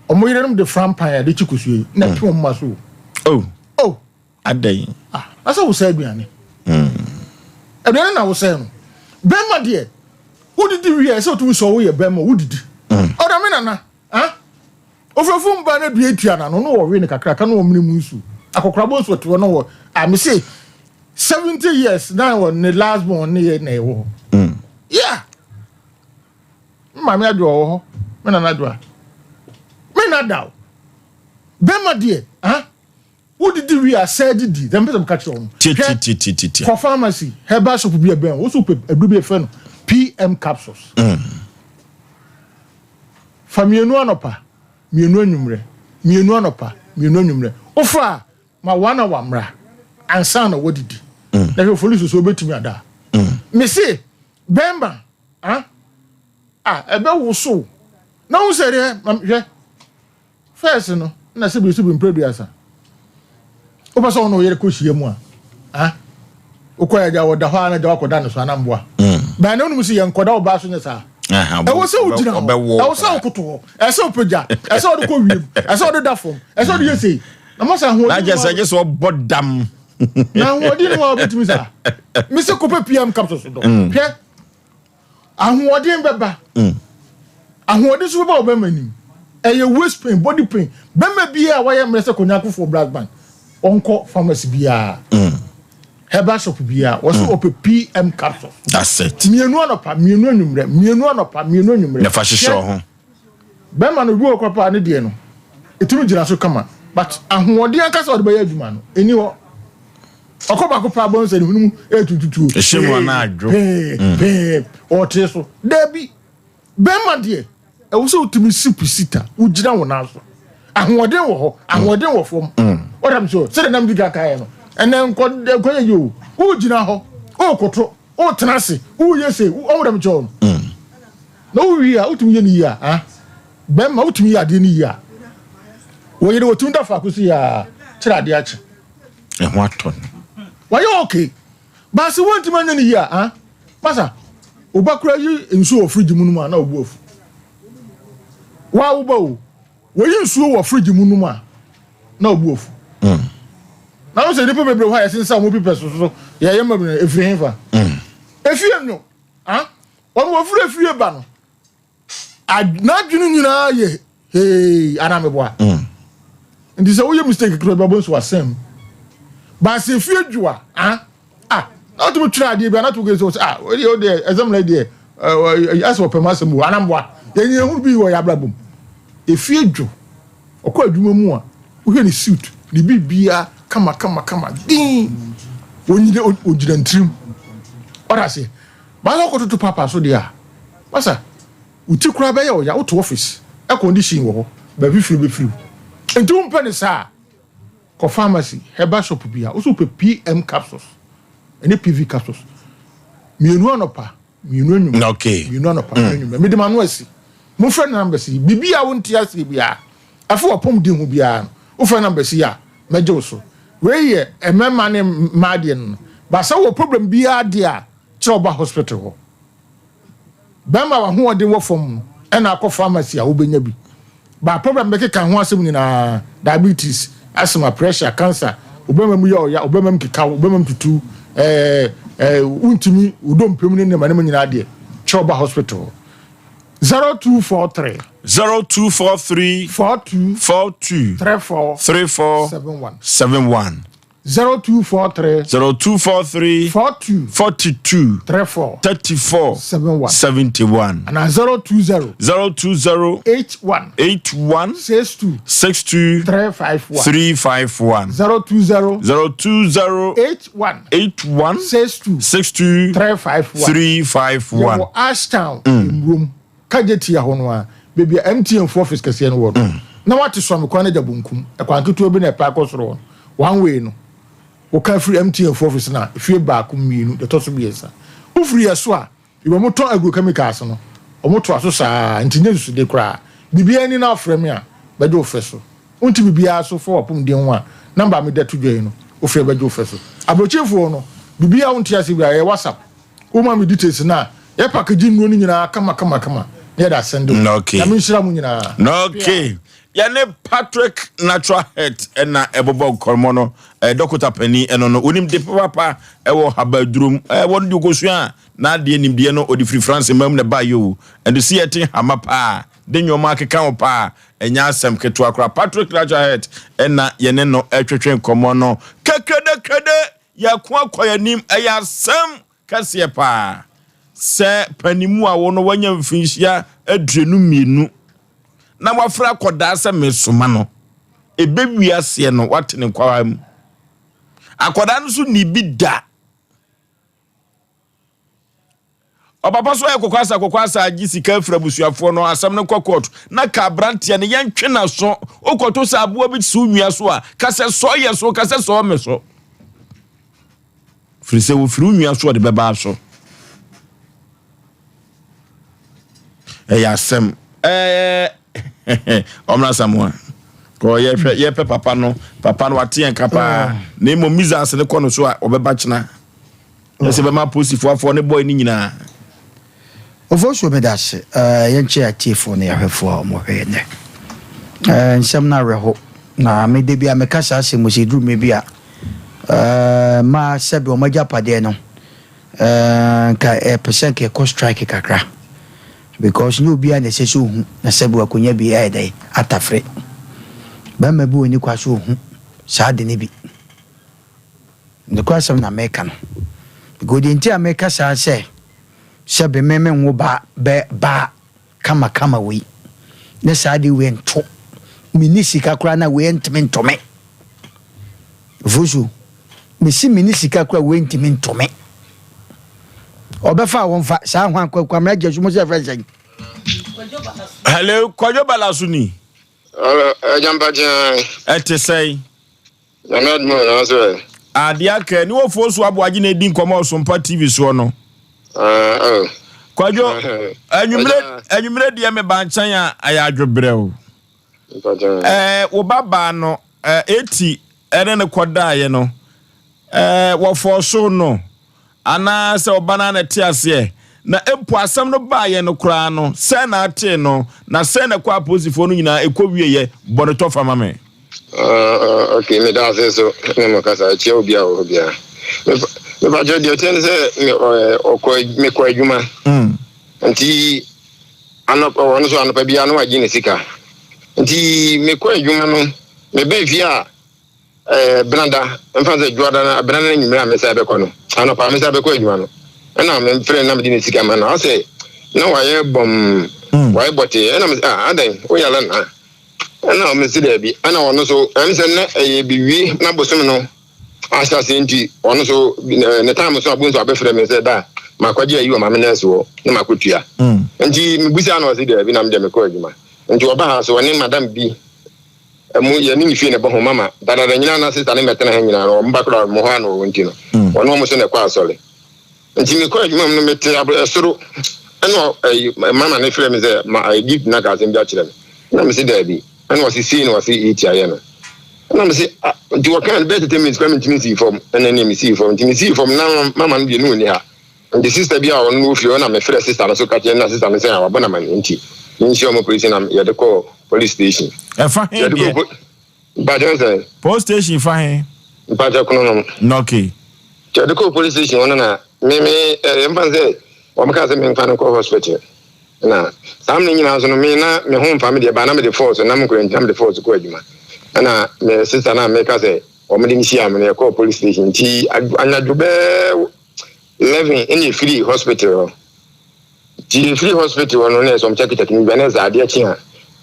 a, wɔn yerenom de frampan a yɛde kye kosua yi na ɛtwe wɔn mma so. Oh. Oh. Adɛn? Ah, na sɛ wosɛ aduane. Mm. Aduane na wosɛ no. Bɛrima deɛ, wodidi wie a, ɛsɛ wotumi sɔ woyɛ bɛrima wodidi. Mm. Ɔda me nana, ah? Ofurafo mba no dua tua n'ano na wɔwe no kakraka na wɔmene mu nsu. Akɔkorabɔ nsu ɔte hɔ na wɔ, ah, me se, 70 years na wɔ ne last born ne yɛ na ɛwɔ hɔ. Mm. Yeah. Me maame adwoa wɔ hɔ, me nana adwoa. Me nna da o. Bɛrima deɛ, ah, wodidi wie a sɛ didi. Dɛm pɛ sɛ meka kyerɛ wɔn. Hwɛ, kɔ pharmacy, herbal shop bi a ɛbɛn wo, wo so wopɛ aduro bi a yɛfrɛ no PM capsules. Mm. Fa mmienu anɔpa, mmienu anwummerɛ, mmienu anɔpa, mmienu anwummerɛ. Wofa a, ma one hour mmra ansa na wadidi. Mm. Na hwɛ polisi so wobɛtumi ada. Mm. Mese, bɛrima Ah, ah, ɛbɛ wosow. Na wo sɛ deɛ, hwɛ, first no, na sɛ bi so bi mpere duasa. Wopɛ sɛ ɔno yere kɔ hyia mu a, ah, wokɔ yɛ agya wɔda hɔ a na agya wakɔda ne so anamboa. Mm. Bɛn na wonim sɛ yɛnkɔda ɔbaa so nyɛ saa. Ɛwɔ sɛ wogyina hɔ, ɛwɔ sɛ wokoto hɔ, ɛwɔ sɛ wopagya, ɛwɔ sɛ wode kɔ wiem, ɛwɔ sɛ wode da fam, ɛwɔ sɛ wode yɛ sei. Na masa ahoɔden. Na gyɛ sɛ gye sɛ ɔbɔ dam. Na ahoɔden no a wobɛtumi saa. Mese kɔpɛ PM capsules dɔ. Mm. Hwɛ, Ahoɔden bɛba. Ahoɔden nso bɛba wɔ bɛrima anim. Ɛyɛ waist pain, body pain. Bɛrima biara a wayɛ mmerɛ sɛ Konya Akuffo brass band, ɔnkɔ pharmacy biara, herbal shop biara, wɔsɛ ɔpɛ PM capsules. That's it. Mmienu anɔpa, mmienu anwummerɛ, mmienu anɔpa, mmienu anwummerɛ. Na fa hyehyɛ wo ho. Bɛrima no obi wɔ hɔ paa ne deɛ no ɛtumi gyina so kama but ahoɔden ankasa a ɔde bɛyɛ adwuma no ɛni hɔ. Ɔkɔ baako paa bɔn sɛ ne hwene mu ɛretututuo. Ɛhyɛ mu anaa adwo. Pee mm. pee ɔtee so. Daabi bɛrima deɛ ɛwɔ sɛ wotumi si pisita wogyina wo nan so. Ahoɔden wɔ hɔ ahoɔden wɔ fam. Mm. Ɔdam so sɛdeɛ nam di kakaeɛ no ɛnɛ nkɔ nkɔ yɛ yie o wogyina hɔ wokoto. Wotena ase, woyɛ sei, ɔmo dɛm kyerɛ wo no. Na wowie a, wotumi yɛ no yie a, ah, bɛrima wotumi yɛ adeɛ no yie a, wo yere wɔtumi da faako sei a, kyerɛ adeɛ akye. Ɛho atɔ no. Wayɛ okay. But sɛ woantumi anyɛ no yie a, ah, masa, wo ba koraa yi nsuo wɔ fridge mu nom a na wo bo afu. Waa wo ba o, wɔyi nsuo wɔ fridge mu nom a na wo bo afu. Na wo sɛ nnipa bebree wɔ hɔ a yɛsensa wɔn pipɛ so so yɛyɛ ma bi no, ɛfiri hefa? Efie no, ah, wɔn wɔfiri efie ba no, n'adwene nyinaa yɛ hee anaa meboa mm. nti sɛ woyɛ mistake kura bi abɔ nso asɛm mu baasi efie dwo a ah ah na wotumi twerɛ adeɛ bi a na to kɛ sɛ ah o deɛ o deɛ ɛsɛm na deɛ ɛɛ asɛ ɔpɛ mu asɛm o anaa mboa yɛn nyɛ ehunu bi wɔ yɛ abrabɔ mu efie dwo ɔkɔ adwuma mu a wohwɛ ne suit ne biribiara kama kama kama din onyina ogyina ntirim ɔda aseɛ. Baasa wokɔtoto paapa so deɛ a, masa, wo ti koraa bɛyɛ wo ya, wote office, air condition wɔ hɔ, baabi firi bɛfiri wo. Nti wompɛ no saa a, kɔ pharmacy, herbal shop bi a, wo sɛ wopɛ PM capsules ɛne PV capsules. Mmienu anɔpa, mmienu anwummerɛ, Okay. mmienu anɔpa, mmienu anwummerɛ. Mede m'ano asi. Momfrɛ numbers yi, biribi a wonte aseɛ biara, ɛfa w'apɔmuden ho biara no, wofrɛ numbers yi a, mɛgye wo so. Wei yɛ mmarima ne mmaa deɛ no no. But sɛ wowɔ problem biara deɛ a, kyerɛ ɔba hospital hɔ. Bɛrima w'ahoɔden wɔ fam no ɛna akɔ pharmacy a wobɛnya bi. Ba problem bɛkeka ho asɛm nyinaa, diabetes, asthma, pressure, cancer, obɛma mu yɛ ɔya, obɛma mu keka wo, obɛma mu tutu, ɛɛ ɛɛ wontumi, wo dompe mu ne nneɛma nneɛma nyinaa deɛ, kyerɛ ɔba hospital hɔ. 0243. 0243. 42. 42. 34. 34. 71. 71. 0243. 0243. 42. 42. 34. 34. 71. 71. Anaa 020. 020. 81. 81. 62. 62. 351. 351. 020. 020. 81. 81. 62. 62. 351. 351. Yɛwɔ Ashtown, Nwurom, Kagyetia hɔ no ara, baabi a MTN fo office kɛseɛ no wɔ no. Na wate Suame kwan no agya bonkum, ɛkwan ketewa bi na ɛpae kɔ soro hɔ no, one way no. Woka firi MTN fo office no a, efie baako, mmienu, deɛ ɛtɔ so mmiɛnsa. Wofiri yɛ so a, baabi a wɔtɔn agrochemicals no, wɔtoa so saa ara, nti nyɛ nsusude koraa. Biribiara ni na wofrɛ me a, mɛgye wo fɛ so. Wonte biribiara so fa w'apɔmuden ho a, number a mede ato dwa yi no, wofrɛ bɛgye wo fɛ so. Aburokyefoɔ no, biribiara a wonte aseɛ biara, ɛyɛ WhatsApp. Woma me details no a, yɛ package nnuro no nyinaa kama kama kama na yɛde asɛnde wo. Okay. Nyame nhyira mo nyinaa. Okay. Yɛne Patrick Natural Health ɛna ɛbobɔ nkɔmmɔ no. Eh, dɔkota panin ɛno no. Onim de papapa ɛwɔ habaduro mu. Eh, wɔn de okosua a n'adeɛ nimdeɛ no ɔde firi France mam na ɛbaeɛ o. Ɛnde sɛ yɛte hama paa, de nneɛma akeka ho paa, ɛnyɛ asɛm ketewa koraa. Patrick Natural Health ɛna yɛne no ɛtwetwe nkɔmmɔ no. Kekrede krede Yɛko akɔ yɛn anim, ɛyɛ asɛm kɛseɛ paa sɛ panimu a wo no wanya mfinhyia 22 na wafrɛ akɔdaa sɛ mesoma no. Ɛbɛwie aseɛ no wate ne nkwaa mu. Akɔdaa no nso nni bi da. Ɔpapa so ayɛ kokwasa kokwasa agye sika afiri abusuafoɔ no asɛm no kɔ court na ka abranteɛ no yɛntwe n'aso wokɔto sɛ aboa bi si wo nua so a ka sɛ sɔɔ yɛ so ka sɛ sɔɔ me so firi sɛ wɔfiri wo nua so ɔde bɛba so ɛyɛ asɛm ɛɛ ɔmra samoa kɔ yɛhwɛ yɛpɛ papa no papa no wate yɛn ka paa na mmom missiles no kɔ no so a ɔbɛba kyena Ɛsɛ bɛma apolisifoɔ afoɔ ne bɔe no nyinaa. Ofosuo meda ase. Eh, yɛnkyɛ atiefoɔ ne yɛahwɛfoɔ a wɔhwɛ yɛn nnɛ. Eh, nsɛm no awerɛho. Na me da bi a meka saa asɛm mu sɛ ɛduru mmerɛ bi a eh, mmaa sɛbe wɔn agyapadeɛ no eh, nka ɛpɛ sɛ nka ɛkɔ strike kakra because nyɛ obiara na ɛsɛ sɛ ohu na sɛbe wakonya bi ayɛ dɛn atafere. Bɛrima bi wɔ ni kwa so ohu saa ade no bi. Nokwasɛm na meka no. Because deɛ nti a meka saa sɛ, sɛbe me menwo ba bɛ ba kama kama wei, ne saa de wei nto, menni sika koraa na wei ntumi nto me. Ofosu, mesi menni sika koraa wei ntumi nto me. Ɔbɛfa a wɔmfa saa hwan Kwamina Gyasu mo sɛ ɛfrɛ sɛn? Hello, Kwadwo Balaso ni. Hello, Ɛgyampakye. Ɛte sɛn? Nyame adom o, nanso ɛ. Adeɛ aka ni wɔ Fosu Aboagye na edi nkɔmɔ wɔ Sompa TV soɔ no. Ah, oh. Kwadwo, anwummere anwummere deɛ me ba nkyɛn a ɛyɛ adwobrɛ o. Ɛɛ wo ba baa no ɛɛ eti ɛne no kɔdaeɛ no. Ɛɛ, wɔfɔɔsoo no anaa sɛ ɔba no ara na ɛte aseɛ? Na mpo asɛm no baeɛ no koraa no, sɛn na atee no, na sɛn na ɛkɔɔ apolisifoɔ no nyinaa ɛkɔwieeɛ? Bɔ no tɔfa ma me. Ah, ok, meda ase so ne mo kasa, ɛkyia obi a wɔ hɔ biara. Mepakyɛ deɛ ɛteɛ ne sɛ me ɔkɔ mekɔ adwuma. Mm. Nti anɔpa ɔno so anɔpa biara no wagye ne sika. Nti mekɔ adwuma no, mebɛn fie a Ɛɛ Benada, mfa sɛ Dwoada no, Benada no anwummere a mesan bɛkɔ no, anɔpa a mesan bɛkɔ adwuma no, ɛna mefrɛ no na mede ne sika ma no. Asɛ na wayɛ bɔmm, wayɛ bɔtee. Ɛna mese, ah, adɛn, woyare anaa? Ɛna ɔmese daabi. Ɛna ɔno nso, ɛm sɛ na ɛyɛ bɛwie na bosome no ahyɛ aseɛ nti, ɔno nso, ne time so a, bohu sɛ wabɛfrɛ me sɛ da, makɔgye ayi wɔ maame nɛɛse hɔ na makɔtua. Nti mebusaa no, ɔse daabi, na medeɛ mekɔ adwuma. Nti ɔba ha so, ɔne madam bi Ɛmo yɛ ne ne fie na ɛbɔ ho mama dadada nyinaa na sista ne mɛtena ha nyinaa no wɔn ba koraa mo hɔ a na wɔwɔ nti no wɔne wɔn so na ɛkɔ asɔre nti mekɔ adwuma mu no mete ɛsoro ɛna ɛyi mama ne frɛ me sɛ ma ɛyi gift na ka asɛm bi akyerɛ me na mese daabi ɛna ɔse sei na ɔse eti ayɛ no ɛna mese ah nti wɔka no bɛyɛ tete minutes kora mentumi nsii fam ɛna ne mesii fam nti mesii fam na mama no deɛ ne ɔni ha Nti sister bi a ɔno no wɔ fie hɔ na mefrɛ sister no so ka kyerɛ no na sister no sɛ wabɔ no amanneɛ nti menhyia ɔmo polisi na yɛde kɔɔ police station. Ɛfa he Yɛde deɛ? kɔɔ po mpakyɛ sɛ. Police station fa he? Mpakyɛ Kronom. Okay. Nti yɛde kɔɔ police station hɔ no na me me ɛɛ mfa no sɛ wɔn kaa sɛ memfa no nkɔ hospital na saa mmerɛ nyinaa nso no me na me ho mfa me deɛ baa na mede force nam nkora nti na mede force kɔ adwuma ɛna me sister no a meka sɛ wɔn de me hyia me no yɛkɔɔ police station nti anadwo bɛɛ 11 ɛna ɛfiri hospital hɔ nti ɛfiri hospital hɔ no na ɛsɛ ɔmkyɛkekyɛke no dwane sɛ adeɛ kye a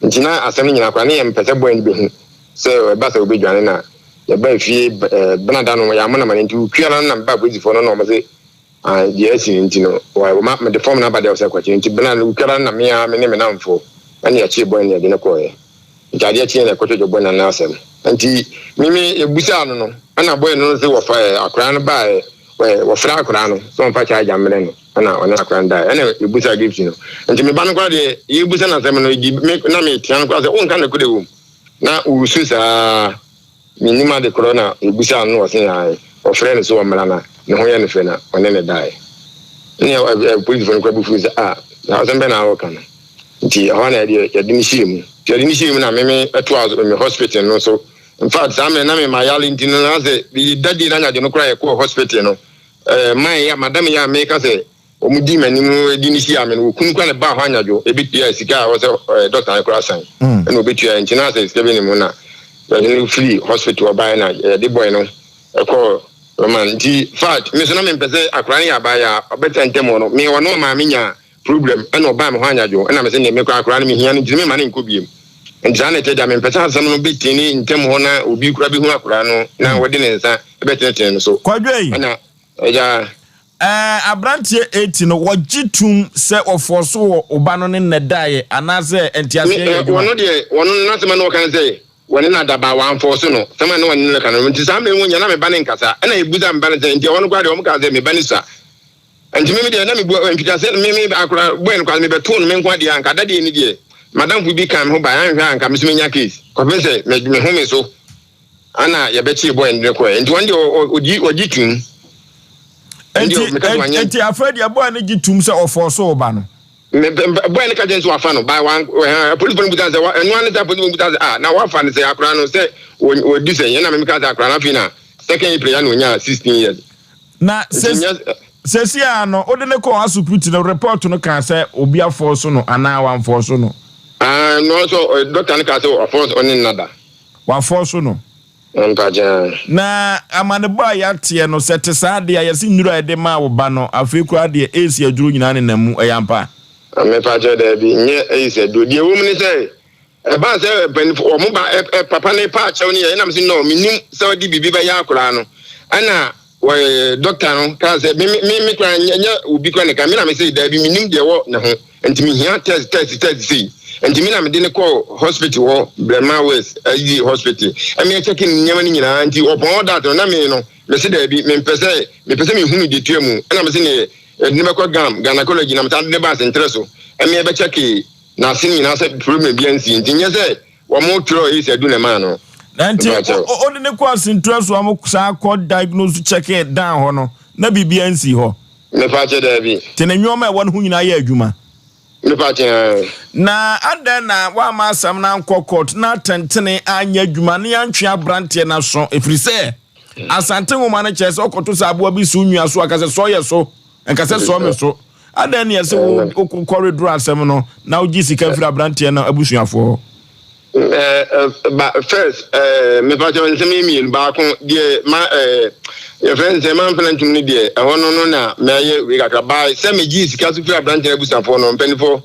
nti na asɛm no nyina koraa ne yɛmpɛ sɛ bɔe no bɛhu sɛ ɛba sɛ wobɛdwane na yɛba fie benada no yɛamɔ no amane nti wotwia no na meba apolisifoɔ no na ɔmo se deɛ asi no nti no wɔma mede fɔm no aba deɛ sɛ kɔkye nti bena no wotwara no na mea me ne me namfo ɛne yɛkyee bɔe no yɛde no kɔɔɛ nti adeɛ kyeɛ na ɛkɔtwetwe bɔe no asɛm nti meme yɛbusaa no no ɛna bɔe no se wɔfa akwaraa no baeɛ Wɔfrɛ akwadaa no sɛ ɔmfa charger mmrɛ no ɛna ɔne akwadaa no daeɛ ɛna yɛbusa Gift no nti me ba no koraa deɛ yɛbusa no asɛm no di me na metea no koraa sɛ wonka nokorɛ wom na ɔresu saa mennim ade korɔ na yɛbusa no na ɔse ae wɔfrɛ no sɛ ɔmmra na ne ho yɛ no fɛ na ɔne no daeɛ ne polisifoɔ no koraa bu fuu sɛ ah na asɛm bɛ na wɔka no nti ɛhɔ na yɛde yɛde no hyɛɛ mu nti yɛde no hyɛɛ mu na meme ɛtoa me hospital no so In fact saa mmerɛ na me ma yare nti no na sɛ da die na anadwo no koraa yɛkɔɔ hospital no ɛɛ man ya madam ya meka sɛ wɔn di m'anim di ne hyia me no okunu koraa na baa hɔ anadwo ebetua sika a wɔsɛ ɛɛ dɔkta no koraa san mm. ɛna obetua nti na sɛ sika bi ne mu na yɛde no firi hospital ɔbaeɛ na yɛde bɔe no ɛkɔɔ roman nti fact me so na mempɛ sɛ akora no yɛ abaayɛ a ɔbɛtɛ ntɛm no me ɔno maame nyaa Problem ɛna ɔbaa me hɔ anyadwo ɛna mese neɛ mekɔ akora no mehia no nti no mema no nkɔ biem nti saa na ɛteɛ gya mempɛ sɛ asɛm no bɛtini ntɛm hɔ na obi kora bɛhu akora no na wɔde ne nsa bɛtenetene no so Kwadwo ei. ɛna agya. Ɛɛ abranteɛ 80 no wɔgye tum sɛ wɔfɔɔso wɔ wo ba no ne nnɛ daeɛ anaasɛ Me nteaseɛ yɛ ɛ adwuma? wɔno deɛ wɔno no n'asɛm a na ɔka ne sɛ wɔne no ada baa wɔamfɔɔso no sɛm a na wɔne no ka no nti saa mmerɛ mu nyɛ na me ba no nkasa ɛna yɛbusa me ba no sɛ nti ɛhɔ no koraa deɛ wɔn kaa sɛ me ba no sua Nti me me deɛ na me bu mfitiaseɛ no me me akora boy no koraa me bɛtoo no me nko adeɛ anka dadeɛ ni deɛ madamfo bi kan me ho bae anhwɛ a anka me so menya case kɔpem sɛ me me home so ana yɛbɛkyee boy no de kɔɛ nti wɔn deɛ ɔgye ɔgye tum. Nti nti afei deɛ boy no gye tum sɛ ɔfɔɔ so ɔba no. Me boy no ka kyɛn sɛ wafa no ba wan polisi no buta sɛ ɛno ano sɛ polisi no buta sɛ ah na wafa no sɛ akora no sɛ wɔdi sɛ yɛn na me ka sɛ akora no afei na second April ya na onya 16 years. Na seesei ara no, wode no kɔɔ asopiti no, report no kaa sɛ obi afɔɔso no anaa wamfɔɔso no? Ah, no so doctor no kaa sɛ wafɔɔso ɔne nna da. Wafɔɔso no? Mpakyɛ. Na amanebɔ a yɛateɛ no, sɛ ɛte saa deɛ a, yɛse nnuru a yɛde maa wo ba no, afei koraa deɛ AIDS aduro nyinaa nenam mu, ɛyɛ ampa? Mepakyɛ, daabi, nyɛ AIDS aduro. Deɛ ɛwɔ mu ne sɛ, Ɛbaa sɛ mpanyinfo wɔn ba ɛ ɛ papa no pa akyɛw no yɛ ɛna mese no menim sɛ ɔde biribi bɛyɛ akwaraa no ɛna wɔ dɔkta no kaa sɛ me me me koraa nyɛ nyɛ obi koraa ne ka me na mese daabi menim deɛ ɛwɔ ne ho nti mehia test test test sei nti me na mede no kɔɔ hospital hɔ Brɛma West ayi hospital ɛme ɛkyɛke ne nneɛma no nyinaa nti ɔpɔn all that no na me no mese daabi mempɛ sɛ mepɛ sɛ mehunu deɛ tua mu ɛna mese ne yɛde no bɛkɔ GAM gynecology na mesan de no ba asenterɛ so ɛme ɛbɛkyɛke N'ase nyinaa sɛ problem biara nsi nti nyɛ sɛ wɔn twerɛ AIDS adu na ɛmaa no. Na nti wode ne kɔ asentura so a mo saa kɔ diagnose check down hɔ no na biribiara nsi hɔ. Mepakyɛ daabi. Nti ne nneɛma a ɛwɔ ne ho nyinaa yɛ adwuma. Mepakyɛ ae. Na adɛn na woamma asɛm no ankɔ court na atɛntene anyɛ adwuma na yɛantwe abranteɛ no aso ɛfiri sɛ Asante nwoma no kyerɛ sɛ wokɔto sɛ aboa bi si wo nua so a ka sɛ sɔɔ yɛ so nka sɛ sɔɔ me so. Adɛn ne ɛsɛ wo wokɔre doro asɛm no na wogye sika firi abranteɛ no abusuafoɔ hɔ? Ba first mepakyɛw nsɛm yi mmienu baako deɛ ma yɛfrɛ no sɛ mamfena ntum no deɛ ɛhɔ no no na mɛyɛ wei kakra baa sɛ megyee sika so firi aberanteɛ no abusuafoɔ no mpanimfoɔ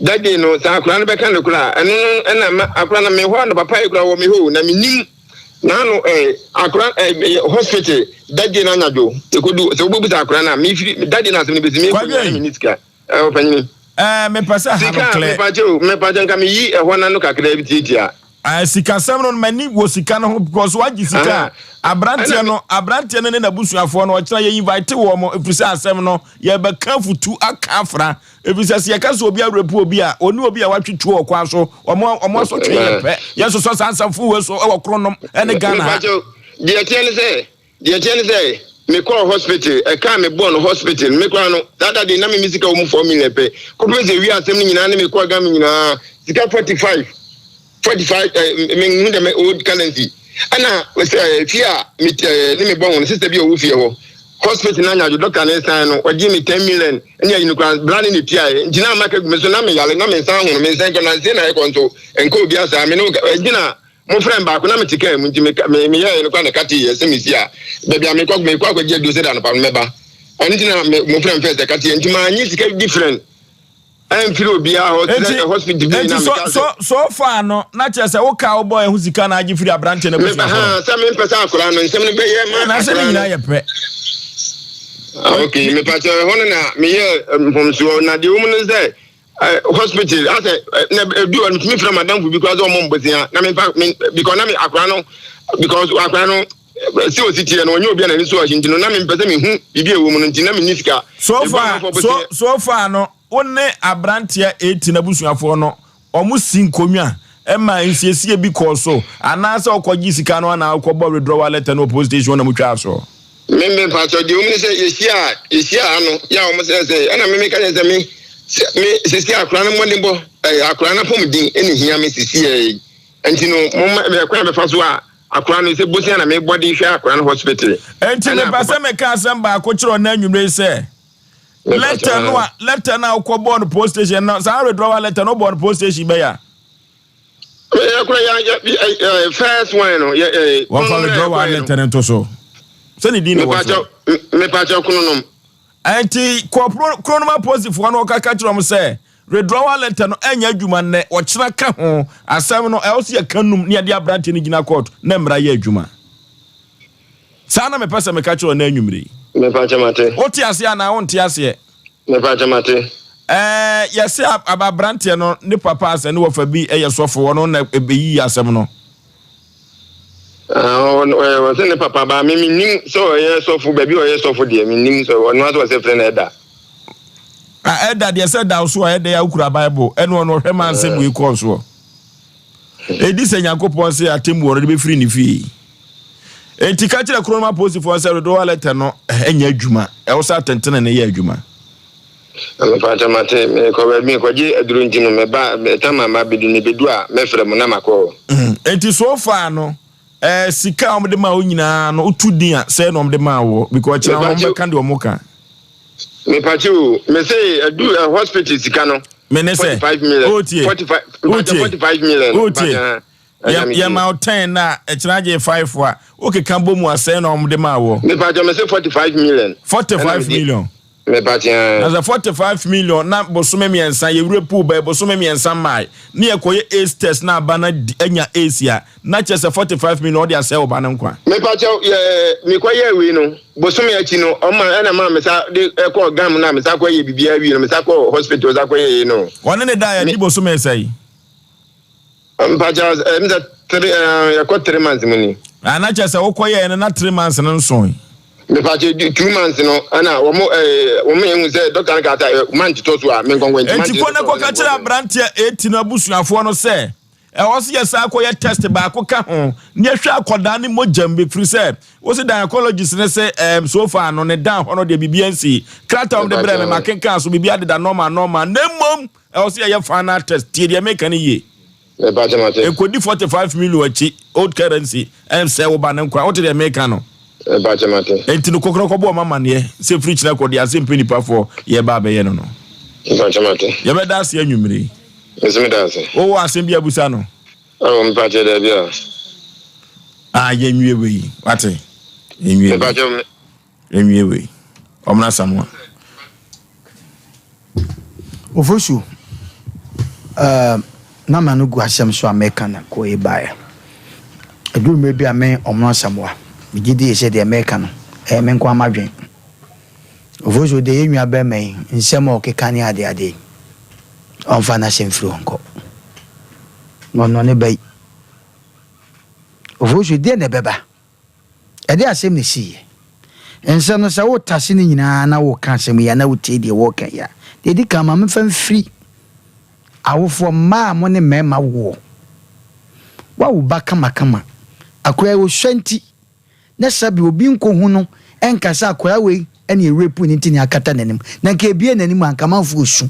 that day no sɛ akora no bɛka no koraa ɛno no ɛna ma akora no mehɔ a no papa yi koraa wɔ me hɔ na menim naano eh, akora eh, hospital that day no anadwo ɛkɔdu sɛ wobɛbusa akora no a mefiri that day no asɛm no bɛsi mekɔ na menni sika Ɛ ɔpanyini. Ɛɛ mepɛ sɛ ha no Sika klɛ. mepakyɛ o mepakyɛ nka meyi ɛhɔ na no kakra bi tiatia. Ɛɛ sikasɛm no m'ani wɔ sika no ho because wagye sika a aberanteɛ Ɛna me. no aberanteɛ no ne n'abusuafoɔ no ɔkyena yɛ invite wɔn ɛfiri sɛ asɛm no yɛbɛka afutu aka afra ɛfiri sɛ sɛ yɛka sɛ obi awerɛpu obi a ɔne obi a watwe tuo wɔ kwan so wɔn wɔn asotwe yɛ pɛ yɛsosɔ saa nsɛmfo wei so wɔ Kronom ɛne Ghana ha. Mepakyɛ o deɛ ɛteɛ ne sɛ Deɛ ɛteɛ ne sɛ, mekɔɔ hospital, ɛka a mebɔɔ no hospital no, me koraa no, saa da deɛ na me me sika wɔ mu 4 million pɛ. Kɔpem sɛ ɛwie asɛm no nyinaa ne mekɔɔ Ghana nyinaa, sika 45, 45, eh, menhu dɛ me old currency. Ɛna sɛ eh, fie a me eh, ne mebɔ ho no, sister bi a ɔwɔ fie hɔ, hospital no anadwo, doctor no san no, ɔgye me 10 million ne ayi no koraa, bra ne ne tuaeɛ. Nti na ama ka gu me so, na meyare, na me nsa ahono, me nsa nkɔ, nanse na ɛkɔ nso, ɛnkɔ obi asaa, me ne wo, nti na Mofrɛɛ me baako na mete kaa mu nti meka me meyɛɛ no koraa na ɛka tee yɛ sɛ mesi a baabi a mekɔ mekɔ akɔgye aduro sɛ da anɔpa no mɛba ɛno nti na me mofrɛ me first ɛka tee yɛ nti manye sika different ɛmfiri obiara hɔ te Enti sɛ hospital bi enti na so meka so sɛ so far no na kyerɛ sɛ wo kaa wobɔɔ ɛho sika na agye firi aberanteɛ no me abusuafoɔ no. ha sɛ mempɛ sɛ akwaraa no nsɛm no bɛyɛ ma Na sɛ ne akwaraa nyinaa no yɛ pɛ. Ah, ok mepakyɛ ɛhɔ no na meyɛ mfomsoɔ na deɛ wɔ mu no sɛ hospital asɛ na edu hɔ no metumi frɛ madamfo bi koraa sɛ ɔmmɔ mbosea na memfa me because na me akora no because akora no sɛ osi teɛ no ɔnyɛ obi a n'ani so ɔhye nti no na mempɛ sɛ mehu biribi a ɛwɔ mu no nti na menni sika. So far so so far no wo ne aberanteɛ 18 abusuafoɔ no wɔn si nkonnwa ɛma nsiesie bi kɔɔ so anaasɛ ɔkɔgye sika no anaa ɔkɔbɔ withdrawal letter no wɔ police station na motwaa soɔ? Me me mpatsɔ deɛ wɔn ni sɛ yɛhyia a yɛhyia ano yɛ a wɔn sɛ sɛ ɛna me me ka kyerɛ sɛ me sɛ me sisi akora no mmɔdenbɔ ɛɛ akora no apɔmuden ɛna ehia me sisi yɛ nti no mo ma ɛkwan bɛfa so a akora no sɛ bosia na me bɔ de hwɛ akora no hospital. Enti mepɛ sɛ meka asɛm baako kyerɛ ɔna anwummere yi sɛ letter no a letter no a wokɔbɔɔ no post station no saa withdrawal letter no wobɔɔ no post station bɛyɛ a Yɛ kora yɛ yɛ first one no yɛ ɛ. Wɔfa withdrawal letter no nto so. Sɛ ne din na ɛwɔ so. Mepakyɛ kronom. Ɛnti kɔ kronom apolisifoɔ no ɔkaka kyerɛ wɔn sɛ withdrawal letter no ɛnyɛ adwuma nnɛ ɔkyena ka ho asɛm no ɛwɔ sɛ yɛka num ne yɛde aberanteɛ no gyina court na mmara yɛ adwuma. Saa na mepɛ sɛ meka kyerɛ ɔnɛ anwummere yi. Mepakyɛ mate. Wote aseɛ anaa wonte aseɛ? Mepakyɛ mate. Ɛɛ yɛse aba abranteɛ no ne papa asɛ ne wɔfa bi yɛ sɔfo ɔno na ɛbɛyii asɛm no. Ɔsɛ ne papa ba me menim sɛ ɔyɛ sɔfo baabi ɔyɛ sɔfo deɛ menim sɛ ɔno asɛ ɔsɛ frɛ no ɛda. Ah ɛda deɛ sɛ da so a ɛdɛ a wokura bible ɛne ɔno ɔhwɛ ma nsɛm wei kɔɔ soɔ. Ɛdi sɛ Nyankopɔn se atemmuo no de bɛfiri ne fie. Enti ka kyerɛ kurom apolisifoɔ sɛ withdrawal letter no nyɛ adwuma. Ɛwɔ sɛ atɛntene no yɛ adwuma. Mepakyɛ mate, mekɔ baabi mekɔgye aduro nti no meba tam a mabedu mebedu a mɛfrɛ mo na makɔ hɔ. Enti so far no eh, sika a wɔde maa wo nyinaa no wotu din a sɛɛ na wɔde maa woɔ because kyerɛ wɔn bɛka deɛ wɔn ka. Mepakyɛ o, mese adu eh, hospital sika no. Mene sɛ, 45 million. Wotie, 45, mepakyɛ wotie, 45 million. Wotie. Mepakyɛ, ɛna metie. Yɛma wo 10 na ɛkyerɛ agye 5 a, wokeka bɔ mu a sɛɛ na wɔde maa woɔ. Mepakyɛ mese 45 million. 45 million. Mepakyɛ. Na sɛ 45 million na bosome mmiɛnsa yɛwura pool bɛyɛ bosome mmiɛnsa mmae ne yɛkɔyɛ AIDS test na aba no anya AIDS a, na kyerɛ sɛ 45 million ɔde asɛe wo ba no nkwa. Mepakyɛw yɛ mekɔyɛɛ wei no bosome akyi no ɔma ɛna maa mesa de ɛkɔɔ gam no a mesa kɔyɛ biribiara wie no mesa kɔɔ hospital sa kɔyɛɛ no. Ɔne ne daeɛ adi bosome sɛn? Mpakyɛw ɛm sɛ three ɛɛ yɛkɔ 3 months mu ni. Ah, na kyerɛ sɛ wokɔyɛɛ no na 3 months no nsoe. Mepakyɛw 2 months no ɛna wɔn ɛɛ wɔn ehu sɛ doctor no kaa sɛ month tɔ so a menkɔnkɔ nti month Enti kɔ na kɔka kyerɛ aberanteɛ a eti no abusuafoɔ no sɛ. Ɛwɔ sɛ yɛsan kɔyɛ test baako ka ho na yɛhwɛ akwadaa ne mogya mu bɛfiri sɛ wo se gynecologist ne se um, so far no ne dan hɔ no deɛ biribi ansi. Krataa wɔn de brɛ me makenkan so biribi adeda normal normal na mmom ɛwɔ sɛ yɛyɛ final test. Tie deɛ meka no yie. Ɛnkɔdi 45 million akyi old currency ɛnsɛ wo ba no nkwa. Wote deɛ meka no? Enti no kɔkorɔ kɔbɔ ɔma amaneɛ sɛ firi kyena kɔ deɛ asɛm pɛ nipafoɔ yɛba abɛyɛ no no. Yɛbɛda ase anwummere yi. Mese meda ase. Wowɔ asɛm bi abusa no? Oh, mpakyɛ daabi a. Ah, yɛnwie wei. Wate? Yɛnwie wei. Mpakyɛ me. Yɛnwie wei. Ɔmena Samoa. Ofosu, uh, na ma no gu asɛm so a mɛka na kɔ yi baeɛ. Ɛduru mmerɛ bi a me Ɔmena Samoa, megye die sɛ deɛ mɛka no, ɛyɛ me nko ara m'adwene. Ofosu deɛ yɛn nua bɛrima yi, nsɛm a ɔkeka ne adeade yi, ɔmfa n'asɛm mfiri hɔ nkɔ. Na ɔno ne ba yi. Ofosu deɛ na ɛbɛba. Ɛde asɛm na ɛsiiɛ. Nsɛm no sɛ wotase no nyinaa na woka asɛm yi a na wotie deɛ wɔreka yi a, deɛ ɛdi kan ma memfa mfiri awofoɔ mmaa a mo ne mmarima woɔ. Woawo ba kamakama. Akwadaa yi ɔsua nti na sɛbe obi nkɔhu no nka sɛ akwadaa wei na ɛrepu no nti na akata n'anim. Na nka ɛbue n'anim a nka amanfoɔ resu.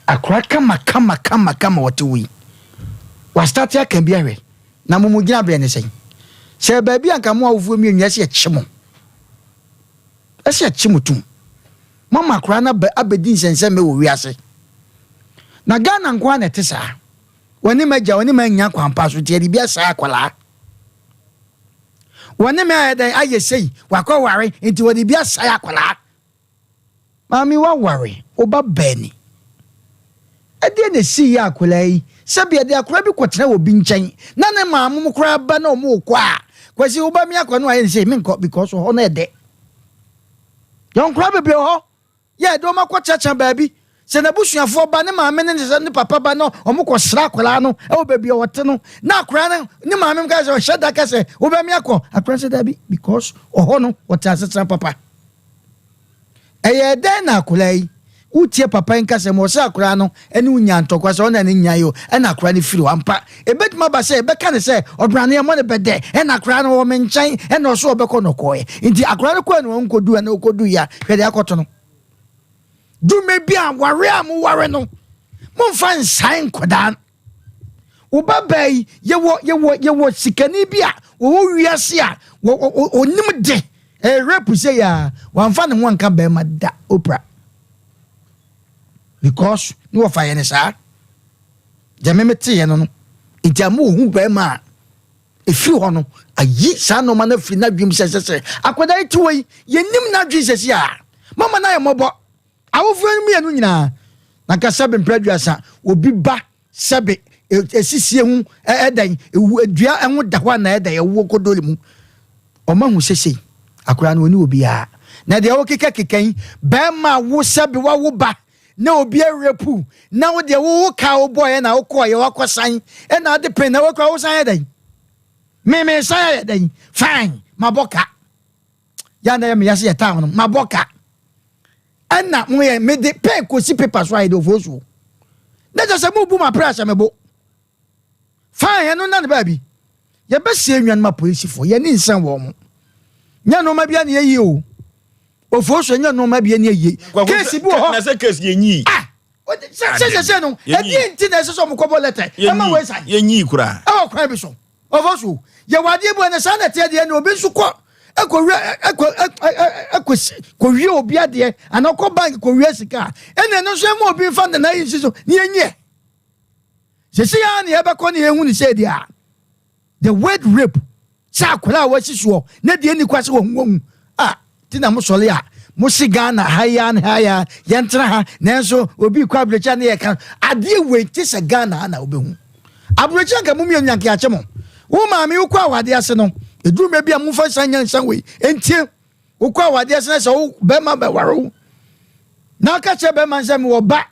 Akwadaa kama kama kama kama ɔte hɔ yi, wastate aka bi ahwɛ. Na mo mo gyinaberɛ ne sɛn? Sɛ baabi a nka mo awofoɔ mmienu ɛsɛ yɛkye mo. Ɛsɛ yɛkye mo tum. Moama akwadaa no aba abɛdi nsɛnsɛmmɛ wɔ wiase. Na Ghana nko ara na ɛte saa. Wɔne m'agya, wɔne m'anya kwan pa so nti yɛde bi asaa akwadaa. Wɔne me ayɛ dɛn ayɛ sei, wakɔware nti wɔde bi asae akwadaa. Maame waware, wo ba baa ni. Ɛdeɛn na ɛsii yɛ akwadaa yi? Sɛbi yɛde akwadaa bi kɔtena obi nkyɛn na ne maame mo koraa ba na wɔn rekɔ a, Kwasi wo ba mi akɔ no ayɛ ne sei, menkɔ because hɔ no ɛdɛ. Yɛn nkwadaa bebree wɔ hɔ. Yɛ de wɔn akɔkyeakyea baabi. Sɛ n'abusuafoɔ ba, ne maame ne ne papa ba na wɔkɔsra akwadaa no wɔ baabi a ɔte no, na akwadaa no ne maame ka sɛ ɔhyɛ da ka sɛ wobɛme akɔ, akwadaa no sɛ dabi because ɔhɔ no ɔte asetena papa. Ɛyɛɛ dɛn na akwadaa yi wotie papa yi nkasa mu ɔsɛ akwadaa no ne wo nya ntɔkwa sɛ ɔna ne nya yi o ɛna akwadaa no firi hɔ ampa ebetumi aba sɛ ɛbɛka ne sɛ ɔbrane ɛmɔ ne bɛdɛ ɛna akwadaa no wɔ me nkyɛn ɛna ɔso ɔbɛkɔ na ɔkɔɛ nti akwadaa no kɔɛ na ɔnkɔdu ɛna ɔkɔdu ya hwɛ deɛ akɔto no dwuma bi a ware a mo ware no momfa nsan nkwadaa wo ba baa yi yɛwɔ yɛwɔ yɛwɔ sikani bi a wɔwɔ wiase a ɔnim de ɛyɛ rape sɛ yɛ a wamfa ne ho anka bɛrima da opra because ne wɔfa yɛ ne saa deɛ me meteeɛ no no nti ama ɔhu bɛrima a ɛfiri hɔ no ayi saa nneɛma no afiri n'adwene mu sɛ sɛ sɛ akwadaa yi te hɔ yi yɛnim n'adwene sɛsi a mama no ayɛ mmɔbɔ awofoɔ no mmienu nyinaa na nka sɛbe mpɛ aduasa obi ba sɛbe esisie ho ɛdɛn ewu dua ɛho da hɔ a na ɛdɛn ɛwɔ kodoli mu ɔma hu sesei akwadaa no ɔni obiara na deɛ wokeka keka yi bɛrima wo sɛbe wawo ba na obi awerɛpu na wo deɛ wo wo ka wo bɔɔyɛ na wokɔɔyɛ wakɔsan ɛna ade pɛn na wakura wo san yɛ dɛn me me san yɛ dɛn fine mabɔ ka yɛ na yɛ me yɛse yɛ time no mabɔ ka ɛna mo yɛ me de pɛn kɔsi paper so ayɛ de ofuo so na kyɛ sɛ mo bu ma pere ahyɛ me bo Fine, ɛno nna ne baabi. Yɛbɛsie nnuanom apolisifoɔ, yɛn ani nsan wɔn mo. Nyɛ nneɛma bi a na yɛyie o. Ofuo so nyɛ nneɛma bi a na yɛyie. Case bi wɔ hɔ. Na sɛ case yɛnyi. Ah! Sɛ sɛ sɛ no, ɛdeɛ nti na ɛsɛ sɛ wɔn kɔbɔ lɛtɛ ɛma wei san. Yɛnyi koraa. Ɛwɔ kwan bi so. Ofuo so, yɛwɔ adeɛ bi wɔ na saa na ɛteɛ deɛ na obi nso kɔ ɛkɔwia ɛkɔ ɛkɔ kɔwie obi adeɛ anaa ɔkɔ bank kɔwia sika a ɛna ɛno nso ɛma obi nfa nana yi nsi so na yɛnyiɛ. Sɛsei ara na yɛbɛkɔ na yɛhu no sɛ deɛ a the word rape sɛ akwadaa a wasi soɔ na deɛ nni kwa sɛ wɔhu wɔhu a ti na mosɔre a mose Ghana ha yi ara ha yi ara yɛntena ha nanso obi kɔ aburokyire ne yɛka adeɛ wei te sɛ Ghana ha na wobɛhu aburokyire nka mo mmienu nyanke akye mo wo maame wokɔ awadeɛ ase no ɛduru mmerɛ bi a momfa nsa nya nsa wei ntie wokɔ awadeɛ ase na sɛ wo bɛrima bɛware wo na aka kyerɛ bɛrima sɛ mewɔ ba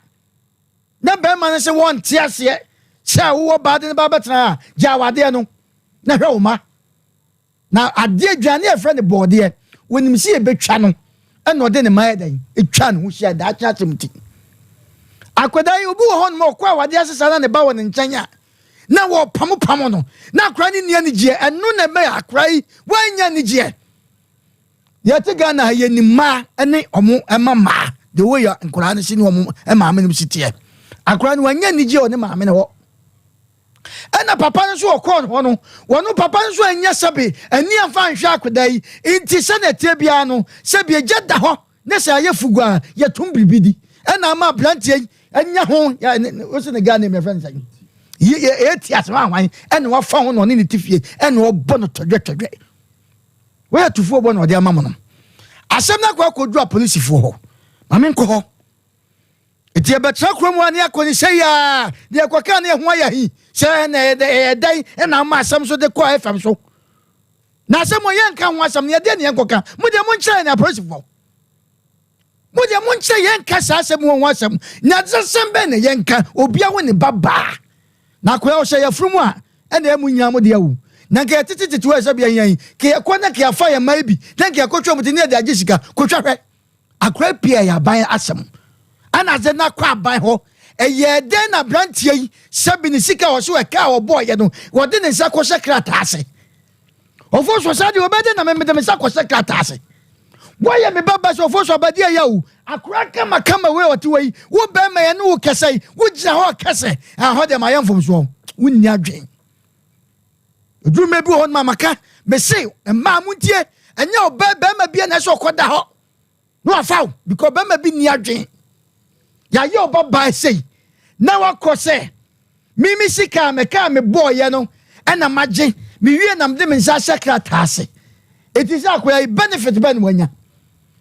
Na barima no se wɔnte aseɛ sɛ wowɔ baa de ne ba bɛtena ha a, gyaa awadeɛ no na hwɛ wo mma. Na adeɛ aduane a yɛfrɛ no bɔɔdeɛ, wɔnim sɛ yɛbɛtwa no, ɛna ɔde ne mma yɛ dɛn? Ɛtwa ne ho hyia daakye asɛm nti. Akwadaa yi, obi wɔ hɔ nom a ɔkɔ awadeɛ ase saa na ne ba wɔ ne nkyɛn a, na wɔpamopamo no, na akwadaa no nni anigyeɛ. Ɛno na ɛbɛyɛ akwadaa yi wannya anigyeɛ. Yɛte Ghana ha yɛnim mmaa ne ɔmo ɛma mmaa the way a nkwadaa no si ne ɔmo maame no si teɛ. Akwadaa no wanya anigyeɛ wɔ ne maame no hɔ. Ɛna papa no nso ɔkɔɔ hɔ no, wɔn papa no nso anya sɛbe ani amfa anhwɛ akwadaa yi. Nti sɛnea ɛteɛ biara no, sɛbe agya da hɔ ne sɛ ayɛ fugu a yɛtom biribi di. Ɛna ama aberanteɛ yi anya ho, wosi ne Ghana name yɛfrɛ no sɛn? Yɛ ti asɛm ahwan ɛna wafa ho na ɔne ne ti fie ɛna ɔbɔ no tɔdwɛtɔdwɛ. Wei atufoɔ bɔ na ɔde ama mo no. Asɛm no akɔ akɔduru apolisifoɔ hɔ. Ma menkɔ hɔ. Nti yɛbɛtena kurom a ne akɔ ne sɛ yi a ne yɛkɔka ne ɛho ayɛ ahi sɛ na ɛyɛ dɛn ɛna ama asɛm so de kɔ FM so. Na asɛm wɔ yɛnka ho asɛm no yɛdeɛ ne yɛnkɔka. Mo deɛ monkyerɛ yɛn apolisifoɔ. Mo deɛ monkyerɛ yɛnka saa asɛm wɔ ho asɛm. Nyansasɛm bɛn na yɛnka obia wo ne ba baa. Na akoya ɔhyɛ yafunu mu a ɛna ɛmu nyinaa mo de awu. Na nka yɛtete tete hɔ ɛsɛ bia yɛn ka yɛkɔ na ka yɛafa yɛn mma yi bi na nka yɛkɔtwa wɔn ti ne yɛde agye sika kɔtwa hwɛ. Akoya pii ɛyɛ aban asɛm. Ɛna adze no akɔ aban hɔ. Ɛyɛɛ dɛn na aberanteɛ yi sɛbi ne sika a ɔso ɛka a ɔbɔɔyɛ no wɔde ne nsa kɔhyɛ krataa ase. Ɔfo so saa deɛ ɔbɛyɛ dɛn na mede me nsa kɔhyɛ krataa ase. Woayɛ me ba ba sɛ ɔfo so abadi ɛyɛ o. Akora kama kama wei ɔte wɔ yi wo bɛrima yɛ ne wo kɛsɛ yi wogyina hɔ kɛsɛ ɛhɔ deɛ mayɛ mfomsoɔ wonni adwen. Ɛduru mmerɛ bi wɔ hɔ no ma maka mese mmaa montie ɛnyɛ ɔbaa bɛrima bia na ɛsɛ ɔkɔda hɔ na wafa wo because bɛrima bi nni adwen. Yɛayɛ ɔba baa sei na wakɔ sɛ mimi sika a meka a mebɔɔyɛ no ɛna magye mewie na mede me nsa ahyɛ krataa ase. Ɛti sɛ akoya yi benefit bɛn na wanya?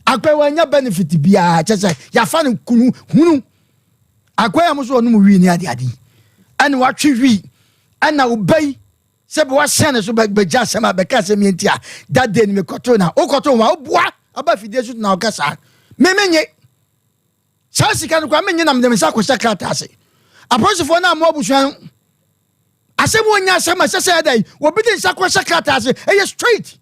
Akoya wanya benefit biara kyɛ sɛ yɛafa no kunu hunu. Akoya mo so ɔnom wii ne adeade yi ɛna watwe wii ɛna ɔba yi sɛ bɛ wahyɛn ne so bɛgya asɛm a bɛka asɛm yɛ nti a that day no mekɔtoo na wokɔtoo ho a woboa aba afidie so na ɔka saa me menye saa sika no koraa menye na mede me nsa akɔhyɛ krataa ase. Apolisifoɔ no amoa abusua no asɛm wɔnya asɛm a ɛsɛ sɛ ɛda yi obi de nsa kɔhyɛ krataa ase ɛyɛ straight.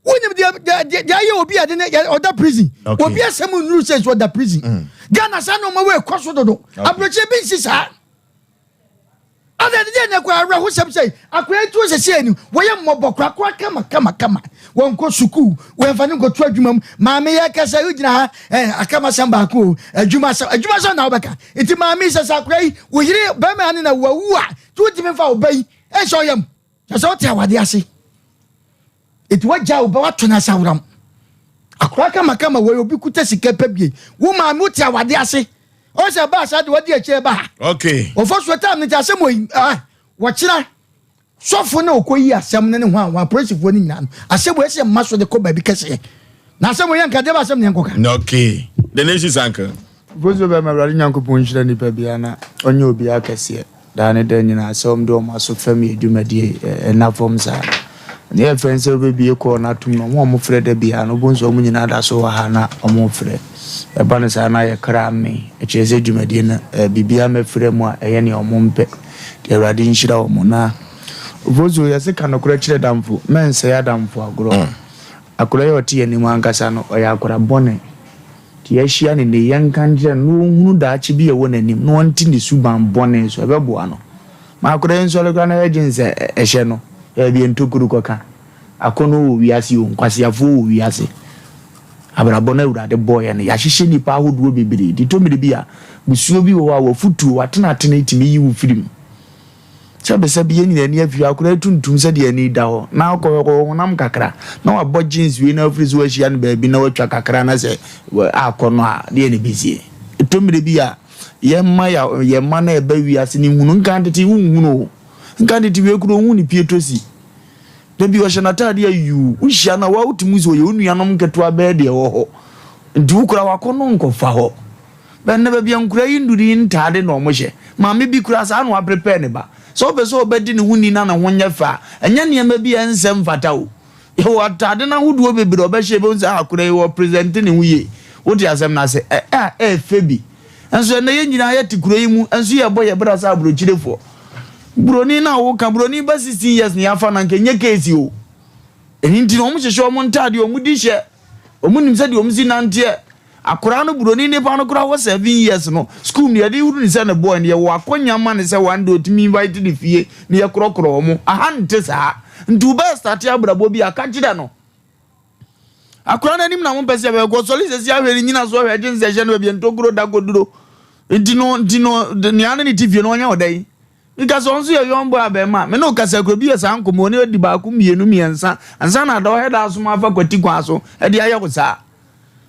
Wonim deɛ deɛ ayɛ obi a de ne ɔda prison. Obi asɛm nnuru sɛ nso ɔda prison. Mm. Ghana saa nneɛma wɔ ɛkɔ so dodo. Aburokyire bi nsi saa. Ada de deɛ na ɛkɔ awerɛhosɛm sɛ akwadaa yi tuo sɛsɛ ni wɔyɛ mmɔbɔ korakora kama kama kama wɔnkɔ sukuu wɔmfa ne nkɔto adwuma mu maame yɛ kasa yi gyina ha ɛ akama sɛm baako o adwuma sɛm adwuma sɛm na wobɛka nti maame sɛ sɛ akwadaa yi wo yere bɛrima ne na wawu a nti wotumi mfa wo ba yi ɛnhyɛ ɔyam Kyerɛ sɛ wote awade ase. Eti wagya wo ba wato no asaworam. Akora kamakama wei obi kuta sika pɛ bie. Wo maame wote awade ase. Ɔsɛ sɛ ɛbaa saa de wadi akyire ba ha. Okay. Ɔfɔ so tam no nti asɛm wɔ yi ah wɔkyena sɔfo na ɔkɔ yi asɛm no ne ho a wɔn apolisifoɔ no nyinaa no asɛm wɔ ɛsɛ mma so de kɔ baabi kɛseɛ. Na asɛm wɔ yɛ nka deɛ ba asɛm ne yɛnkɔka. Okay. The nation's uncle. Mfomso bɛma Awurade Nyankopɔn nhyira nipa biara na ɔnyɛ obiara kɛseɛ daa ne daa nyinaa sɛ wɔde wɔn aso fam yɛ dwumadie ɛnna fam saa. Nea ɛyɛ fɛ ne sɛ wobɛbue kɔɔ no atom no, wɔn a wɔfrɛ da biara no, wobɛhu sɛ wɔn nyinaa da so wɔ ha na wɔrefrɛ. Ɛba no saa na ayɛ kra mmee. Ɛkyerɛ sɛ dwumadie no, biribiara mmɛfra mu a ɛyɛ nea wɔmpɛ. Nti Awurade nhyira wɔn. Na Ofosuo, yɛse ka nokorɛ kyerɛ damfo, mɛnsɛe adamfo agorɔ. Akwadaa yi a ɔte yɛn anim ankasa no, ɔyɛ akwadaa bɔne. Nti yɛahyia no nnɛ yi, yɛnka nkyerɛ no na ɔnhunu daakye bi a ɛwɔ n'anim na ɔnte ne suban bɔne so. Ɛbɛboa no. Ma akwadaa yi nsɔre koraa na yɛdwene sɛ ɛhyɛ no. Baabi a ntokuru kɔka. Akɔnnɔ wɔ wiase o, nkwaseafoɔ wɔ wiase. Abrabɔ no a Awurade bɔeɛ no, yɛahyehyɛ nnipa ahodoɔ bebree. Nti tɔ mmere bi a, musuo bi wɔ hɔ a, w'afotuo, w'atenatene tumi yi wo firi mu. Sɛbesɛbe yɛn nyinaa ani afi hɔ, akwadaa yi tuntum sɛdeɛ ani da hɔ, na akɔ hɔ honam kakra, na wabɔ jeans wei na afiri so ahyia no baabi na watwa kakra na sɛ akɔ no a, deɛ na ɛbɛsie. Ɛtɔ mmerɛ bi a, yɛmma yɛn mma no a ɛba wiase no nhunu, nka tete wonhunu o, nka tete wei kura ɔnhu ne pietosi. Da bi ɔhyɛ n'ataadeɛ ayuu, wohyia no a wotumi sɛ ɔyɛ wo nuanom nketewa bɛyɛ deɛ ɛwɔ hɔ, nti wo kura wakɔ no nkɔfa hɔ. Bɛ nnɛ baabi a nkoraa yi nnuru yi ntaade na wɔhyɛ. Maame bi koraa saa na waprepare ne ba. Sɛ wopɛ sɛ ɔbɛdi ne ho ni na ne ho nyɛ fɛ a, ɛnyɛ nneɛma bi a ɛnsɛ mfata o. Yɛwɔ ataade no ahodoɔ bebree a ɔbɛhyɛ yɛbɛhu sɛ ah akwadaa yi ɔpresente ne ho yie. Wote asɛm no ase? Ɛ a ɛyɛ fɛ bi. Nso ɛnnɛ yɛn nyinaa yɛte kuro yi mu nso yɛbɔ yɛn bra sɛ aburokyirefoɔ. Buroni no a woka, buroni ba 16 years na yɛafa no anka ɛnyɛ case o. Ɛno nti no wɔhyehyɛ wɔn ntaadeɛ, wɔdi hyɛ, wɔnim sɛdeɛ wɔsi nanteɛ. Akwadaa no buroni nipa no koraa wɔ 7 years no, school no yɛde huru ne sɛ ne boy no, yɛwɔ akɔnya ma ne sɛ one day otumi invite ne fie ne yɛkorɔkorɔ wɔn. Aha nte saa. Nti wobɛyɛ start abrabɔ bi a, ka kyerɛ no. Akwadaa no anim na mo mpɛ sɛ yɛbɛkɔ sɔre sɛsi ahwɛ ne nyina so, ahwɛ gye nsɛ hyɛ no baabi ntokuro da koduro. Nti no nea ne ne ti fie no ɔnyɛ ɔdɛ yi. Nka sɛ ɔnso yɛ young boy abɛɛma me ne ɔkasa kuro bi yɛ saa nkɔmmɔ ne adi baako, mmienu, mmiɛnsa ansa na ada ɔhɛ da asom afa kwati kwan so ɛde ayɛ wo saa.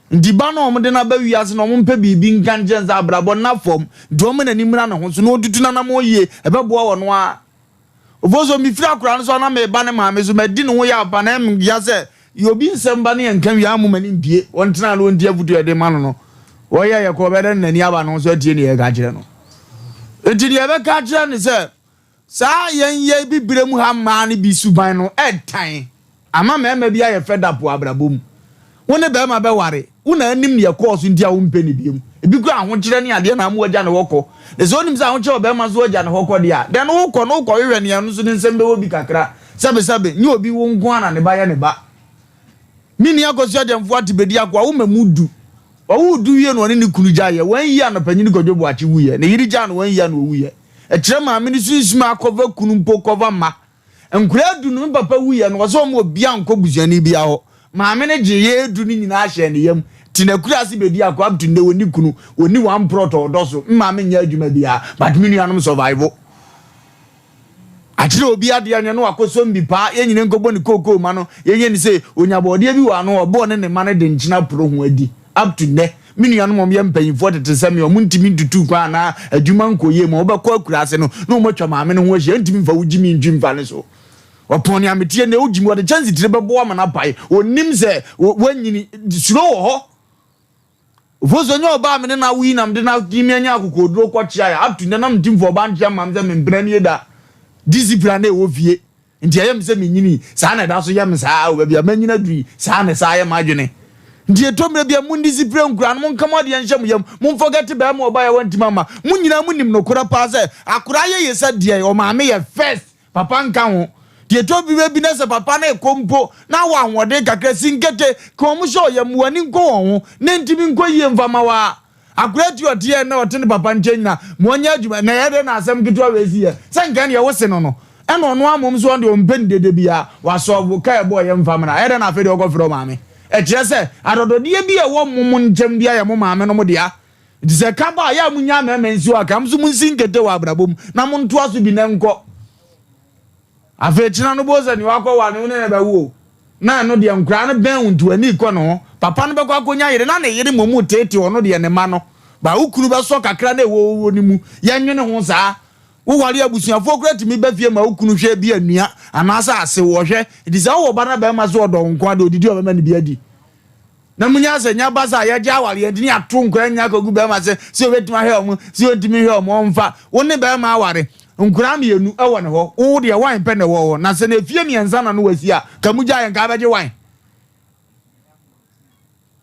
Nti ba no a ɔmode no aba wiase na ɔmo mpɛ biribi nka nkyɛn sɛ abrabɔ nna fam, nti ɔmo n'ani mmra ne ho so na ɔtutu nanam yie, ɛbɛboa wɔ no a. Ofo so mefiri akora no so a na meba ne maame so madi ne ho yɛ apa na ɛmya sɛ yɛ obi nsɛm ba ne yɛnka wie amu m'ani mpie. Wɔntena no ɔnti afotu a yɛde ma no, wɔyɛ yɛ kɔ ɔbɛdɛ ne n'ani aba no so atie ne yɛka kyerɛ no. Nti deɛ yɛbɛka kyerɛ ne sɛ saa yɛn yɛ bibire mu ha mmaa no bi suban no ɛtan ama mmarima bi ayɛ fed up wɔ abrabɔ mu. Wo ne bɛrima bɛware, wo na anim ne ɛkɔɔ so nti a wompɛ ne biom. Ebi kura ahokyerɛ ne adeɛ na ama wagya ne hɔ kɔ. Na sɛ onim sɛ ahokyerɛ wɔ bɛrima so wagya ne hɔ kɔ deɛ a, then wokɔ no wokɔ hwehwɛ nea ɛno nso ne nsɛm bɛwɔ bi kakra. Sɛbesɛbe nye obi wo nko ara na ne ba yɛ ne ba. Me nua Akosua Gyamfo ate bedi akoa wo ma mu du. Ɔwoo du wie na ɔne ne kunu gyaeɛ. Wanyi a na panyini Kwadwo Boakye wuyɛ. Ne yere gyaa no wanyi a na ɔwuyɛ. Ɛkyerɛ maame no sunsum akɔva kunu mpo kɔva mma. Nkwadaa 10 no, me papa wuiɛ no, ɔsɛ ɔma obiara nkɔ busuani biara hɔ. Maame no gyee yɛn 10 no nyinaa hyɛɛ ne yam. Te n'akuraase bɛdi akɔ up to nnɛ ɔnni kunu, ɔnni one plot a ɔdɔ so. Me maame nyɛ adwuma biara but me nuanom survive. Akyerɛ obi adeɛ anyɛ no wakɔsɔ mbi paa, yɛn nyina nkɔbɔ ne kookoo ma no, yɛnyɛ ne sɛ ɔnya bɔɔdeɛ bi wɔ ano, ɔbɔɔ ne ne ma no de nkyena poro ho adi. Up to nnɛ, me nuanom a wɔyɛ mpanyinfoɔ tete sɛ me a wɔntumi ntutu kwan anaa adwuma nkɔ yie ma wɔbɛkɔ akuraase no na wɔatwa maame no ho ahyia, ntumi mfa wo gyimi ntwi mfa ne so. Ɔpɔn nea meteɛ nnɛ, wogyimi wɔde kyɛnse tire bɛbɔ ama no apae. Ɔnnim sɛ woanyini, suro wɔ hɔ. Ofosu nyɛ ɔbaa me ne no awo yi na mede no atumi anya akokoɔduro kɔkyeaeɛ. Up to nnɛ na mentim fa ɔbaa nkyea mma me sɛ mempena nie da. Discipline a na ɛwɔ fie nti ɛyɛ me sɛ menyini saa na ɛda so yɛ me saa wɔ baabi a manyini aduru yi, saa na ɛsaa yɛ m'adwene. Nti ɛtɔ mmerɛ bi a mondiscipline nkura no, monka mo adeɛ nhyɛ mo yam, momforget bɛrima ɔbaeɛ a wantumi amma. Mo nyinaa monim nokorɛ paa sɛ akoraa yɛ ye sɛ deɛ ɔmaame yɛ first. Papa nka ho. Deɛ ɛtɔ berɛ bi na sɛ papa no rekɔ mpo na awɔ ahoɔden kakra, si nkete, ka wɔn hyɛ ɔyam, w'ani nkɔ wɔn ho, na ntumi nkɔ yie mfa ma wo ara. Akwadaa ti ɔteɛ na ɔte ne papa nkyɛn nyina, ma ɔnyɛ adwuma. Na ɛyɛ dɛn na asɛm ketewa wei si yɛ? Sɛ nka ɛneɛ wo se no no, ɛna ɔno ara mmom nso ɔno deɛ ɔmpɛ ne dede biara, wasɔlvo, ka ɛbɔ ɔyɛ mfa mmra. Ɛyɛ dɛn na afei deɛ ɔkɔfrɛ ɔmaame? Ɛkyerɛ sɛ adɔdɔdeɛ bi a ɛwɔ mo mo nkyɛn biara yɛ mo maame nom dea. Nti sɛ ɛka ba a, yɛ a monnya mmarima nsi hɔ aka, mo nso monsi nkete wɔ abrabɔ mu na montoa so bi na ɛnkɔ. Afei kyena no bohu sɛ nea wakɔware no, wo ne no bɛwo o. Na ɛno deɛ nkoraa no bɛn wo nti w'ani rekɔ ne ho. Papa no bɛkɔ akɔnya yere na ne yere mmom reteetee ɔno deɛ ne mma no. Ba wo kunu bɛsɔ kakra na ɛwɔ wɔ ne mu. Yɛnwene ho saa. Woware a, abusuafoɔ koraa tumi ba fie ma wo kunu hwɛ bi anua anaasɛ asew ɔhwɛ. Nti sɛ wowɔ ba na barima sɛ ɔdɔ wo nko ara deɛ ɔdidi a ɔbɛma no bi adi. Na munya sɛ nya ba saa yɛgye awareɛ nti ne yɛato nkora nyina kɔgu bɛrima sɛ ɔbɛtumi ahwɛ ɔmo, sɛ ɔntumi nhwɛ ɔmo, ɔmfa wo ne bɛrima aware nkora mmienu wɔ ne hɔ, wo deɛ wan pɛ na ɛwɔ hɔ? Na sɛ na efie mmiɛnsa na no wasi a ka mu gya yɛ nka abɛgye wan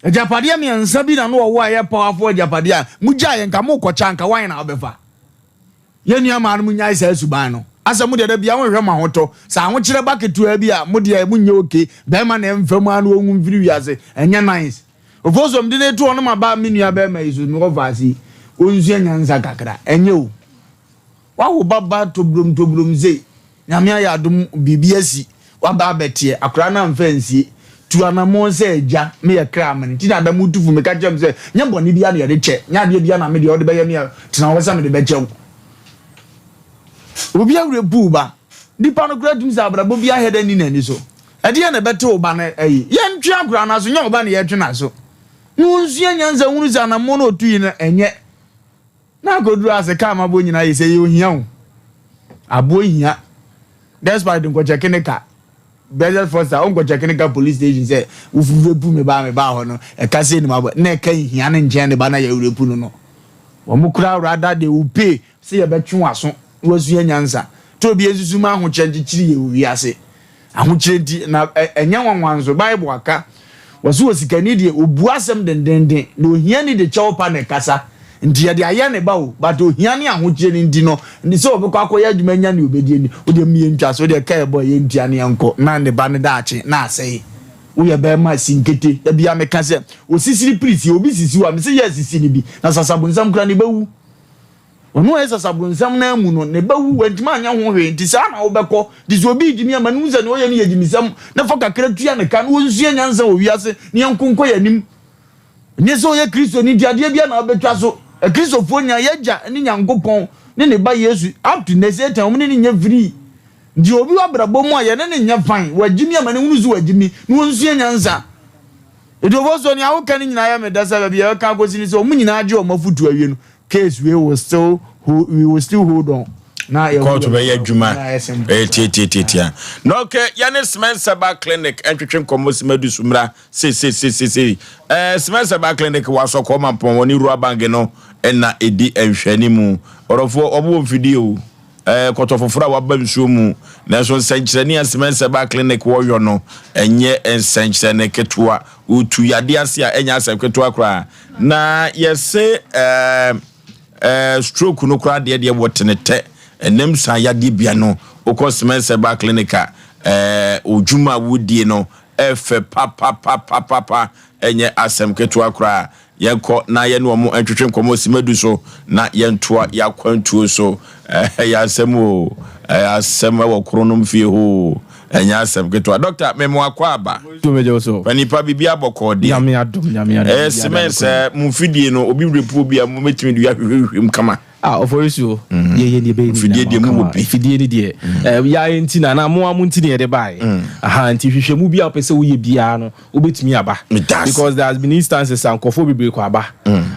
agyapadeɛ mmiɛnsa bi na no ɔwɔ a ɛyɛ powerful agyapadeɛ a mu gya yɛ nka mo kɔkyɛ nka wan na wobɛfa? Yɛn nua maa no mo nyae saa suban no. Asɛ mo deɛ da bia mo hwehwɛ mo ahotɔ. Sɛ ahokyerɛ ba ketewaa bi a mo deɛ mo nyɛ okay. Bɛɛma na ɛnfa mu ara na ɔnwu mfiri wiase. Ɛnyɛ nice. Ofosuo mede no to hɔ no ma ba me nua bɛɛma yi so me wɔ faase yi. Ɔnsua nyansa kakra. Ɛnyɛ o. Wawo ba ba tobrom tobrom sei. Nyame ayɛ adom biribi asi waba abɛteɛ akwadaa no amfa ansie. Tu anamɔn sɛ agya meyɛ kra amene nti na ada mu tu fo meka kyerɛ m sɛ nyɛ bɔne biara na yɛde kyɛ nyɛ adeɛ biara na me deɛ wode bɛyɛ me a tena hɔ sɛ mede bɛkyɛ wo. Obi awerɛ pu wo ba nipa no koraa tumi sɛ abrabɔ bi ahɛ dɛ ni n'ani so ɛdeɛ na ɛbɛte wo ba no ayi yɛntwe akwadaa no aso nyɛ wo ba na yɛtwe n'aso na ɔnsua nyansa hunu sɛ anamɔn no ɔtu yi no ɛnyɛ. Na akoduru ase kaa m'aboɔ nyinaa yɛ sɛ ɛyɛ ohia o. Aboɔ hia. Despite nkɔkyɛke ne ka. Blessed Foster wo nkɔkyɛke ne ka police station sɛ wo rape me ba a me baa hɔ no ɛka sei ne m'aboɔ na ɛka nhia ne nkyɛn ne ba na yɛ rape no no. Wɔn koraa rather they will pay sɛ yɛbɛtwe w'aso na wasua nyansa. Tɔ obi nsusu ma ahokyerɛ nkyekyere yɛ wɔ wiase. Ahokyerɛ nti, na ɛnyɛ nwanwa nso, Bible aka, wɔse osikani deɛ ɔbu asɛm dendenden, na ohiani de kyɛw pa na ɛkasa. Nti yɛde ayɛ ne ba o, but ohia ne ahokyerɛ no nti no, sɛ ɔbɛkɔ akɔyɛ adwuma anya nea ɔbɛdi ani, wodeɛ mmie ntwa so, wodeɛ ka ɛbɔ a yɛntua ne yɛnkɔ, na ne ba no daakye na asɛe. Woyɛ bɛrima a si nkete. Da biara meka sɛ, osisiri pirisi, obi sisi wo a, mese yɛ sisi no bi. Na sasabonsam koraa ne ba wu. Ɔno a ɔyɛ sasabonsam no ara mu no, ne ba wu, wantumi anyɛ ho hwee. Nti saa na wobɛkɔ. Nti sɛ obi regyimi a, ma no hu sɛ nea ɔyɛ no yɛ gyimisɛm, na fa kakra tua ne ka, na ɔnsua nyansa wɔ wiase, na yɛnko nkɔ yɛn anim. Ɛnyɛ sɛ ɔyɛ Kristoni nti adeɛ biara na wobɛtwa so. Akristofoɔ nyinaa, yɛn Agya ne Nyankopɔn ne ne Ba Yesu, up to nnɛ, Satan, wɔn ne no nyɛ free. Nti obi wɔ abrabɔ mu a yɛne no nyɛ fine, wagyimi ama no hunu sɛ wagyimi, na ɔnsua nyansa. Nti Ofosuo, nea woka no nyinaa yɛ me dɛ sɛ baabi a yɛbɛka akɔsi ne sɛ wɔn nyinaa gye wɔn afotuo awie no, case wei will still hold, we will still hold on. Na yɛhu Court baabi bɛyɛ a adwuma na ayɛ simple. ɛyɛ tiatiatiatia. Na okay, yɛne Smensaba Clinic ntwetwe nkɔmmɔ simadu so mmra seiseiseisei. Ɛɛ Smensaba Clinic wɔ Asɔkɔɔ Mampɔn, wɔne Rural Bank no na ɛdi nhwɛanimu. Ɔdɔfoɔ, wɔn wɔ mfidie o. Ɛɛ kɔtɔ foforɔ a waba nsuo mu, nanso nsɛnkyerɛnne a Smensaba Clinic wɔyɔ no, ɛnyɛ nsɛnkyerɛnne ketewa. Wotu yadeɛ ase a, ɛnyɛ asɛm ketewa koraa. Na yɛse ɛɛ ɛɛ stroke no koraa deɛ deɛ wɔte ne tɛ. Ɛnam saa yadeɛ bia no, wokɔ Smensaba Clinic a, ɛɛ odwuma a wodie no ɛfɛ papapapapapa, ɛnyɛ asɛm ketewa koraa. Yɛnkɔ na yɛne wɔn ntwetwe nkɔmmɔ simadu so na yɛntoa yɛakwantuo so. Ɛyɛ asɛm o, ɛyɛ asɛm ɛwɔ kronom fie hoo, ɛnyɛ asɛm ketewa. Dɔkta, mema wakɔ aba. Pa nipa biribi abɔkɔɔ deɛ. Nyame adom, Nyame adom. Ɛyɛ cement sɛ mo mfidie no, obi repu obi a mobɛtumi de ahwehwɛhwehwɛ mu kama. Ah, Oforisuo, yɛ yɛ deɛ bɛyɛ ne Mfidie nyinaa deɛ ma mowɔ kama. bi. Mfidie ne deɛ, yɛa nti na, anaa mo a mo nti na yɛde baeɛ. Aha, nti hwehwɛmu bi a wopɛ sɛ woyɛ biara no, wobɛtumi aba. Meda ase. Because there has been instances a nkurɔfoɔ bebree kɔ aba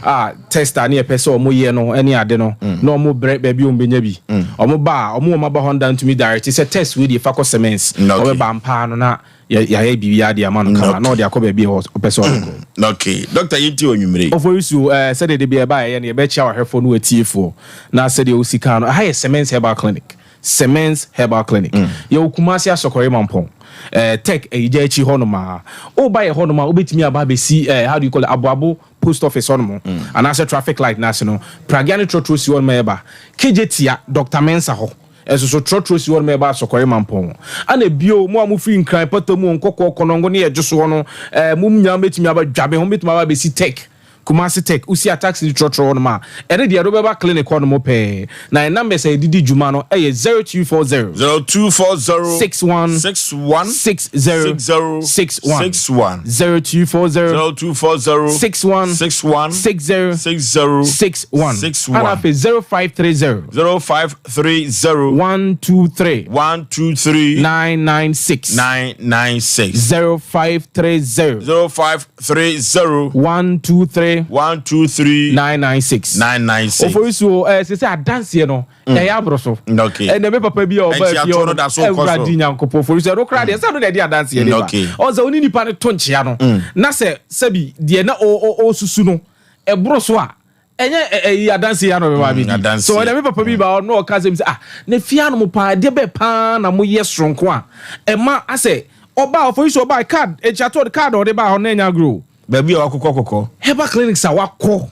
a test a ne yɛpɛ sɛ wɔn yɛ no ne ade no, na wɔn brɛ baabi a wɔn bɛnya bi. Wɔn ba a, wɔn wɔn aba hɔ no da ntumi direct sɛ test wei deɛ fa kɔ Semens. Okay. Wɔbɛba ampa ara no na yɛayɛ biribiara de ama no kama na ɔde akɔ baabi a ɔpɛ sɛ ɔde kɔ. Okay. Doctor, yɛntie wɔ anwummere yi. Oforisuo, eh, sɛdeɛ de bi ɛba a yɛyɛ no, yɛbɛkyia w'ahwɛfoɔ ne w'atiefoɔ. Na sɛdeɛ wosi kaa no, ɛha yɛ Semens Herbal Clinic. Semens Herbal Clinic. Yɛwɔ Kumasi Asɔkɔre Mampɔn, eh, Tech Ayigya akyi hɔnom a. Woba yɛ hɔnom a, wobɛtumi aba abɛsi, eh, how do you call it, Aboabo Post Office hɔnom, anaasɛ traffic light no ase no, Pragya ne trɔtrɔ si hɔnom a ɛba. Kejetia, Doctor Mensah hɔ. Nso so trɔtrɔ si hɔnom a ɛba Asɔkɔre Mampɔn. Ɛna bio, mo a mofiri Nkran, Patamu, Nkɔkɔɔ, Kɔnɔngo ne Ɛdwoso hɔ no, eh, mo nyinaa mobɛtumi aba Dwabe hɔ, mobɛtumi aba abɛsi Tech. Kumasi Tech, wosi a taxi no trɔtrɔ hɔnom a, ɛno deɛ ɛde wo bɛba clinic hɔnom pɛɛ. Na yɛn numbers a yɛde di dwuma no yɛ 0240. 0240. 61. 61. 60. 60. 61. 61. 0240. 0240. 61. 61. 60. 60. 61. 61. Ɛna afei 0530. 0530. 123. 123. 996. 996. 0530. 05. 30. 1 2 3. 1 2 3. 996. 996. Oforisuo, sɛ sɛ adanseɛ no ɛyɛ aboro so. Ɛnna me papa bi a ɔba Ɛnti fie atoɔ no da so kɔ so. Awurade Nyankopɔn Oforisuo, ɛno koraa deɛ sɛ ɛno na ɛde adanseɛ de ba. Ɔn sɛ ɔne nipa no to nkyea no, na sɛ sɛbi deɛ na ɔsusu no ɛboro so a, ɛnyɛ ɛyi adanseɛ ya na ɔbɛba abɛdi. Adanseɛ. So ɛnna me papa bi ba ɔno ɔka sɛ mi sɛ, ah, na fie hanom paa deɛ bɛɛ paa na moyɛ soronko a ɛma asɛ ɔbaa Oforisuo ɔbaa card ɛkyi ato card a ɔde baa hɔ no ɛnyɛ agorɔ o. Baabi a wakokɔ kɔkɔ. Herbal clinics a wakɔ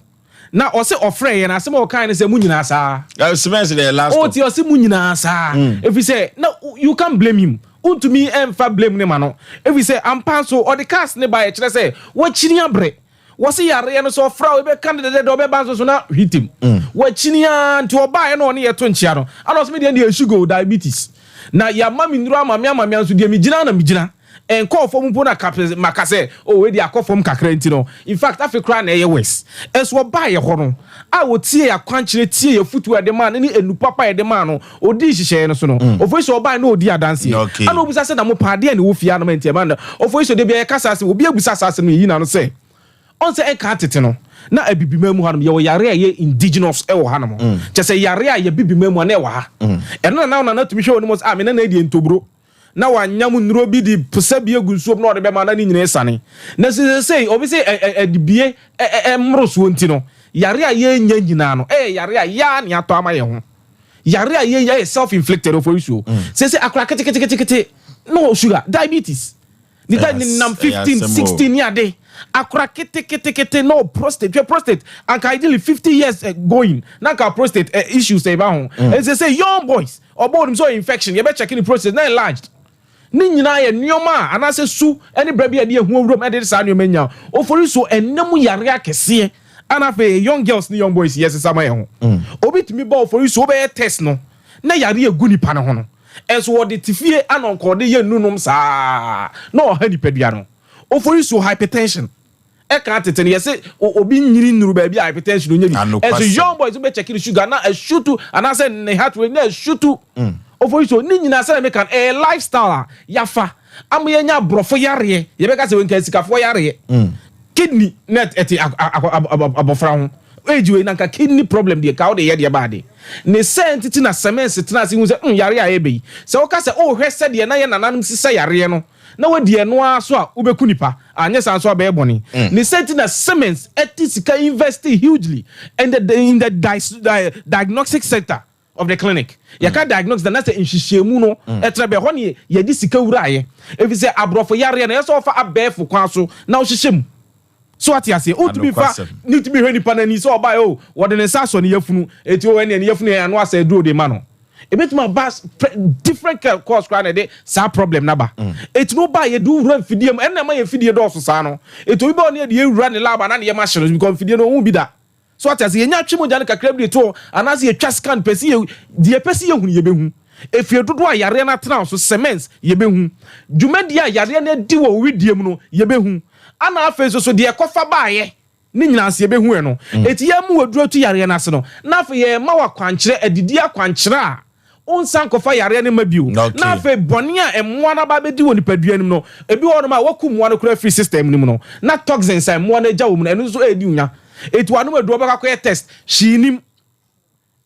na ɔsɛ ɔfrɛ yɛn asɛm a ɔkae ne sɛ mu nyinaa saa. Cement deɛ last stop. Ɔti ɔsɛ mu nyinaa saa. Efi sɛ na you can't blame him. Wontumi ɛnfa blame ne ma no. Efi sɛ ampa nso ɔde cars ne ba ɛkyerɛ sɛ wakyini abrɛ. Wɔsi yareɛ no sɛ ɔfrɛ a ɔbɛka ne dɛdɛdɛ ɔbɛba nso so na hwitim. Wakyini ara nti ɔbaeɛ na ɔne yɛ to nkyea no. Ana ɔsɛ me deɛ deɛ sugar o diabetes. Na yɛama me nnuro ama me ama me nso deɛ megyina na megyina. Ɛnkɔɔ fam mpo na ka maka sɛ oh wei deɛ akɔ fam kakra nti no in fact afei koraa na ɛyɛ worse. Ɛnso ɔbaeɛ hɔ no a ɔtie yɛn akwankyerɛ tie yɛn afotuo a yɛde maa no ne anu papa a yɛde maa no ɔdii nhyehyɛeɛ no so no Ofoyiso ɔbaeɛ na ɔdi adanseɛ. Ana ɔbisa sɛ na mo paa deɛn na ɛwɔ fie hanom a nti ɛma no Ofoyiso da biara yɛka saa asɛm obi abisa saa asɛm no yɛyi n'ano sɛ ɔn sɛ ɛnka tete no na Abibiman mu hanom yɛwɔ yare a ɛyɛ indigenous ɛwɔ hanom kyɛ sɛ yare a yɛbibiman mu a na ɛwɔ ha ɛno na na wo nana tumi hwɛ wɔ ne mu sɛ ah me nana deɛ ntoburo na wanyam nnuro bi de posa bi agu nsuom na ɔde bɛma na ne nyinaa asiane. Na seesei obi sɛ adibie mmorosoɔ nti no, yare a yɛnya nyinaa no, ɛyɛ yare a yɛa ne atɔ ama yɛn ho. Yare a yɛnya yɛ self-inflicted oforisuo. Seesei akora keteketekete no sugar, diabetes. Ne da ne nam 15, 16 ne ade. Akora keteketekete no prostate. Hwɛ prostate, anka ideally 50 years going, na anka prostate issues ɛba ho. Ɛsɛ sɛ young boys, ɔbɔ onim sɛ ɔyɛ infection, yɛbɛ check ne prostate na enlarged. Ne nyinaa yɛ nneɛma a anaasɛ su ne berɛ bi a yɛde yɛn ho awuram de saa nneɛma nya. Ofori so ɛnna mu yare akɛseɛ ana afei young girls ne young boys yɛsesa ma yɛn ho. Obi tumi ba ofori so wobɛyɛ test no na yare egu nipa no ho no. Ɛnso wɔde te fie ana ɔnkɔ ɔde yɛ nnunom saa na ɔha nipadua no. Ofori so hypertension. Ɛka tete no yɛse obi nyini nnuru baabi a hypertension onya bi. Ɛnso young boys wobɛ check ne sugar na ɛshutu anaasɛ ne heart rate na ɛshutu. Ofori so ne nyinaa sɛdeɛ meka no ɛyɛ lifestyle a yafa ama yɛanya aborɔfo yareɛ yɛbɛka sɛ nka asikafoɔ yareɛ. Kidney na ɛte abɔfra ho age wei na nka kidney problem deɛ ka wode yɛ deɛ baade. Ne sɛ ntiti na sɛmɛnse tena ase hu sɛ mm yareɛ a ɛbɛ yi sɛ woka sɛ wohwɛ sɛdeɛ na yɛ nananom sisa yareɛ no na wadi ɛno ara so a wobɛku nipa, anyɛ saa nso a bɛyɛ bɔne. Ne sɛ nti na Siemens ɛte sika invest hugely in the, in the di diagnostic sector of the clinic. Yɛka diagnosis na sɛ nhyehyɛmu no ɛtrɛ bɛ hɔ ne yɛde sika wuraeɛ. Ɛfiri sɛ aborɔfo yareɛ no ɛyɛ sɛ wɔfa abɛɛfo kwan so na wohyehyɛ mu. So ate aseɛ? Wotumi fa ne tumi hwɛ nipa n'ani sɛ ɔbaeɛ o, wɔde ne nsa asɔ ne yafunu, eti o ɛneɛ ne yafunu yɛ ano asɛ aduro de ma no. Ebetumi aba different cause koraa na ɛde saa problem no aba. Eti no ba yɛde wura mfidie mu, ɛnna ɛma yɛn mfidie dɔɔso saa no. Eti obi ba ɔne yɛde ewura ne lab anaa ne yɛm ahye no because mfidie no ohun bi da. So ate ase? Yɛnya twe mogya no kakra bi de to hɔ anaasɛ yɛtwa scan pɛ sɛ yɛ deɛ yɛpɛ sɛ yɛhu no yɛbɛhu. Efie dodoɔ a yareɛ no atena wo so, cements, yɛbɛhu. Dwumadie a yareɛ no adi wɔ wo wedeɛ mu no, yɛbɛhu. Ana afei nso so deɛ ɛkɔfa baeɛ ne nyinaa nso yɛbɛhu ɛno. Enti yɛma wo aduro tu yareɛ no ase no, na afei yɛrema wo akwankyerɛ, adidie akwankyerɛ a wonsan nkɔfa yareɛ no mma bio. Na afei bɔne a mmoa no aba abɛdi wɔ nipadua no mu no, ebi wɔ hɔnom a wɔakum mmoa no koraa afiri system no mu no, na toxins a mmoa no agya wɔ mu no, ɛno nso ɛredi wo nya. Enti wanom aduro, wobɛkɔ akɔyɛ test, hwee nnim.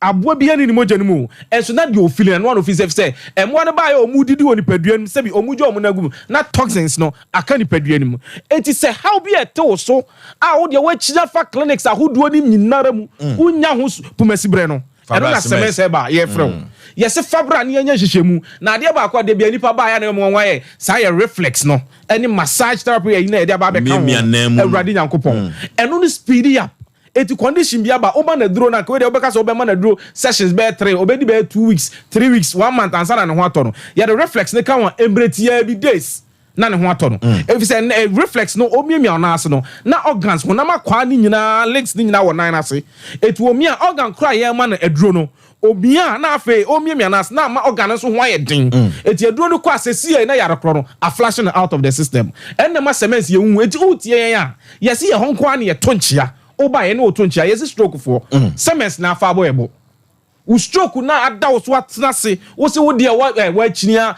Aboa biara nni ne mogya no mu o, nso na deɛ ɔfili no, ɛno ara na ɔfili sɛ, ɛfiri sɛ mmoa no baeɛ a wɔredidi wɔ nipadua no mu, sɛbi wɔgya wɔn nan gu mu, na toxins no aka nipadua no mu. Enti sɛ haw bi a ɛte wo so a wo deɛ woakyini afa clinics ahodoɔ no nyinara mu, wonnya ho pomasiberɛ no, ɛno na sɛmɛnsɛ ba a yɛrefrɛ wo. Yɛse fa bra na yɛnyɛ nhwehwɛmu. Na adeɛ baako a da biara nnipa baeɛ a na ɛyɛ wɔn nwanwa yɛ saa yɛ reflex no ne massage therapy ayi no a yɛde aba abɛka ho no, Awurade Nyankopɔn. Ɛno no speedi up. Eti condition bi aba, woma no aduro no a, nka wei deɛ wobɛka sɛ wobɛma no aduro sessions bɛyɛ three, ɔbɛdi bɛyɛ 2 weeks, 3 weeks, one month ansa na ne ho atɔ no. Yɛde reflex no ka ho a, mmerɛ tiaa bi, days, na ne ho atɔ no. Ɛfiri sɛ nnɛ reflex no, ɔmiamia wo nan ase no, na organs, honam akwaa no nyinaa, links no nyinaa wɔ nan no ase. Eti ɔmia organ koraa a yɛrema no aduro no, ɔmia a na afei ɔmiamia nan ase na ama organ no nso ho ayɛ den. Eti aduro no kɔ a, sɛsiei na yare korɔ no, aflush no out of the system. Ɛnna ɛma cements yɛ huhu. Eti woretie yɛn a, yɛse yɛ hɔ nko ara na yɛto nkyea. Woba a yɛne wo to nkyea. Yɛse stroke foɔ, cements na afa abɔ yɛn bo. Wo stroke no a ada wo so atena ase, wose wo deɛ wa eh, woakyini a,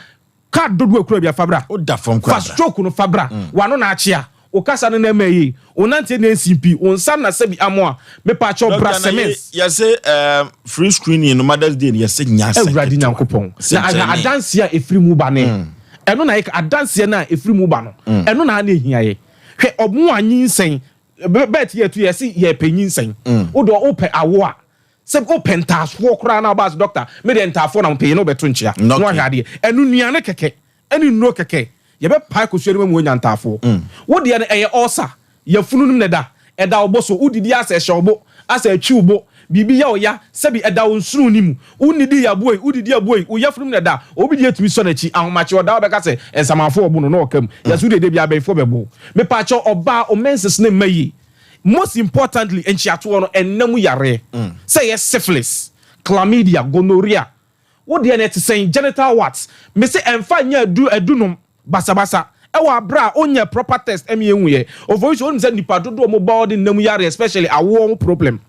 card dodoɔ akura bi a fa bra. Woda fam koraa Fa bra. stroke no fa bra. W'ano na akyea, wo kasa no na ɛmma ɛyie, wo nanteɛ na ɛnsi pi, wo nsa na sɛbi amoa. Mepaakyɛw bra Doctor, na ye, cements. yɛse um, free screening no Mother's Day no yɛse nya asɛm Awurade ketewa. Nyankopɔn. Na ahwɛ Sɛnkyerɛnne. adanseɛ a ɛfiri mu ba ne. Ɛno na yɛka adanseɛ no a ɛfiri mu ba no. Ɛno na na ɛhia yɛ. Hwɛ ɔmo a nyinsɛn, bɛɛt yɛ tu yɛse yɛpɛ nyinsɛn. Wo deɛ wopɛ awo a, sɛ wopɛ ntaafoɔ koraa na wobaa sɛ doctor, me deɛ ntaafoɔ na mepɛ yi na wobɛto nkyea. Na wahwɛ adeɛ. Ɛno nnuane kɛkɛ ɛne nnuro kɛkɛ. Yɛbɛpae kosua no mu ama woanya ntaafoɔ. Wo deɛ no ɛyɛ ulcer, yafunu no mu na ɛda. Ɛda wo bo so, wodidi a sɛ ɛhyɛ wo bo, asɛ ɛtwi wo bo, biribi yɛ wo ya, sɛbi ɛda wo nsono no mu. Wonnidi aboa yi, wodidi aboa yi, wo yafunu mu na ɛda. Obi deɛ tumi sɔ n'akyi, ahomakye ɔda hɔ bɛka sɛ nsamanfoɔ ɔbo no na ɔka mu. Yɛse wo deɛ da biara abɛyifoɔ bɛbo wo. Mepaakyɛw ɔbaa wo menses no mma yie. Most importantly nkyeatoɔ no ɛnna mu yareɛ sɛ ɛyɛ syphilis, chlamydia, gonorrhea, wo deɛ no ɛte sɛn, genital warts, mese ɛmfa nyɛ adu adunom basabasa ɛwɔ aberɛ a wonyɛ proper test ɛme yɛnhu yɛ. Oforisuo wonim sɛ nipa dodoɔ ɔmo ba ɔde nna mu yareɛ especially awoɔ ho problem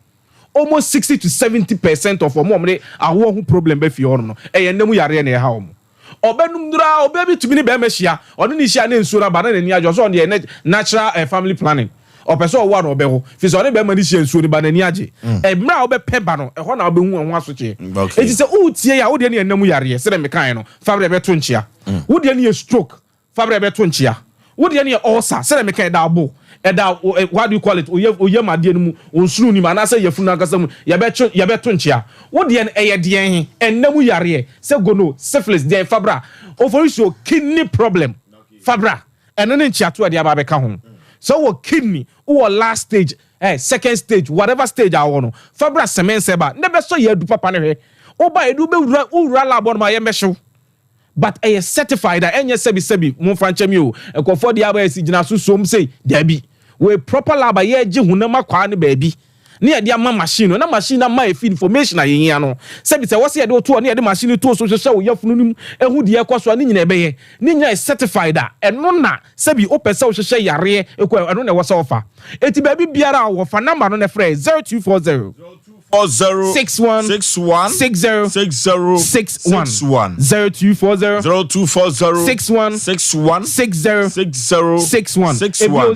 almost 60 to 70% of ɔmo a ɔmo de awoɔ ho problem ba fie hɔnom no ɛyɛ nna mu yareɛ na ɛha ɔmo. Ɔbɛnum nnuru ara, ɔbaa bi tumi ne barima hyia, ɔne no hyia na nsuo no aba na n'ani agye, ɔsɛ ɔno deɛ ɛnɛ natural eh, family planning, ɔpɛ sɛ ɔwo a na ɔbɛwo, firi sɛ ɔne barima no hyia nsuo no ba n'ani agye. Mmerɛ a wobɛpɛ ba no, ɛhɔ na wobɛhu ɛho asotweɛ. Enti sɛ woretie a, wo deɛ no yɛ nna mu yareɛ, sɛdeɛ mekaeɛ no, fa berɛ bɛto nkyea. Wo deɛ no yɛ stroke, Fa berɛ bɛto nkyea. Wo deɛ no yɛ ulcer, sɛdeɛ mekae, ɛda wo bo, ɛda wo eh, what do you call it, wo yam, wo yam adeɛ no mu, wo nsono no mu, anaasɛ yafunu no ankasa mu, yɛbɛto, yɛbɛto nkyea. Wo deɛ no, ɛyɛ deɛn he? Ɛnna mu yareɛ, sɛ gono, syphilis, deɛn, fa bra. Oforisuo, kidney problem, fa bra. Ɛno ne nkyeato a ɛde aba abɛka ho. Sɛ wowɔ kidney, wowɔ last stage, eh, second stage, whatever stage a wowɔ no, fa bra Semensɛba, na bɛsɔ yɛn adu papa no hwɛ. Woba a, yɛde wo bɛwura, wowura lab hɔ nom a, yɛmmɛhye wo. but ɛyɛ certified a ɛnyɛ sɛbi sɛbi momfa nkyɛ me o nkurɔfoɔ deɛ aba ɛsi gyina so som sei daabi wei proper lab a yɛgye honam akwaa no baabi ne yɛde ama machine no na machine no ama yɛfi information a yɛhia no sɛbi sɛ wɔsɛ yɛde wotoɔ ne yɛde machine no too so hwehwɛ wo yafunu no mu ɛhu deɛ ɛkɔ so a ne nyina ɛbɛyɛ ne nyina yɛ certified a ɛno na sɛbi wopɛ sɛ wohwehwɛ yareɛ ɛkɔ ɛno na ɛwɔ sɛ wɔfa eti baabi biara a wɔfa number no na ɛfrɛ 0240 40 61 61 60 60 61 61 0240 0240 61 61 60 60 61 61 ebio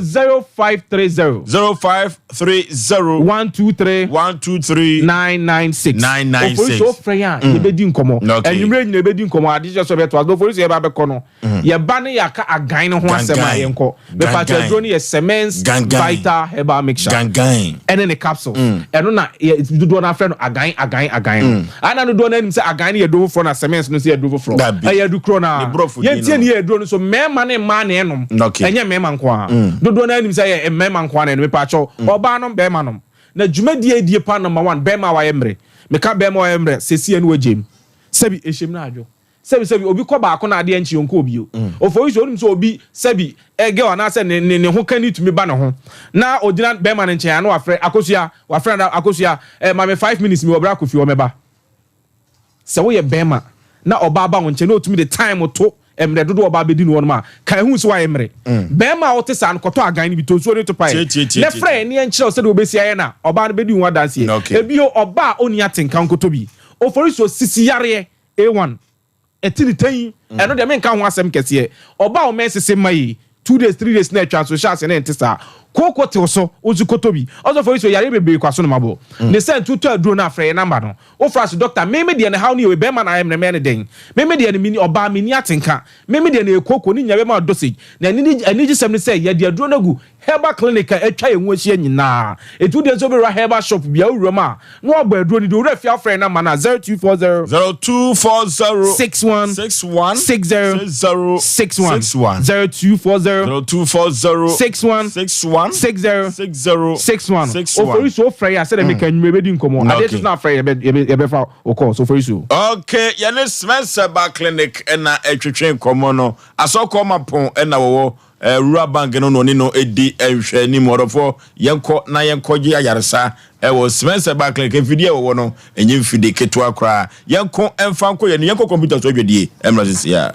0530 0530 123 123 996 996. Oforisuo ofrɛ yɛn a yɛbɛdi nkɔmmɔ. Okay. Anwummerɛ nyina yɛbɛdi nkɔmmɔ ade kyerɛ sɛ ɔbɛto ase. Oforisuo yɛba abɛkɔ no. Yɛba ne yɛaka agan no ho asɛm a yɛnkɔ. Mepatwa aduro no yɛ Semens Vital Herbal Mixture. Ɛne ne capsules. Ɛno na yɛ dodoɔ no afrɛ no agan agan agan no. Ana dodoɔ no anim sɛ agan no yɛ aduro foforɔ na Semens no nso yɛ aduro foforɔ. Ɛyɛ adu korɔ no ara. Yɛntie ne yɛ aduro no so mmarima ne mmaa na ɛnom. Ɛnyɛ mmarima nko ara. Dodoɔ no anim sɛ ɛyɛ mmarima nko ara na ɛnom. Mepatwa ɔbaa nom barima nom. Na dwumadie a ɛdie paa number one barima a wayɛ mmerɛ. Meka barima a wayɛ mmerɛ seesei ɛne wagyam. Sɛbi ɛhyɛm no adwo. Sɛbi sɛbi obi kɔ baako na adeɛ nkye ɔnkɔɔ bio. Ofori so onim sɛ obi sɛbi ɛ girl anaasɛ ne ne ne ho kani tumi ba ne ho na ogyina bɛɛma no nkyɛn a na wafrɛ Akosua wafrɛ no Akosua ɛ ma me 5 minutes mewɔ bra Kofi hɔ mɛba. Sɛ woyɛ bɛɛma na ɔbaa ba wo nkyɛn na otumi de time to mmerɛ dodoɔ ɔbaa bɛdi no hɔ nom a ka ehu sɛ wayɛ mmerɛ. Bɛɛma a wote saa no kɔtɔ agan no bi tɔ nsuo no to paeɛ na frɛ yɛn na yɛnkyerɛ wo sɛdeɛ wobɛsi ayɛ na ɔbaa no bɛdi ho adanseɛ. Ebio ɔbaa a ɔnni atenka nkɔtɔ bi. Ofori so sisi yareɛ A1, ɛte ne tɛn, ɛno deɛ menka ho asɛm kɛseɛ. Ɔba a ɔmɛn sese mma yi, 2 days, 3 days na atwa nso hyɛ ase na ɛnte saa. Kooko tew so, wo nso kɔtɔ bi. Ɔsɔfo yi so yareɛ bebree kɔ aso no mabɔ. Ne sɛ nti wotɔ aduro no a frɛ yɛn number no. Wofra so doctor, me me deɛ ne haw no yɛ wei, bɛrima na ayɛ mmerɛ mɛyɛ no dɛn? Me me deɛ no menni, ɔbaa menni atenka. Me me deɛ no ɛyɛ kooko, ne nyinaa bɛma wo dosage. Na anigyesɛm ne sɛ yɛde aduro no agu Herbal clinic a atwa yɛn ho ahyia nyinaa. Enti wo deɛ nso wobɛwura herbal shop bi a wowura mu a na wabɔ aduro no din. Owura fie afrɛ number no a 0240. 0240. 61. 61. 60. 60. 61. 61. 0240. 0240. 61. 61. 60. 60. 61. 61. Oforisuo wofrɛ yɛ a sɛdeɛ meka anwummerɛ yɛbɛdi nkɔmmɔ. Adeɛ kye so na afrɛ yɛ yɛbɛfa wo calls. Oforisuo. Okay, yɛne Smith Herbal Clinic na ɛtwetwe nkɔmmɔ no. Asɔkɔɔ Mapɔn na wɔwɔ Rural Bank no na ɔne no di nhwɛanim. Ɔdɔfoɔ, yɛnkɔ na yɛnkɔgye ayaresa wɔ Spencer Bar Clinic. Mfidie a wɔwɔ no, ɛnyɛ mfidie ketewa koraa. Yɛnko mfa nkɔ yɛn anim. Yɛnkɔ kɔmputa so adwadie mmra seesei ara.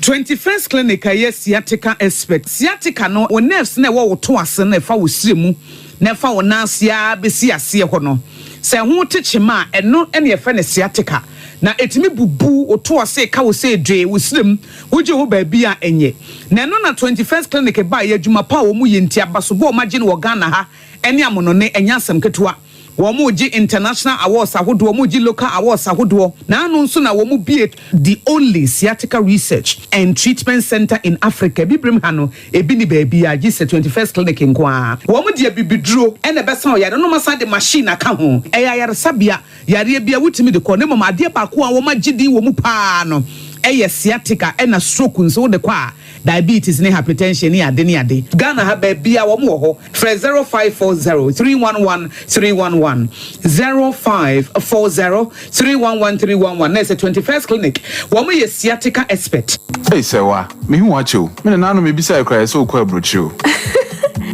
21st Clinic a ɛyɛ sciatica expert. Sciatica no, wo nerves no a ɛwɔ wo to ase no a ɛfa wo srɛ mu na ɛfa wo nan ase ara bɛsi aseɛ hɔ no, sɛ ɛho te kyema a, ɛno na yɛfrɛ no sciatica. Na ɛtumi bubu wo to ase, ka wo sɛ dwee, wo srɛ mu, wogye ho baabi a ɛnyɛ. Na ɛno na 21st Clinic baeɛ, adwuma pa a wɔn yɛ nti, abasobɔ a wɔagye no wɔ Ghana ha ne amonone, ɛnyɛ asɛm ketewa. Wɔregye international awards ahodoɔ, wɔregye local awards ahodoɔ. Na ano nso na wɔbue the only sciatica research and treatment centre in Africa. Abibirem ha no, ebi nni baabiara gye sɛ 21st Clinic nko ara. Wɔde abibiduro na ɛbɛsa ɔyare no, na wɔasan de machine aka ho. Ɛyɛ ayaresabea, yareɛ biara wotumi de kɔ. Na mmom adeɛ baako a wɔagye din wɔ mu pa ara no yɛ sciatica ɛna stroke nso wode kɔ a, diabetes ne hypertension ne ade ne ade. Ghana ha baabiara wɔn wɔ hɔ. Frɛ 0540 311 311, 0540 311 311 na ɛsɛ 21st Clinic. Wɔn yɛ sciatica expert. Ei Sɛwa, mehu wo akyɛ o. Me nana ano mebisae koraa yɛ sɛ wokɔ aburokyire o.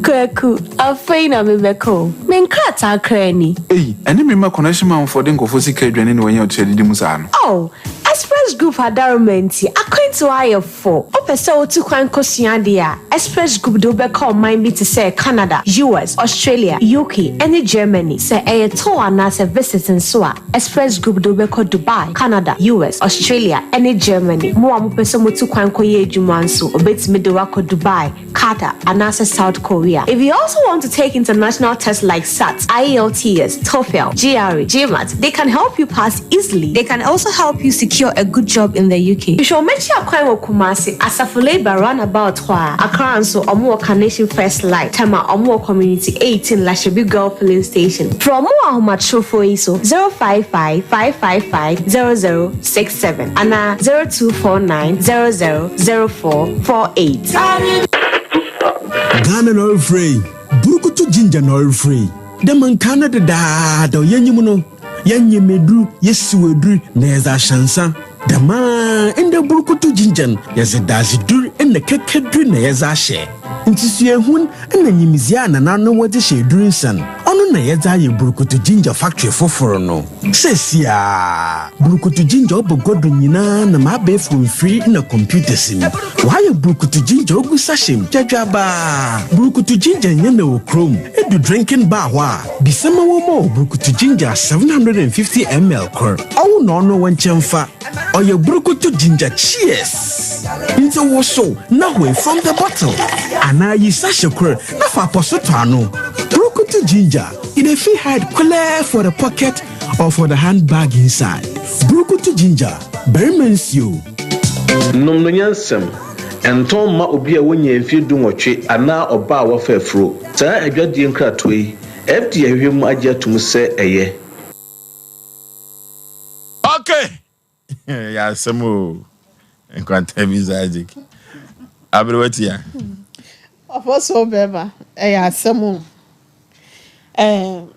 Kwaku, afei na mebɛkɔ o. Me nkrataa koraa ni. Ei, ɛne me mma connection manfoɔ de nkurɔfoɔ sika adwane na wɔanya ɔkyerɛ didi mu saa no. Oh, Express Group adaroma nti, akwantuo ayɛ fo. Wopɛ sɛ wotu kwan kɔsua adeɛ a, Express Group de wobɛkɔ ɔman bi te sɛ Canada, US, Australia, UK, ne Germany. Sɛ ɛyɛ tour anaasɛ visit nso a, Express Group de wobɛkɔ Dubai, Canada, US, Australia, ne Germany. Mo a mopɛ sɛ motu kwan kɔyɛ adwuma nso, obetumi de wo akɔ Dubai, Qatar, anaasɛ South Korea. If you also want to take international tests like SAT, IELTS, TOEFL, GRE, GMAT, they can help you pass easily. They can also help you secure a good job in the UK. Hwehwɛ wɔn akyi akwan wɔ Kumasi, Asafo Labour roundabout hɔ a. Accra nso, wɔn wɔ Carnation First Light, Tema, wɔn wɔ Community 18 Lashibi Girl Filling Station. Frɛ wɔn wɔ ahomatorofo yi so 055 555 0067 anaa 0249 000448. Ghana na ɔrefrɛ yi, burukutu ginger na ɔrefrɛ yi. Dɛ mankaa no dedaada, yɛnyim no, yɛnyem edur, yesiw edur, na yɛdze ahyɛ nsa. Dɛm ara ndɛ burukutu ginger no, yɛdze dadzedur na kɛkɛdur na yɛdze ahyɛ. Ntsi suahun na nyimdzee a nananom wɔdze hyɛ edur nsa no, ɔno na yɛdze ayɛ burukutu ginger factory fofor no. Seseiara, burukutu ginger ɔba gua do nyina nam abaɛfor mfir na computers mu. Wɔayɛ burukutu ginger ogu sachet mu dwadwabaa. Burukutu ginger nnyɛ na wɔ kurom. Edu drinking bar hɔ a, bisa ma wɔmma wo burukutu ginger 750 ml kor. Ɔwo na ɔno wo nkyɛn fa. Ɔyɛ burukutu ginger cheers! Ntsi wosow na hoe from the bottle anaa yi sachet kor na fa apɔso tɔ ano. Burukutu ginger, e dey fit hide clear for the pocket or for the handbag inside. Burukutu ginger, barima nsuo. Nom no nyansam. Ɛntɔn mma obi a wanya mfeɛ dunwɔtwe anaa ɔbaa a wafa afuro. Saa adwadie nkratoɔ yi, FDA ahwehwɛ mu agye atom sɛ ɛyɛ. Okay. Yɛ asɛm o. Nkwanta bi Isaac. Aberewa tia. Ɔfɔso bɛrima ɛyɛ asɛm o. Ɛɛ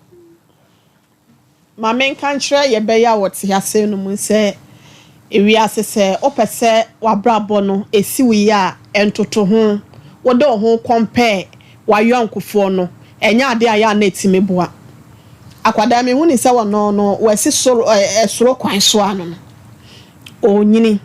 ma menka nkyerɛ yɛbɛyɛ a wɔte ase no mu sɛ ewiase sɛ wopɛ sɛ w'abrabɔ no esi wo yie a ɛntoto ho wode wo ho compare w'ayɔnkofoɔ no ɛnyɛ ade a yɛ a na ɛtumi boa akwadaa mi hu ni sɛ wɔno no wɔasi soro ɛɛ soro kwan so ano no ɔnyini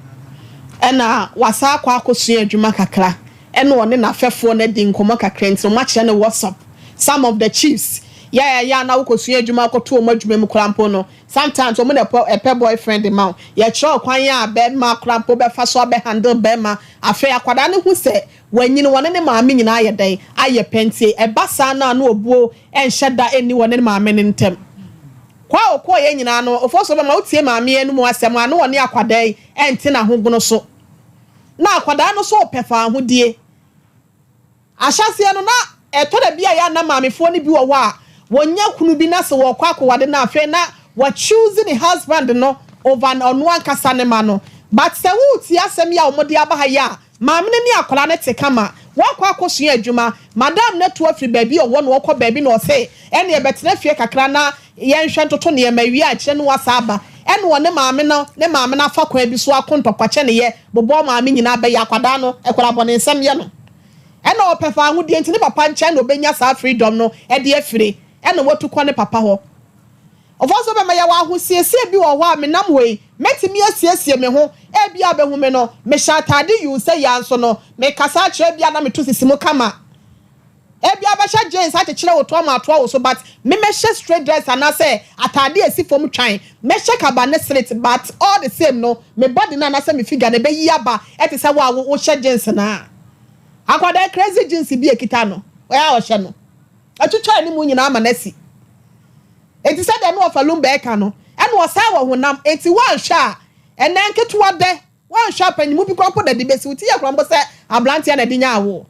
ɛna wasa akɔ akɔsua adwuma kakra ɛna ɔne n'afɛfoɔ no adi nkɔmɔ kakra nti wɔn akyerɛ no WhatsApp some of the chiefs yɛ yɛ a na wokɔsua adwuma akɔto wɔn adwuma mu koraa mpo no sometimes wɔn na ɛpɛ ɛpɛ boyfriend ma wo yɛkyerɛ ɔkwan a bɛrima koraa mpo bɛfa so abɛ handle bɛrima afei akwadaa no ho sɛ wɔnyini wɔne ne maame nyinaa ayɛ dɛn ayɛ pɛntie ɛba saa na ano obuo ɛnhyɛ da ɛnni wɔne ne maame ne ntɛm kɔ a ɔkɔɔ yɛ nyinaa no ofo so bɛma wotie maame anim asɛm a na wɔne akwadaa yi ɛnte n'ahogono so na akwadaa no so ɔpɛ fa ahodie ahyɛseɛ no na ɛtɔ da bi a yɛ ana maamefoɔ no bi wɔ hɔ a wɔnya kunu bi na sɛ wɔkɔ akɔwade no afei na wɔ choose ne husband no over ɔno ankasa ne ma no but sɛ wotie asɛm yi a wɔde aba ha yi a maame no ne akwadaa no te kama wɔkɔ akɔsua adwuma madam no atu afiri baabi a ɔwɔ na ɔkɔ baabi na ɔsɛ ɛne ɛbɛtena fie kakra na yɛnhwɛ ntoto nneɛma wie akyerɛ no wasa aba ɛna ɔne maame no ne maame no afa kwan bi so ako ntɔkwakyɛ ne yɛ bobɔ maame nyinaa bɛyɛ akwadaa no ɛkɔla bɔ ne nsɛm yɛ no ɛna ɔpɛ fa ahodie nti ne papa nkyɛn na ɔbɛnya saa freedom no ɛde afiri ɛna watu kɔ ne papa hɔ ɔfɔ so bɛma yɛwɔ ahosiesie bi wɔ hɔ a menam hɔ yi mɛtumi asiesie me ho ebi a bɛhu me no mehyɛ ataade yiw sɛ yia nso no mekasa akyerɛ bi a na meto sisi mu kama ebi abɛhyɛ jeans akyekyere wo to ama atoa wo so but me mɛhyɛ straight dress anaasɛ ataade a esi fam twan mɛhyɛ kaba ne slit but all the same no me body no anaasɛ me figure no ɛbɛyi aba ɛte sɛ wo a wohyɛ jeans naa akwadaa crazy jeans bi ekita no ɔyɛ a ɔhyɛ no atwitwa anim nyinaa ama n'asi eti sɛ deɛ no ɔfa lumba ɛka no ɛna ɔsan wɔ honam eti wɔnhwɛ a ɛnɛ nketewa dɛ wɔnhwɛ apanyimu bi kora mpo na de besi wo ti yɛ kora mpo sɛ aberanteɛ na de nya awo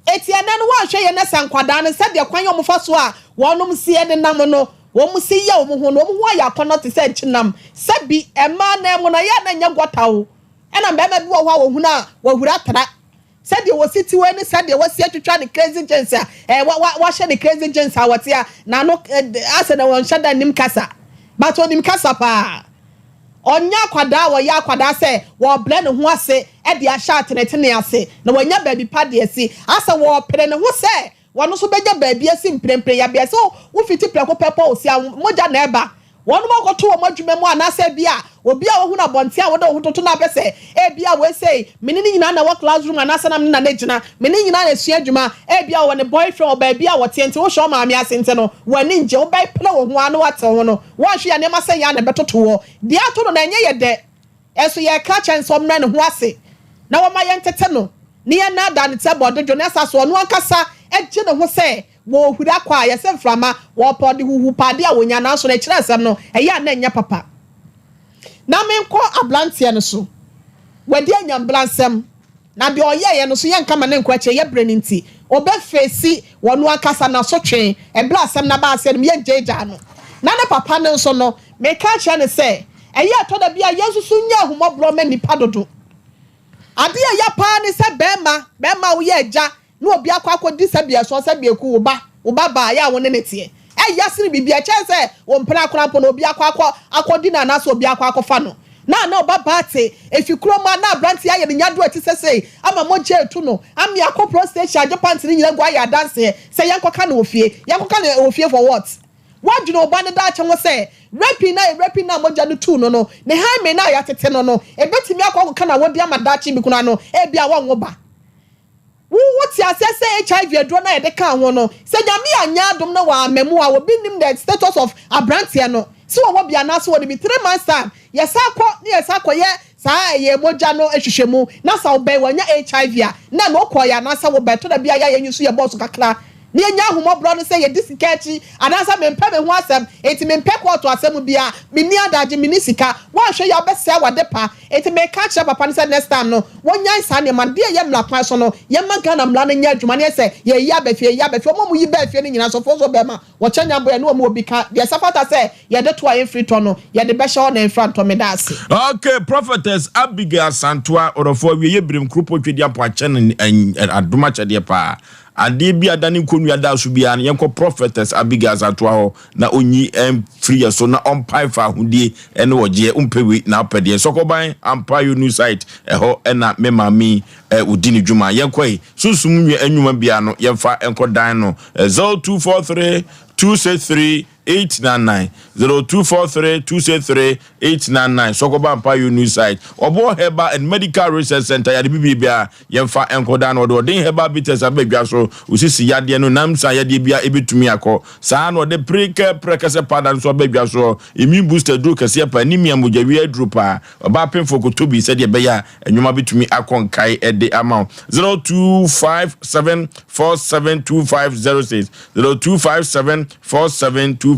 eti ɛnɛ no wɔnhwɛ yɛ ne sɛ nkwadaa no sɛdeɛ kwan yɛ wɔn fa so a wɔnom si ɛnenam no wɔn si yɛ wɔn ho no wɔn ho ayɛ akɔnɔ te sɛ nkyenam sɛbi mmaa nan mu no yɛ na nyɛ gɔta o ɛna mmarima bi wɔ hɔ a wɔhunu a wɔhura tra sɛdeɛ wɔsi ti wɔ ne sɛdeɛ wɔsi atwitwa ne crazy jeans a ɛɛ wa wa wahyɛ ne crazy jeans a wɔte a n'ano ɛɛ asɛ na wɔnhyɛ da nim kasa but onim kasa paa ɔnyɛ akwadaa a wɔyɛ akwadaa sɛ wɔrebrɛ ne ho ase ɛde ahyɛ atenetene ase na wɔnya baabi pa deɛ si asɛ wɔrepere ne ho sɛ wɔn nso bɛnya baabi asi mprempren yabea sɛ wofiti prɛko pɛ pɔ osi a mogya na ɛba wɔn akɔto wɔn adwuma mu anaasɛ bi a obi a wɔhu no abɔnten a wɔde wɔn ho toto no apɛ sɛ ebi a wɔsɛ mene ne nyinaa na wɔ classroom anaasɛ nam ne na ne gyina mene nyinaa na esua adwuma ebi a wɔ ne boyfriend wɔ baabi a wɔte nti wohyɛ ɔmaame ase nti no wɔn ani ngye wobɛpere wɔn ho ano ate ho no wɔnhwɛ yɛ nneɛma sɛ yɛn a na ɛbɛtoto wɔ deɛ ato no na ɛnyɛ yɛ dɛ ɛso yɛka kyɛn sɛ ɔmmerɛ ne ho ase na wɔma yɛn tete no ne yɛn nada ne sɛ bɔdodwo ne asa so ɔno ankasa agye ne ho sɛ wɔhuri akɔ a yɛsɛ mframa wɔpɔ de huhu paade a wɔnya nanso no ɛkyerɛ asɛm no ɛyɛ a na ɛnyɛ papa na menkɔ aberanteɛ no so wɔde anya mblansɛm na deɛ ɔyɛɛyɛ no so yɛnka ma ne nkɔ akyire yɛ berɛ no nti ɔbɛfeesi wɔno ankasa n'asotwe ɛberɛ asɛm no aba aseɛ no yɛngyeegyaa no na ne papa no nso no meka kyerɛ no sɛ ɛyɛ ɛtɔ da bi a yɛn nso so nyɛ ahomɔborɔ ma nipa dodo adeɛ a ɛyɛ paa ne sɛ bɛrima bɛrima a woyɛ agya na obi akɔ akɔdi sɛbi ɛso sɛbi eku wo ba wo ba baa yɛ a wo ne ne teɛ ɛyɛ sene biribi ɛkyɛn sɛ wɔn mpena akora mpo na obi akɔ akɔ akɔdi na anaasɛ obi akɔ akɔfa no Na na ɔba baa te efi kurom a na aberanteɛ ayɛ ne nyadoɔ a ɛte sɛ sei ama mogya retu no ame akɔ police station agye pant no nyina gu ayɛ adanseɛ sɛ yɛnkɔka no wɔ fie. Yɛnkɔka no wɔ fie for what? Woadwene wo ba no daakye ho sɛ raping no a yɛrapi no a mogya no tuu no no, ne hymen no a yɛatete no no, ɛbɛtumi akɔ akɔka n'awodeɛ ama daakye bi koraa no ebia wɔnwo ba. Wo wo te aseɛ sɛ HIV aduro no a yɛde kaa ho no, sɛ Nyame anyɛ adom na wamma mu a, obi nnim the status of abranteɛ no, sɛ ɔwɔ bi anaasɛ ɔnni bi. 3 months time, yɛsan kɔ na yɛsan kɔyɛ saa ɛyɛ mogya no nhwehwɛmu, na sɛ wobɛn wanya HIV a, na ɛno wokɔeɛ anaasɛ wobɛn. Ɛtɔ da bi a yɛ a yɛn nso yɛbɔ so kakra na yɛnya ahummɔborɔ no sɛ yɛdi sika akyi anaasɛ mempɛ me ho asɛm, enti mempɛ kɔɔto asɛm biara, menni adagye, menni sika. Woanhwɛ yie a wobɛsɛe w'adepa. Enti meka akyerɛ papa no sɛ next time no wɔnyae saa nneɛma no. Deɛ ɛyɛ mmara kwan so no, yɛmma Ghana mmara no nyɛ adwuma na yɛ sɛ yɛreyi aba fie, yɛyi aba fie. Wɔn a wɔyi baa fie no nyinaa, asɔfoɔ nso bɛma wɔkyɛ nyamboa, yɛne wɔn wɔ bi ka. Deɛ ɛsɛ fata sɛ yɛde to a ɛmfiri tɔ no, yɛde bɛhyɛ hɔ na ɛmfra ntɔ. Meda ase. Ok Prophetess Abigail Asantewa ɔdɔfoɔ awieɛ berem kuropɔn Twedeampɔn akyɛ no adom akyɛdeɛ paa adeɛ bi adane nkonnua da so biara no yɛnkɔ Prophetess Abigail Asantewa hɔ na ɔnyi mfiri yɛ so na ɔmpae fa ahodie ne ɔgyeɛ wompɛ wei na wopɛ deɛ Sɔkɔban ampa yo new site ɛhɔ ɛna me maame yi ɔdi ne dwuma yɛnkɔ yi sunsum nwa nnwuma biara no yɛmfa nkɔ dan no 0243 263 899 0243 263 899 Sɔkɔba ampa yo new site Ɔboɔ Herbal and Medical Research Center yɛade bibie biara yɛmfa nkɔda no. Ɔde ɔden herbal bitters aba dwa so, osisi yadeɛ no, nam sa yadeɛ biara ɛbɛtumi akɔ. Saa ara na ɔde prekɛ prɛkɛsɛ powder nso aba dwa so, immune booster aduro kɛseɛ paa, anemia mogyawia aduro paa. Ɔbaa pemfoɔ kɔtɔ bi sɛdeɛ ɛbɛyɛ a nnwuma bɛtumi akɔ nkae de ama wo. 0257 472506 0257 4725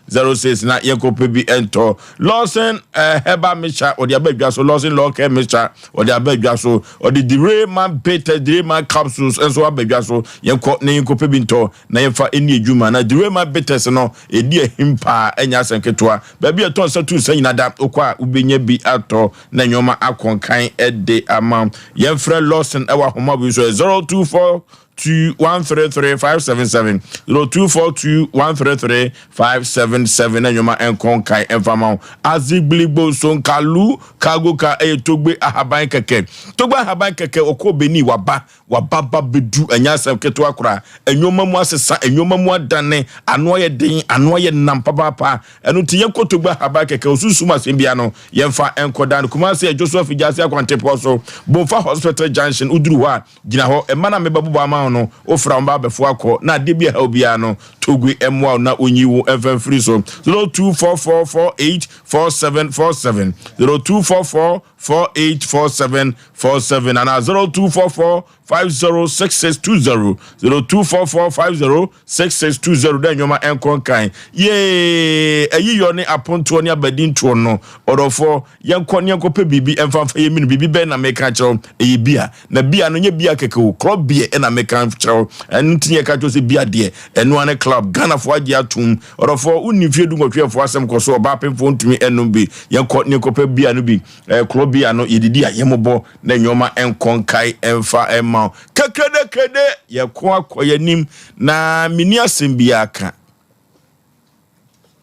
06 na yɛnkɔpɛ bi ntɔ. Lawson eh, herbal mixture ɔde aba adwa so. Lawson law care mixture ɔde aba adwa so. Ɔde Direma bitters, Direma capsules nso aba adwa so. Yɛnkɔ na yɛnkɔpɛ bi ntɔ na yɛmfa ɛni adwuma. Na Direma bitters no ɛdi ahim paa, ɛnyɛ asɛm ketewa. Baabi a ɛtɔ nsa tu nsa nyina da, wokɔ a wobɛnya bi atɔ na nneɛma akɔnkan de ama. Yɛmfrɛ Lawson ɛwɔ ahoma wei so 024 2 1 3 3 5 7 7 0 2 4 2 1 3 3 5 7 7 na nnwoma nkɔ nkae mfa ma wo. Azigbiligbo sonkalu cargo car ɛyɛ togbe ahaban kɛkɛ, togbe ahaban kɛkɛ. Ɔkɔɔ Benin, waba waba ba bɛdu, ɛnyɛ asɛm ketewa koraa. Nneɛma mu asesa, nneɛma mu adane, ano ayɛ den, ano ayɛ nam papaapa. Ɛno nti yɛnkɔ togbe ahaban kɛkɛ. Osunsum asɛm bia no yɛmfa nkɔda no. Kumase, Adwo so Afigya ase akwantepɔ so, Bomfa Hospital Junction, woduru hɔ a Gyina hɔ, mma no a mebɛbobɔ ama wo no, wofra wo mma abɛfoa akɔ, na adeɛ bi a ɛha obiara no, Togui mmoa wo na ɔnyi wo mfa mfiri so. 0244484747, 0244484747 anaa 0244506620, 0244506620 dɛ nneɛma nkɔ nkan. Yee, ayiyɔ ne apontoɔ ne abadintoɔ no, ɔdɔfoɔ, yɛnkɔ ne yɛnkɔpɛ biribi mfa mfa yɛ menu. Biribi bɛn na meka akyerɛ wo? Ɛyɛ bia. Na bia no nyɛ bia kɛkɛ o, club beer ɛna meka kyerɛ wo. Ɛno nti yɛka kyerɛ sɛ bia deɛ, ɛno ara ne club. Ghanafoɔ agye atom. Ɔdɔfoɔ, wonni mfeɛ 18 foɔ asɛm kɔ so, ɔbaa pemfoɔ ntumi ɛnom bi. Yɛnkɔ ne yɛnkɔpɛ bia no bi. Ɛɛ club beer no, yɛdidi a yɛmmobɔ na nneɛma nkɔ nkae ɛmfa ɛmma wo. Kekedekede, yɛko akɔ yɛnim na menni asɛm biara ka.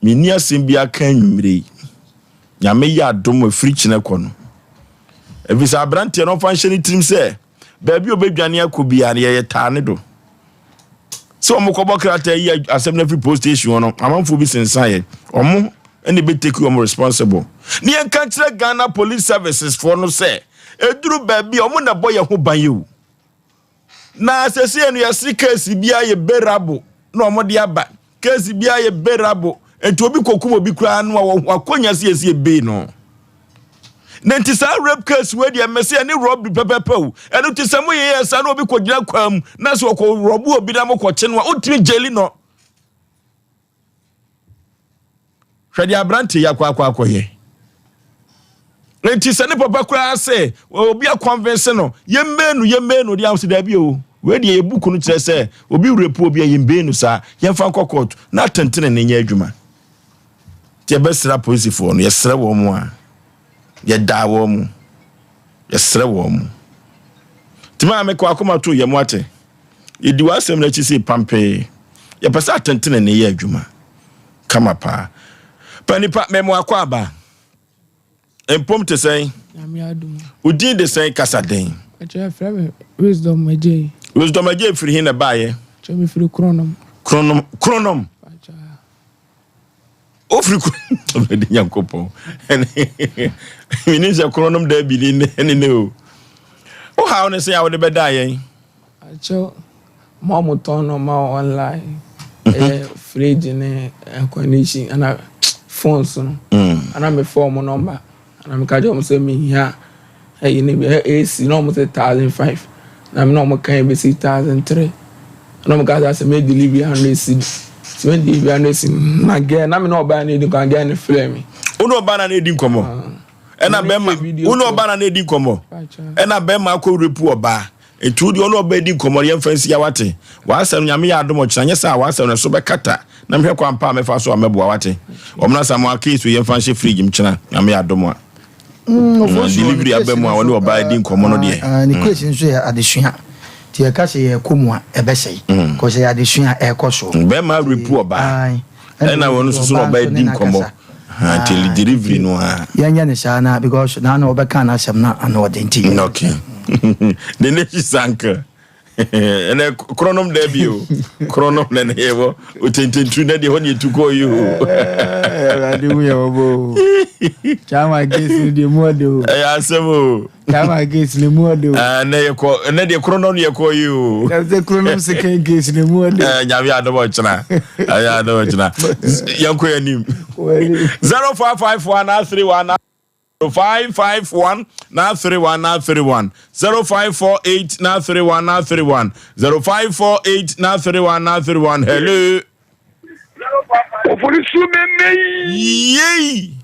Menni asɛm biara ka anwummere yi. Nyame yɛ adom ɛfiri kyena kɔ no. Ɛfiri sɛ aberanteɛ no ɔmfa nhyɛ ne tirim sɛ baabi a ɔbɛdwane akɔ biara no yɛyɛ taa ne do. Sɛ wɔn kɔbɔ krataa yi asɛm no afiri post station hɔ no, amanfoɔ bi sensan yɛ. Wɔn ɛna ɛbɛ take wɔn responsible. Ne yɛnka nkyerɛ Ghana Police Services foɔ no sɛ ɛduru baabi a wɔn na ɛbɔ yɛn ho ban yi o. Na sɛsei no yɛse case biara yɛ bearable na wɔn de aba. Case biara yɛ bearable. Nti obi kɔkum obi koraa no a wɔn akonya sɛ yɛsi ebei no. Na nti saa rape case wei deɛ mɛsɛ ɛne robbery pɛpɛpɛ o. Ɛno nti sɛ mo yɛ saa na obi kɔgyina kwan mu na sɛ ɔkɔ rɔbo obi na mo kɔkye no a wontumi gyeli no. Hwɛ deɛ aberanteɛ yi akɔ akɔ akɔyɛ. Nti sɛ ne papa koraa sɛ obi akɔnvinse no yɛmmee no yɛmmee no deɛ ahosi daabi o. Wei deɛ yɛ buku no kyerɛ sɛ obi repu obi a yɛmmee no saa, yɛmfa nkɔ court na atɛntene ne nyɛ adwuma. Nti yɛbɛsrɛ apolisifoɔ no, yɛsrɛ wɔn mu a yɛdaa wɔn mu, yɛsrɛ wɔn mu. Nti maa mekɔ akoma to yɛ mo ate. Yɛdi w'asɛm no akyi sei pampee. Yɛpɛ sɛ atɛntenenee yɛ adwuma kama paa. Pa nipa, mɛmo akɔ aba. Mpom te sɛn? Nyame adom. Wo din de sɛn kasa den? Ɛkyɛ yɛfrɛ me Wisdom Agyei. Wisdom Agyei firi he na ɛbaeɛ? Kyɛ mefiri Kronom. Kronom, Kronom. Wofiri Kronom, Awurade Nyankopɔn. Menim sɛ Kronom da bi ne ne ne o. Wo haw ne sɛn a wode bɛdaa yɛn? Akyɛw mo a motɔn nneɛma wɔ online, ɛyɛ fridge ne air condition ɛna phones no, ɛna mefrɛ wɔn number, ɛna meka kyerɛ wɔn sɛ mehia ɛyi no bi, ɛyɛ AC na wɔn sɛ 1005, na me na wɔn kan bɛsi 1003, ɛna wɔn ka sɛ me delivery 100 cedi, nti me delivery 100 cedi, na girl na me ne ɔbaa no edi nkɔmmɔ, girl no frɛ me. Wo ne ɔbaa no na edi nkɔmmɔ? Ɛna bɛrima, wo ne ɔbaa no na edi nkɔmmɔ? Ɛna bɛrima akɔ rape ɔbaa. Nti wo deɛ ɔne ɔbaa di nkɔmmɔ no yɛmfa nsi ya wate. W'asɛm no Nyame yɛ adom ɔkyena nyɛ saa a w'asɛm no ɛso bɛkata na mehwɛ kwan pa a mɛfa so a mɛboa wate. Ɔmena Asamoah case wei yɛmfa nhyɛ fridge mu kyena Nyame yɛ adom a. Mm, Na delivery aba mu a ɔne ɔbaa di nkɔmmɔ no deɛ. Ne case nso yɛ adesua. Nti yɛka sɛ yɛkɔ mu a ɛbɛsɛe. Kɔ sɛ yɛ adesua a ɛkɔ so. Bɛrima repu ɔbaa. Ɛna wɔn nso so na ɔbaa di nkɔmmɔ. Nti delivery no a. Yɛnyɛ ne saa na because na na ɔbɛka n'asɛm na ano ɔde nti. Okay. The nation's uncle. Ɛnɛ kronom da bi o. Kronom na ne yɛwɔ. Otententuru na deɛ hɔ ne yɛtu kɔɔ yi o. Awurade hu yɛ wɔbɔ o. Chama case no deɛ mu ɔde o. Ɛyɛ asɛm o. Chama case no mu ɔde o. Ɛnɛ yɛkɔ ɛnɛ deɛ kronom ne yɛkɔ yi o. Ɛsɛ kronom second case no mu ɔde. Nyame adom ɔkyena. Nyame adom ɔkyena. Yɛnkɔ yɛn anim. 0551 319 551 931 931 0548 931 931 0548 931 931 Hello. Ofori su meme yi. Yei.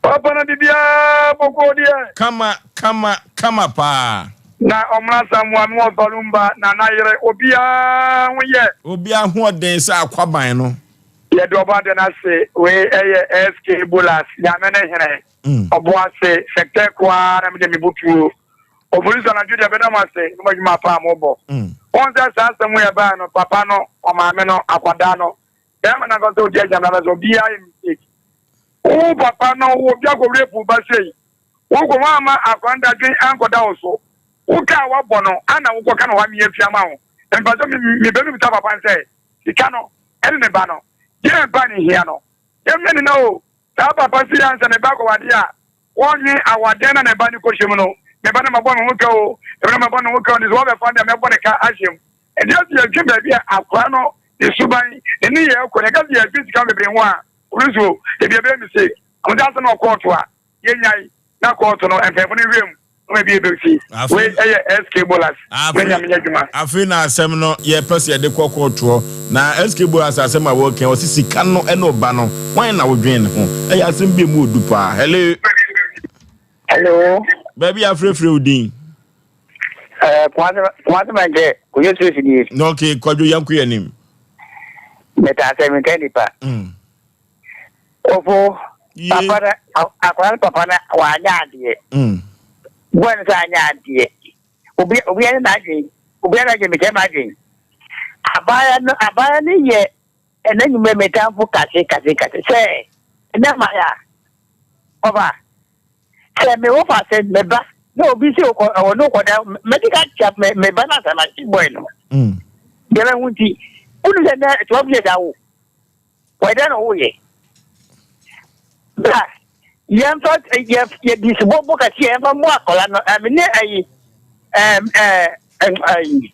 Papa na bibia bɔkɔ deɛ. Kama kama kama paa. Na ɔmra Samoa me wɔ Valumba na na yere obiara ho yɛ. Obiara ho ɔden sɛ akwaban no. Yɛde ɔbɔadeɛ no ase wei ɛyɛ SK Bolas Nyame ne hene Ɔboase sector koaa na mede me bo tuo Ofori so anadwo deɛ bɛda mo ase ne mo adwuma pa a mobɔ Wohu sɛ saa asɛm wei ɛbaeɛ no papa no ɔmaame no akwadaa no bɛrima no ankasa ɔdi agya no sɛ obiara yɛ mistake Wo papa no wo obi akɔ rape wo ba sei wokɔ woamma akwadaa no dadwen ankɔda wo so wo ka a woabɔ no ana wokɔka na wamea afi ama wo Mpakyɛ mebɛbisa papa no sɛ sika no ɛne ne ba no deɛn ba ne hia no yɛmyɛ ne na o saa papa si ansa ne ba kɔwade a wɔnwe awadeɛ na ne ba ne kɔhyɛ mu no me ba no mabɔ ne ho ka o me ba no mabɔ ne ho ka o nti sɛ wɔbɛfa deɛ mɛbɔ ne ka ahyɛ mu ɛnti ɛsɛ yɛdwe baabi a akora no ne suban ne ne yɛ kɔ ne ɛka sɛ yɛdwe sika bebree ho a obi nso ebi ɛbɛyɛ mistake ɔmo sɛ asɛ na ɔkɔɔto a yɛnyae na kɔɔto no mpanyinfo no nhwɛ mu na ebi ebesi wei ɛyɛ SK Bolas na nyame nyɛ adwuma. Afei na asɛm no yɛpɛ sɛ yɛde kɔ kɔɔtoɔ na SK Bolas asɛm a wɔka ɔse sika no ɛne ɔba no hwan na wodwen ne ho ɛyɛ asɛm bi emu odu paa hello. Hello. Baabi afrɛfrɛ wo din. Eh, Kumasi Mɛnkɛ, Kojo Space nie. Na okay, Kwadwo yɛnko yɛ anim. Mɛta asɛm nka nipa. Mm. Ofo, papa na akwadaa no papa na wanyɛ adeɛ. Mm. Boy no sɛ anyɛ adeɛ. Obi obi ne n'adwen, obi n'adwen mekyɛ m'adwen. Abaayewa no abaayewa no yɛ ɛna nwumɛ metamfo kase kase kase sɛ ɛnɛ ma ya. Ɔba sɛ me wofa sɛ me ba na obi sɛ ɔkɔ ɔwɔ no kɔda mɛdi ka kyia me me ba na asɛm akyi boy no. Mm. Deɛ bɛ ho nti, wonu sɛ nɛ 12 years awo. Wɔyɛ dɛn na ɔwoeɛ? Bra, yɛmfa yɛ yɛdi sobɔbɔ kɛseɛ yɛmfa mmɔ akwadaa no. Ɛmi ne ɛyi ɛm ɛɛ ɛyi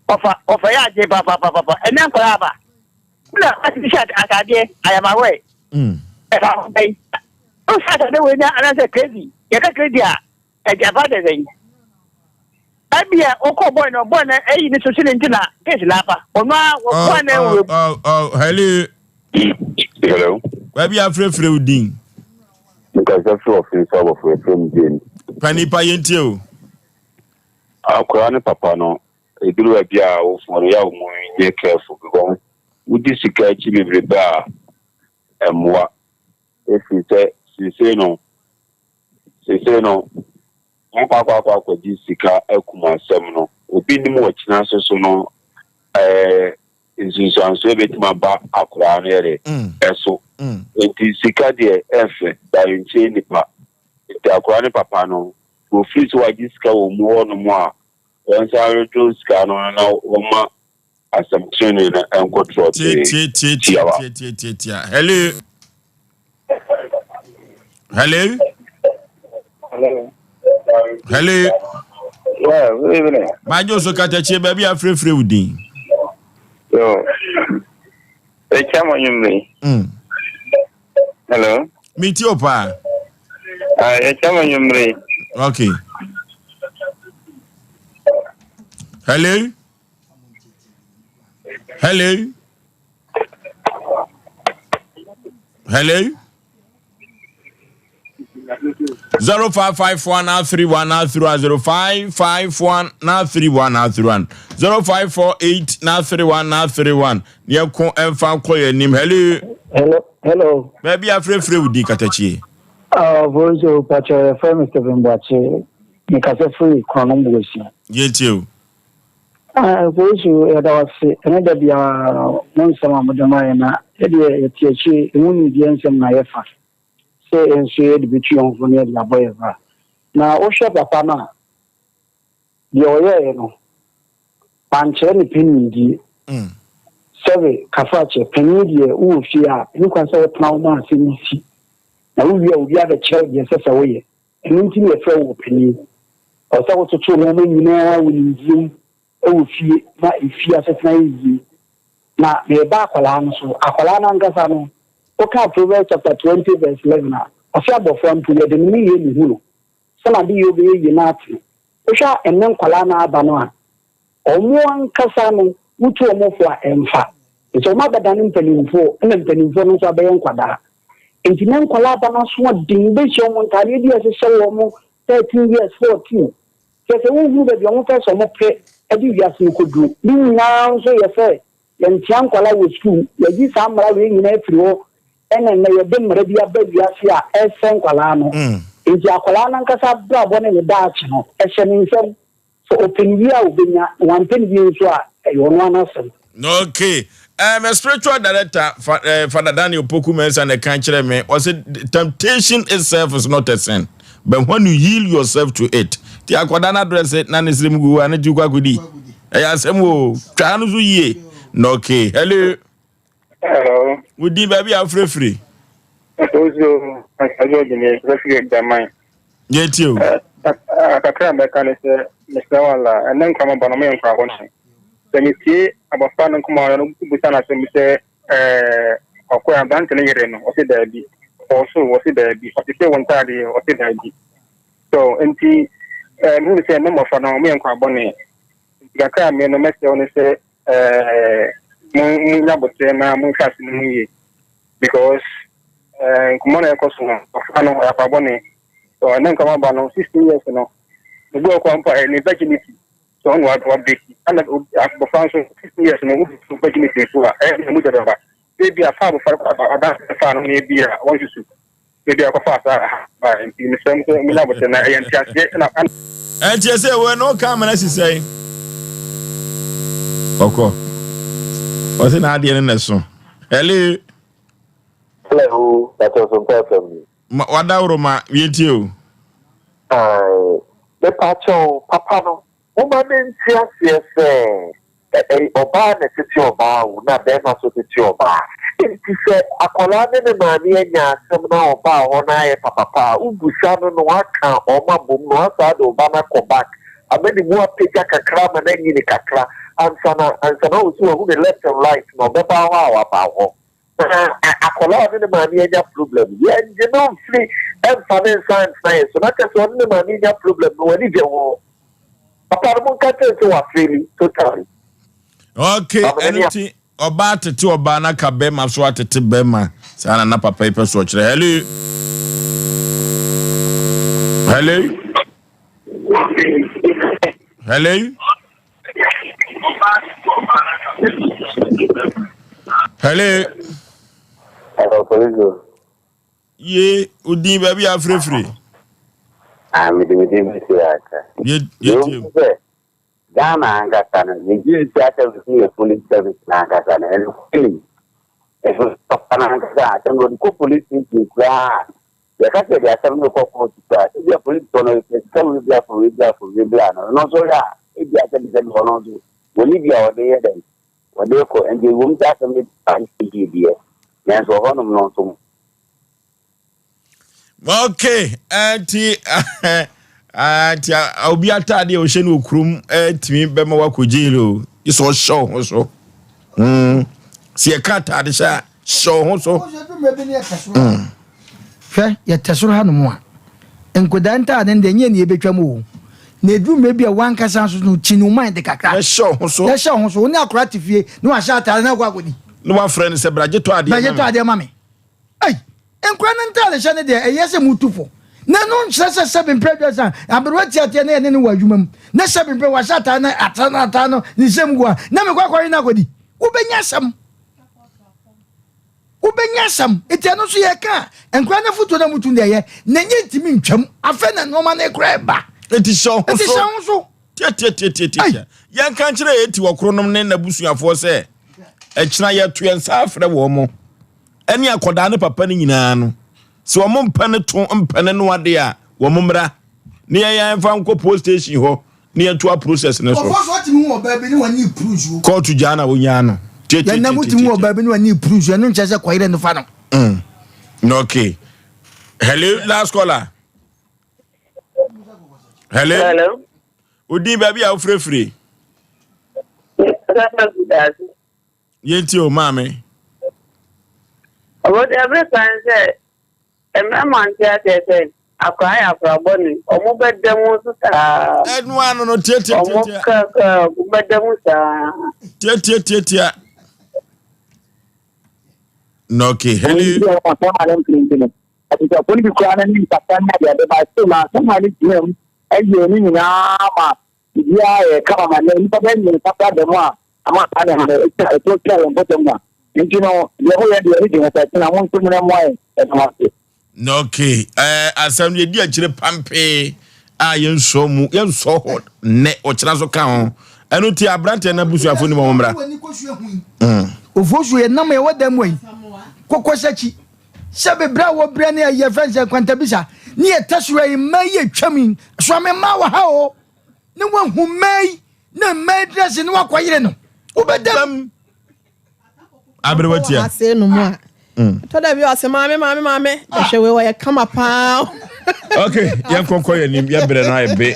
ɔfa ɔfa yɛ agye papapapa ɛnɛ nkwadaa aba. Na ati hyɛ ataadeɛ ayamawɛ. Ɛfa ho bɛyi. Ɔhyɛ ataadeɛ wei na anaasɛ crazy yɛka crazy a. Ɛgya ba dɛ dɛn? Ebia ɔkɔ bɔɔ no bɔɔ no eyi ne so si ne nti na case na aba. Ɔno a bɔɔ no wɔ. Oh, oh, hello. Hello. Baabi afrɛfrɛ wo din. Nkasa firi ɔfin so abɔfo efrɛ mu James. Pani pa yɛntie o. Akora ne papa no eduru baabi a awofoɔ no yɛ a wɔn nyɛ careful because wodi sika akyi bebrebe a ɛmmoa efiri sɛ seesei no Seesei no, wɔakɔ akɔ akɔ akɔgye sika akum asɛm no. Obi nnim ɔkyena so so no, ɛɛ nsunsuansoɔ ebetumi aba akoraa no yɛde ɛso. Nti sika deɛ ɛfɛ, ba nkyɛn nipa. Nti akwadaa no papa no, wɔfiri sɛ wagye sika wɔ mu hɔ nom a, wɔnsan reto sika no na wɔma asɛm trenee no nkɔ trɔtee. Tiawa. Tiatiatiatiatia. Hello. Hello. Hello. Hello. Yeah, good evening. Majo so katakyie baabi a frɛfrɛ wo din. Yo. Ekyia mo nwumire. Hello. Mi ti o paa. Ah, ekyia mo nwumire. Okay. Hello. Hello. Hello. 0551 931 931 0551 931 931 0548 931 931 yɛko ɛmfa nkɔ yɛn anim. Hello. Hello. Hello. Baabi afrɛfrɛ wo din katakyie. Ah, Bonzo Pacho, yɛfrɛ me Stephen Boakye. Mekasa firi Kronom Boasia. Yɛntie o. Ah, Bonzo, yɛda wo ase. Ɛne da biara mo nsɛm a mode ma yɛn na yɛdeɛ yɛte akyire, ɛmu nimdeɛ nsɛm na yɛfa sɛ yɛn nso yɛde bɛtu yɛn ho fo na yɛde abɔ yɛn bra. Na wohwɛ papa no a, deɛ ɔyɛeɛ no, wankyerɛ ne pɛ nimdie. Sɛbe, kafrakyɛ, panin deɛ wowɔ fie a, ɛni kwan sɛ wotena wo ma asɛm bi si. Na wowie a obi abɛkyerɛ wo deɛ ɛsɛ sɛ woyɛ. Ɛno nti na yɛfrɛ wo ɔpanin. Ɛwɔ sɛ wototo nneɛma nyinaa wɔ nimdeɛ mu wɔ fie ma efie asetena yɛ yie. Na mereba akwadaa no so, akwadaa no ankasa no, woka Proverbs chapter 20 verse 11 a, ɔse abɔfra mpo yɛde ne nneyɛɛ na ehu no, sɛ n'adeyɛ ɔbɛyɛ yie na atene. Wohwɛ a ɛnnɛ nkwadaa no aba no a, Wɔn ankasa no, wotu wɔn fo a, ɛmfa. Enti wɔabɛdane mpanimfoɔ, ɛna mpanimfoɔ no nso abɛyɛ nkwadaa. Enti na nkwadaa ba no asoɔden, wobɛhyia wɔn ntaadeɛ bi a ɛhyehyɛ wɔn 13 years, 14. Kyerɛ sɛ wonhunu baabi a wɔpɛ sɛ wɔpɛ de wiase no kɔduru. Ne nyinaa nso yɛ sɛ yɛntea nkwadaa wɔ sukuu. Yɛayi saa mmara wei nyinaa afiri hɔ, ɛna nnɛ yɛde mmara bi aba wiase a ɛresɛe nkwadaa no. Enti akwadaa no ankasa abrabɔ ne ne daakye no, ɛhyɛ ne nsam. Sɛ ɔpɛ no yie a ɔbɛnya, na wampɛ no yie nso a, ɛyɛ ɔno ara n'asɛm. Okay. Um, spiritual director, uh, Father Daniel Poku Mensah na ɛka kyerɛ me, ɔsɛ temptation itself is not a sin, but when you yield yourself to it. Ti akwadaa no adrɛse na ne sere mu gu a ne ti kɔ akɔdi. Ɛyɛ asɛm o, twaa no so yie. Na okay, hello. Hello. Wodi baabi a wofirefiri? Ozo, George ni wofiri Agyaman. Yɛtie o. Kakra a mɛka ne sɛ mesrɛ wo ala ɛnɛ nkwa mɔbɔ no moyɛ nkwa bɔne. Sɛ metie abɔfra no nkɔmmɔ no busa no asɛm bi sɛ ɔkɔ aberante no yere no ɔse daabi ɔwɔ so ɔse daabi ɔtete wo ntaadeɛ ɔse daabi. So nti mehu sɛ ɛnɛ mmɔfra no moyɛ nkwa bɔne. Nti kakra a me no mɛsrɛ wo ne sɛ eh, mo munya aboterɛ na monhwɛ ase no mu yie because eh, nkɔmmɔ na ɛkɔ so no ɔfa no ɔyɛ akwabɔne so ɛnɛ nkɔmmɔ aba no 16 years no obi wɔ kɔ mpo eh, ne virginity so ɔno wabreki ɛna abɔfra nso 16 years no wobi virginity nso a ɛyɛ ne mu dɛdɛba ebi afa abɔfra adanse fa no na ebi a wɔnsusu Baabi a ɔkɔfaa saa ha bae nti mesrɛ mo sɛ monya aboterɛ na ɛyɛ nteaseɛ na. Ɛnti ɛsɛ wei no woka amena si sɛn? Ɔkɔ. Ɔse n'adeɛ no na ɛso. Hello. Hello, Pastor Sompa FM ni. Ma wadaworo ma yɛntie o. Ae, mepakyɛw, papa no, momma no nte aseɛ sɛ Ɛ ɔbaa na ɛtete ɔbaa o, na bɛɛma nso tete ɔbaa. Enti sɛ akwadaa ne ne maame anya asɛm na ɔbaa hɔ na ayɛ papapa a, wo busa no na waka wɔn abom na wasan de wo ba no akɔ back ama ne mu apagya kakra ama no anyini kakra ansa na ansa na wahu sɛ wahu ne left and right na ɔbɛba hɔ a waba hɔ. Na akwadaa a ɔne ne maame anya problem, yɛngye no mfiri mfa ne nsa ntena yɛn so na kyerɛ sɛ ɔne ne maame nya problem no w'ani gye ho. Papa no monka kyerɛ no sɛ wafeeli totally. Okay, ɛno nti ɔbaa tete ɔbaa na ka bɛrima so atete bɛrima saa na na papa yi pɛ so ɔkyerɛ. Hello. Hello. Hello. Hello. Hello, police. Ye odin baabi a afirafiri. Ah, mede me din bɛsi aka. Ye ye tie. Sɛ Ghana ankasa no, yɛ judicial service ne yɛ police service no ankasa no, ɛno kweli. Ɛno papa no ankasa, asɛm no ɔde kɔ police station koraa. Yɛka sɛ yɛde asɛm no rekɔ kɔɔto koraa a, ebia polisfoɔ no repɛ sika wei bra fa wei bra fa wei bra no, ɛno nso hwɛ a, ebia sɛbesɛbe ɔno nso wɔnni bi a wɔde yɛ dɛn, wɔde rekɔ. Nti ɛwom sɛ asɛm no anyɛ yie deɛ, nanso ɛhɔnom no nso, Okay, nti nti obi ataade a ɔhyɛ no wɔ kurom tumi bɛma wakɔ jail o, gye sɛ ɔhyɛ wo ho so. Sɛ yɛka ataade hyɛ a, hyɛ wo ho so. Hwɛ, yɛtɛ soro hanom a, nkwadaa ntaade no deɛ ɛnyɛ nea ɛbɛtwam o. Na ɛduru mmerɛ bi a w'ankasa nso no, kyi no mind kakra. Na hyɛ wo ho so. Na hyɛ wo ho so. Wo ne akwadaa te fie na wahyɛ ataade na akɔ akɔdi. Na wafrɛ no sɛ bra gye tɔ adeɛ ma me. Bra gye tɔ adeɛ ma me. Ei! Nkwadaa no ntaade hyɛ no deɛ ɛyɛ sɛ motu fo. Na ɛno nkyerɛ sɛ sɛbe mprɛ aduasa aberewa tiatia na yɛne no wɔ adwuma mu na sɛbe mprɛ wahyɛ ataade na ataade no ataade no ne nsam gu a na mekɔ akɔwe no akɔdi. Wobɛnya asɛm. Wobɛnya asɛm. Nti ɛno nso yɛka a nkwadaa no afotuo na motu no deɛ ɛyɛ na ɛnyɛ ntumi ntwam. Afei na nneɛma no kora ɛba. Nti hyɛ wo ho so. Nti hyɛ wo ho so. Tiatiatiatiatia. Yɛnka nkyerɛ Eti wɔ koronom ne n'abusuafoɔ sɛ ɛkyena yɛto yɛn nsa afrɛ wɔn mo ɛne akɔdaa ne papa no nyinaa no sɛ wɔn mpɛ ne to mpɛ ne no adeɛ a wɔn mmra ne yɛn yɛn fa nkɔ post station hɔ ne yɛn toa process ne so. Ɔfɔ so ɔtumi hu ɔbaa bi ne wɔn ani puru nsuo. Kɔɔto gyaa na wɔnyaa no. Yɛn nam tumi hu ɔbaa bi ne wɔn ani puru nsuo ɛno nkyerɛ sɛ kɔyere no fa no. Mm. Okay. Hello, last caller. Hello. Hello. Odin baabi a wofirefiri. Yɛnti o maame. Ɔbɔde abere kan sɛ mmarima nte aseɛ sɛ akwaraa yɛ akwaraa bɔne ɔmo bɛda mu nso saa. Ɛnu ano no tietietia. Ɔmo kaka ɔmo bɛda mu saa. Tietietia. Okay, hello. Abusuafo no bi koraa no ne mpata ne adeade but still na asɛm a ne gyina mu ɛyɛ ne nyinaa ma biribiara yɛ kama ma nnɛ nnipa bɛyɛ mmiɛnsa koraa da mu a ama saa nneɛma no atwa ɛto atwa yɛn mpɔtam ha nti no deɛ moyɛ deɛ ɛne gye ho pɛ tena mo nso mo na mmoa yɛn ɛda mo ase. Okay, eh, asɛm no yɛdi akyire pampee a yɛnsɔ mu yɛnsɔ hɔ nnɛ ɔkyena so ka ho ɛno nti aberanteɛ no abusuafo nim ɔmo mmra. Ofosu yɛ nam yɛwɔ dan mu yi kɔkɔ sɛkyi Sɛ bebrɛ a wɔbrɛ ne ɛyɛ fɛn sɛ nkwantabisa ne yɛ tɛsora yi mmaa yi atwam yi soame mmaa wɔ ha o ne wahu mmaa yi na mmaa yi drɛse ne wakɔyere no wobɛdam aberewa tia ase no mu a ɛtɔ da bi ɔsɛ maame maame maame ɛhwɛ wei wɔyɛ kama paa ok yɛn kɔnkɔ yɛn nim yɛn brɛ no ayɛ be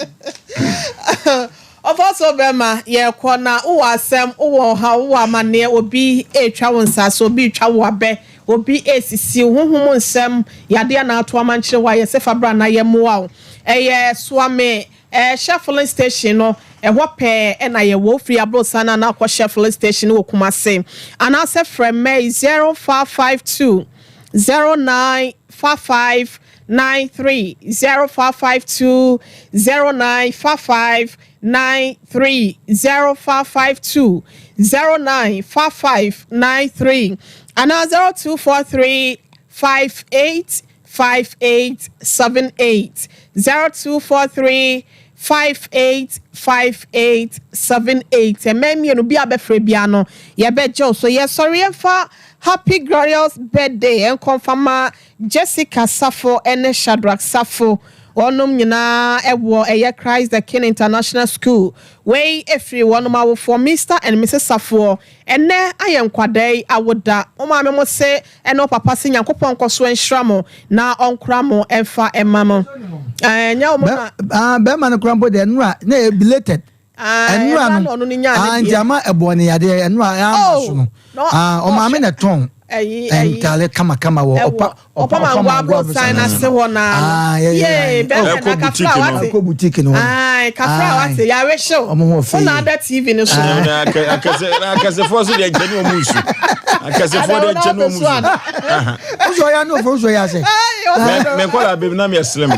Ɔfa so bɛma yɛkɔ na wowɔ asɛm wowɔ ɔhaw wowɔ amanneɛ obi retwa wo nsase obi retwa wo abɛ obi resisi wo honhom nsɛm yadeɛ na ato amankyere wo a yɛse fa bra na yɛmmoa wo ɛyɛ Soame eh, Shell filling station no ɛhɔ pɛɛ ɛna yɛwɔ wofiri Abrosan a na akɔ Shell filling station no wɔ Kumase anaasɛ frɛ mmɛ yi 0552 09 55 93 0552 09 55 93 0552 09 55 93 anaa 0243 58 58 78 0243 58 58 78 Mmɛn mmienu bi a bɛfrɛ biara no yɛbɛgye wo so. Yɛsɔre yɛmfa Happy Glorious Birthday nkɔ mfa ma Jessica Safo ne Shadrack Safo, wɔnom nyinaa wɔ ɛyɛ Christ the King International School. Wei firi wɔnom awofoɔ Mister and Misis Safoɔ. Ɛnnɛ ayɛ nkwadaa yi awoda. Mo maame mo se ɛne wo papa se Nyankopɔn nkɔso nhyira mo na ɔnkora mo mfa mma mo. Ɛnyɛ wɔn na. Bɛrima no koraa mpo deɛ nnora na ɛyɛ belated. Ɛnura no nti ama ɛbɔ ne yadeɛ ɛnura ama so no ɔmaame na ɛtɔn ntaale kamakama wɔ ɔpa ɔpa ɔpa mango aburosan n'ase hɔ naa yee bɛrɛ na kafra wate ɛkɔ boutique no hɔ kafra wate yare hyew ɔmo ho fɛ ɔna ada tv no so akɛsefoɔ so deɛ nkyɛn ne ɔmo nsu akɛsefoɔ deɛ nkyɛn ne ɔmo nsu wosɔ ya ne ofo wosɔ ya sɛ mɛ nkɔla bɛbi na mɛ slim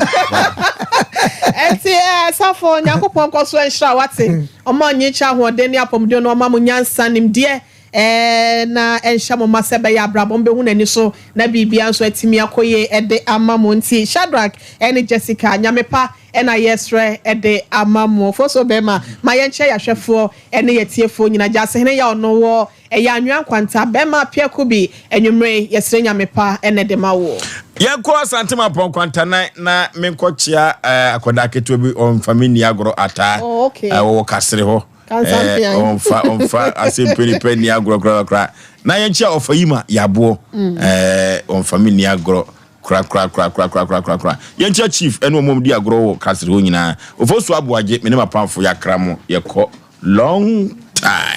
Ɛnti eh, safo Nyankopɔn nkɔ so nhyira wate. Ɔma ɔnye kyɛ ahoɔden ne apɔmuden no ɔma mo nyansa nimdeɛ eh, na ɛnhyɛ mo ma sɛ ɛbɛyɛ abrabɔ mo bɛhu n'ani so na biribia nso atumi akɔ yie ɛde ama mo. Nti Shadrack ɛne Jessica Nyame pa ɛna yɛsrɛ ɛde ama mo. Foso bɛɛma ma yɛnkyɛ yɛahwɛfoɔ ɛne yɛtiefoɔ nyina. Gyasehene yɛ ɔno wɔ Ɛyɛ anwea nkwanta bɛma piaku bi anwummere yi yɛsrɛ Nyame pa na ɛde ma wo. Yɛnkɔ Asante Mampɔn Kwantanan na menkɔkyea eh, akwadaa ketewa bi ɔmfa me nni agorɔ ataa. Oh, okay. Eh, wɔwɔ kasere hɔ. Kansampean. Eh, ɔmfa ɔmfa asɛmpɛ nipa nni agorɔ korakora. Na yɛnkyea ɔfa yi ma yaboɔ. Eh, ɔmfa me nni agorɔ korakorakorakorakorakorakora. Yɛnkyea chief ɛne wɔn a wɔdi agorɔ wɔ kasere hɔ nyinaa. Ofosu Aboagye, me ne m'apamfo yɛakra mo yɛkɔ long time.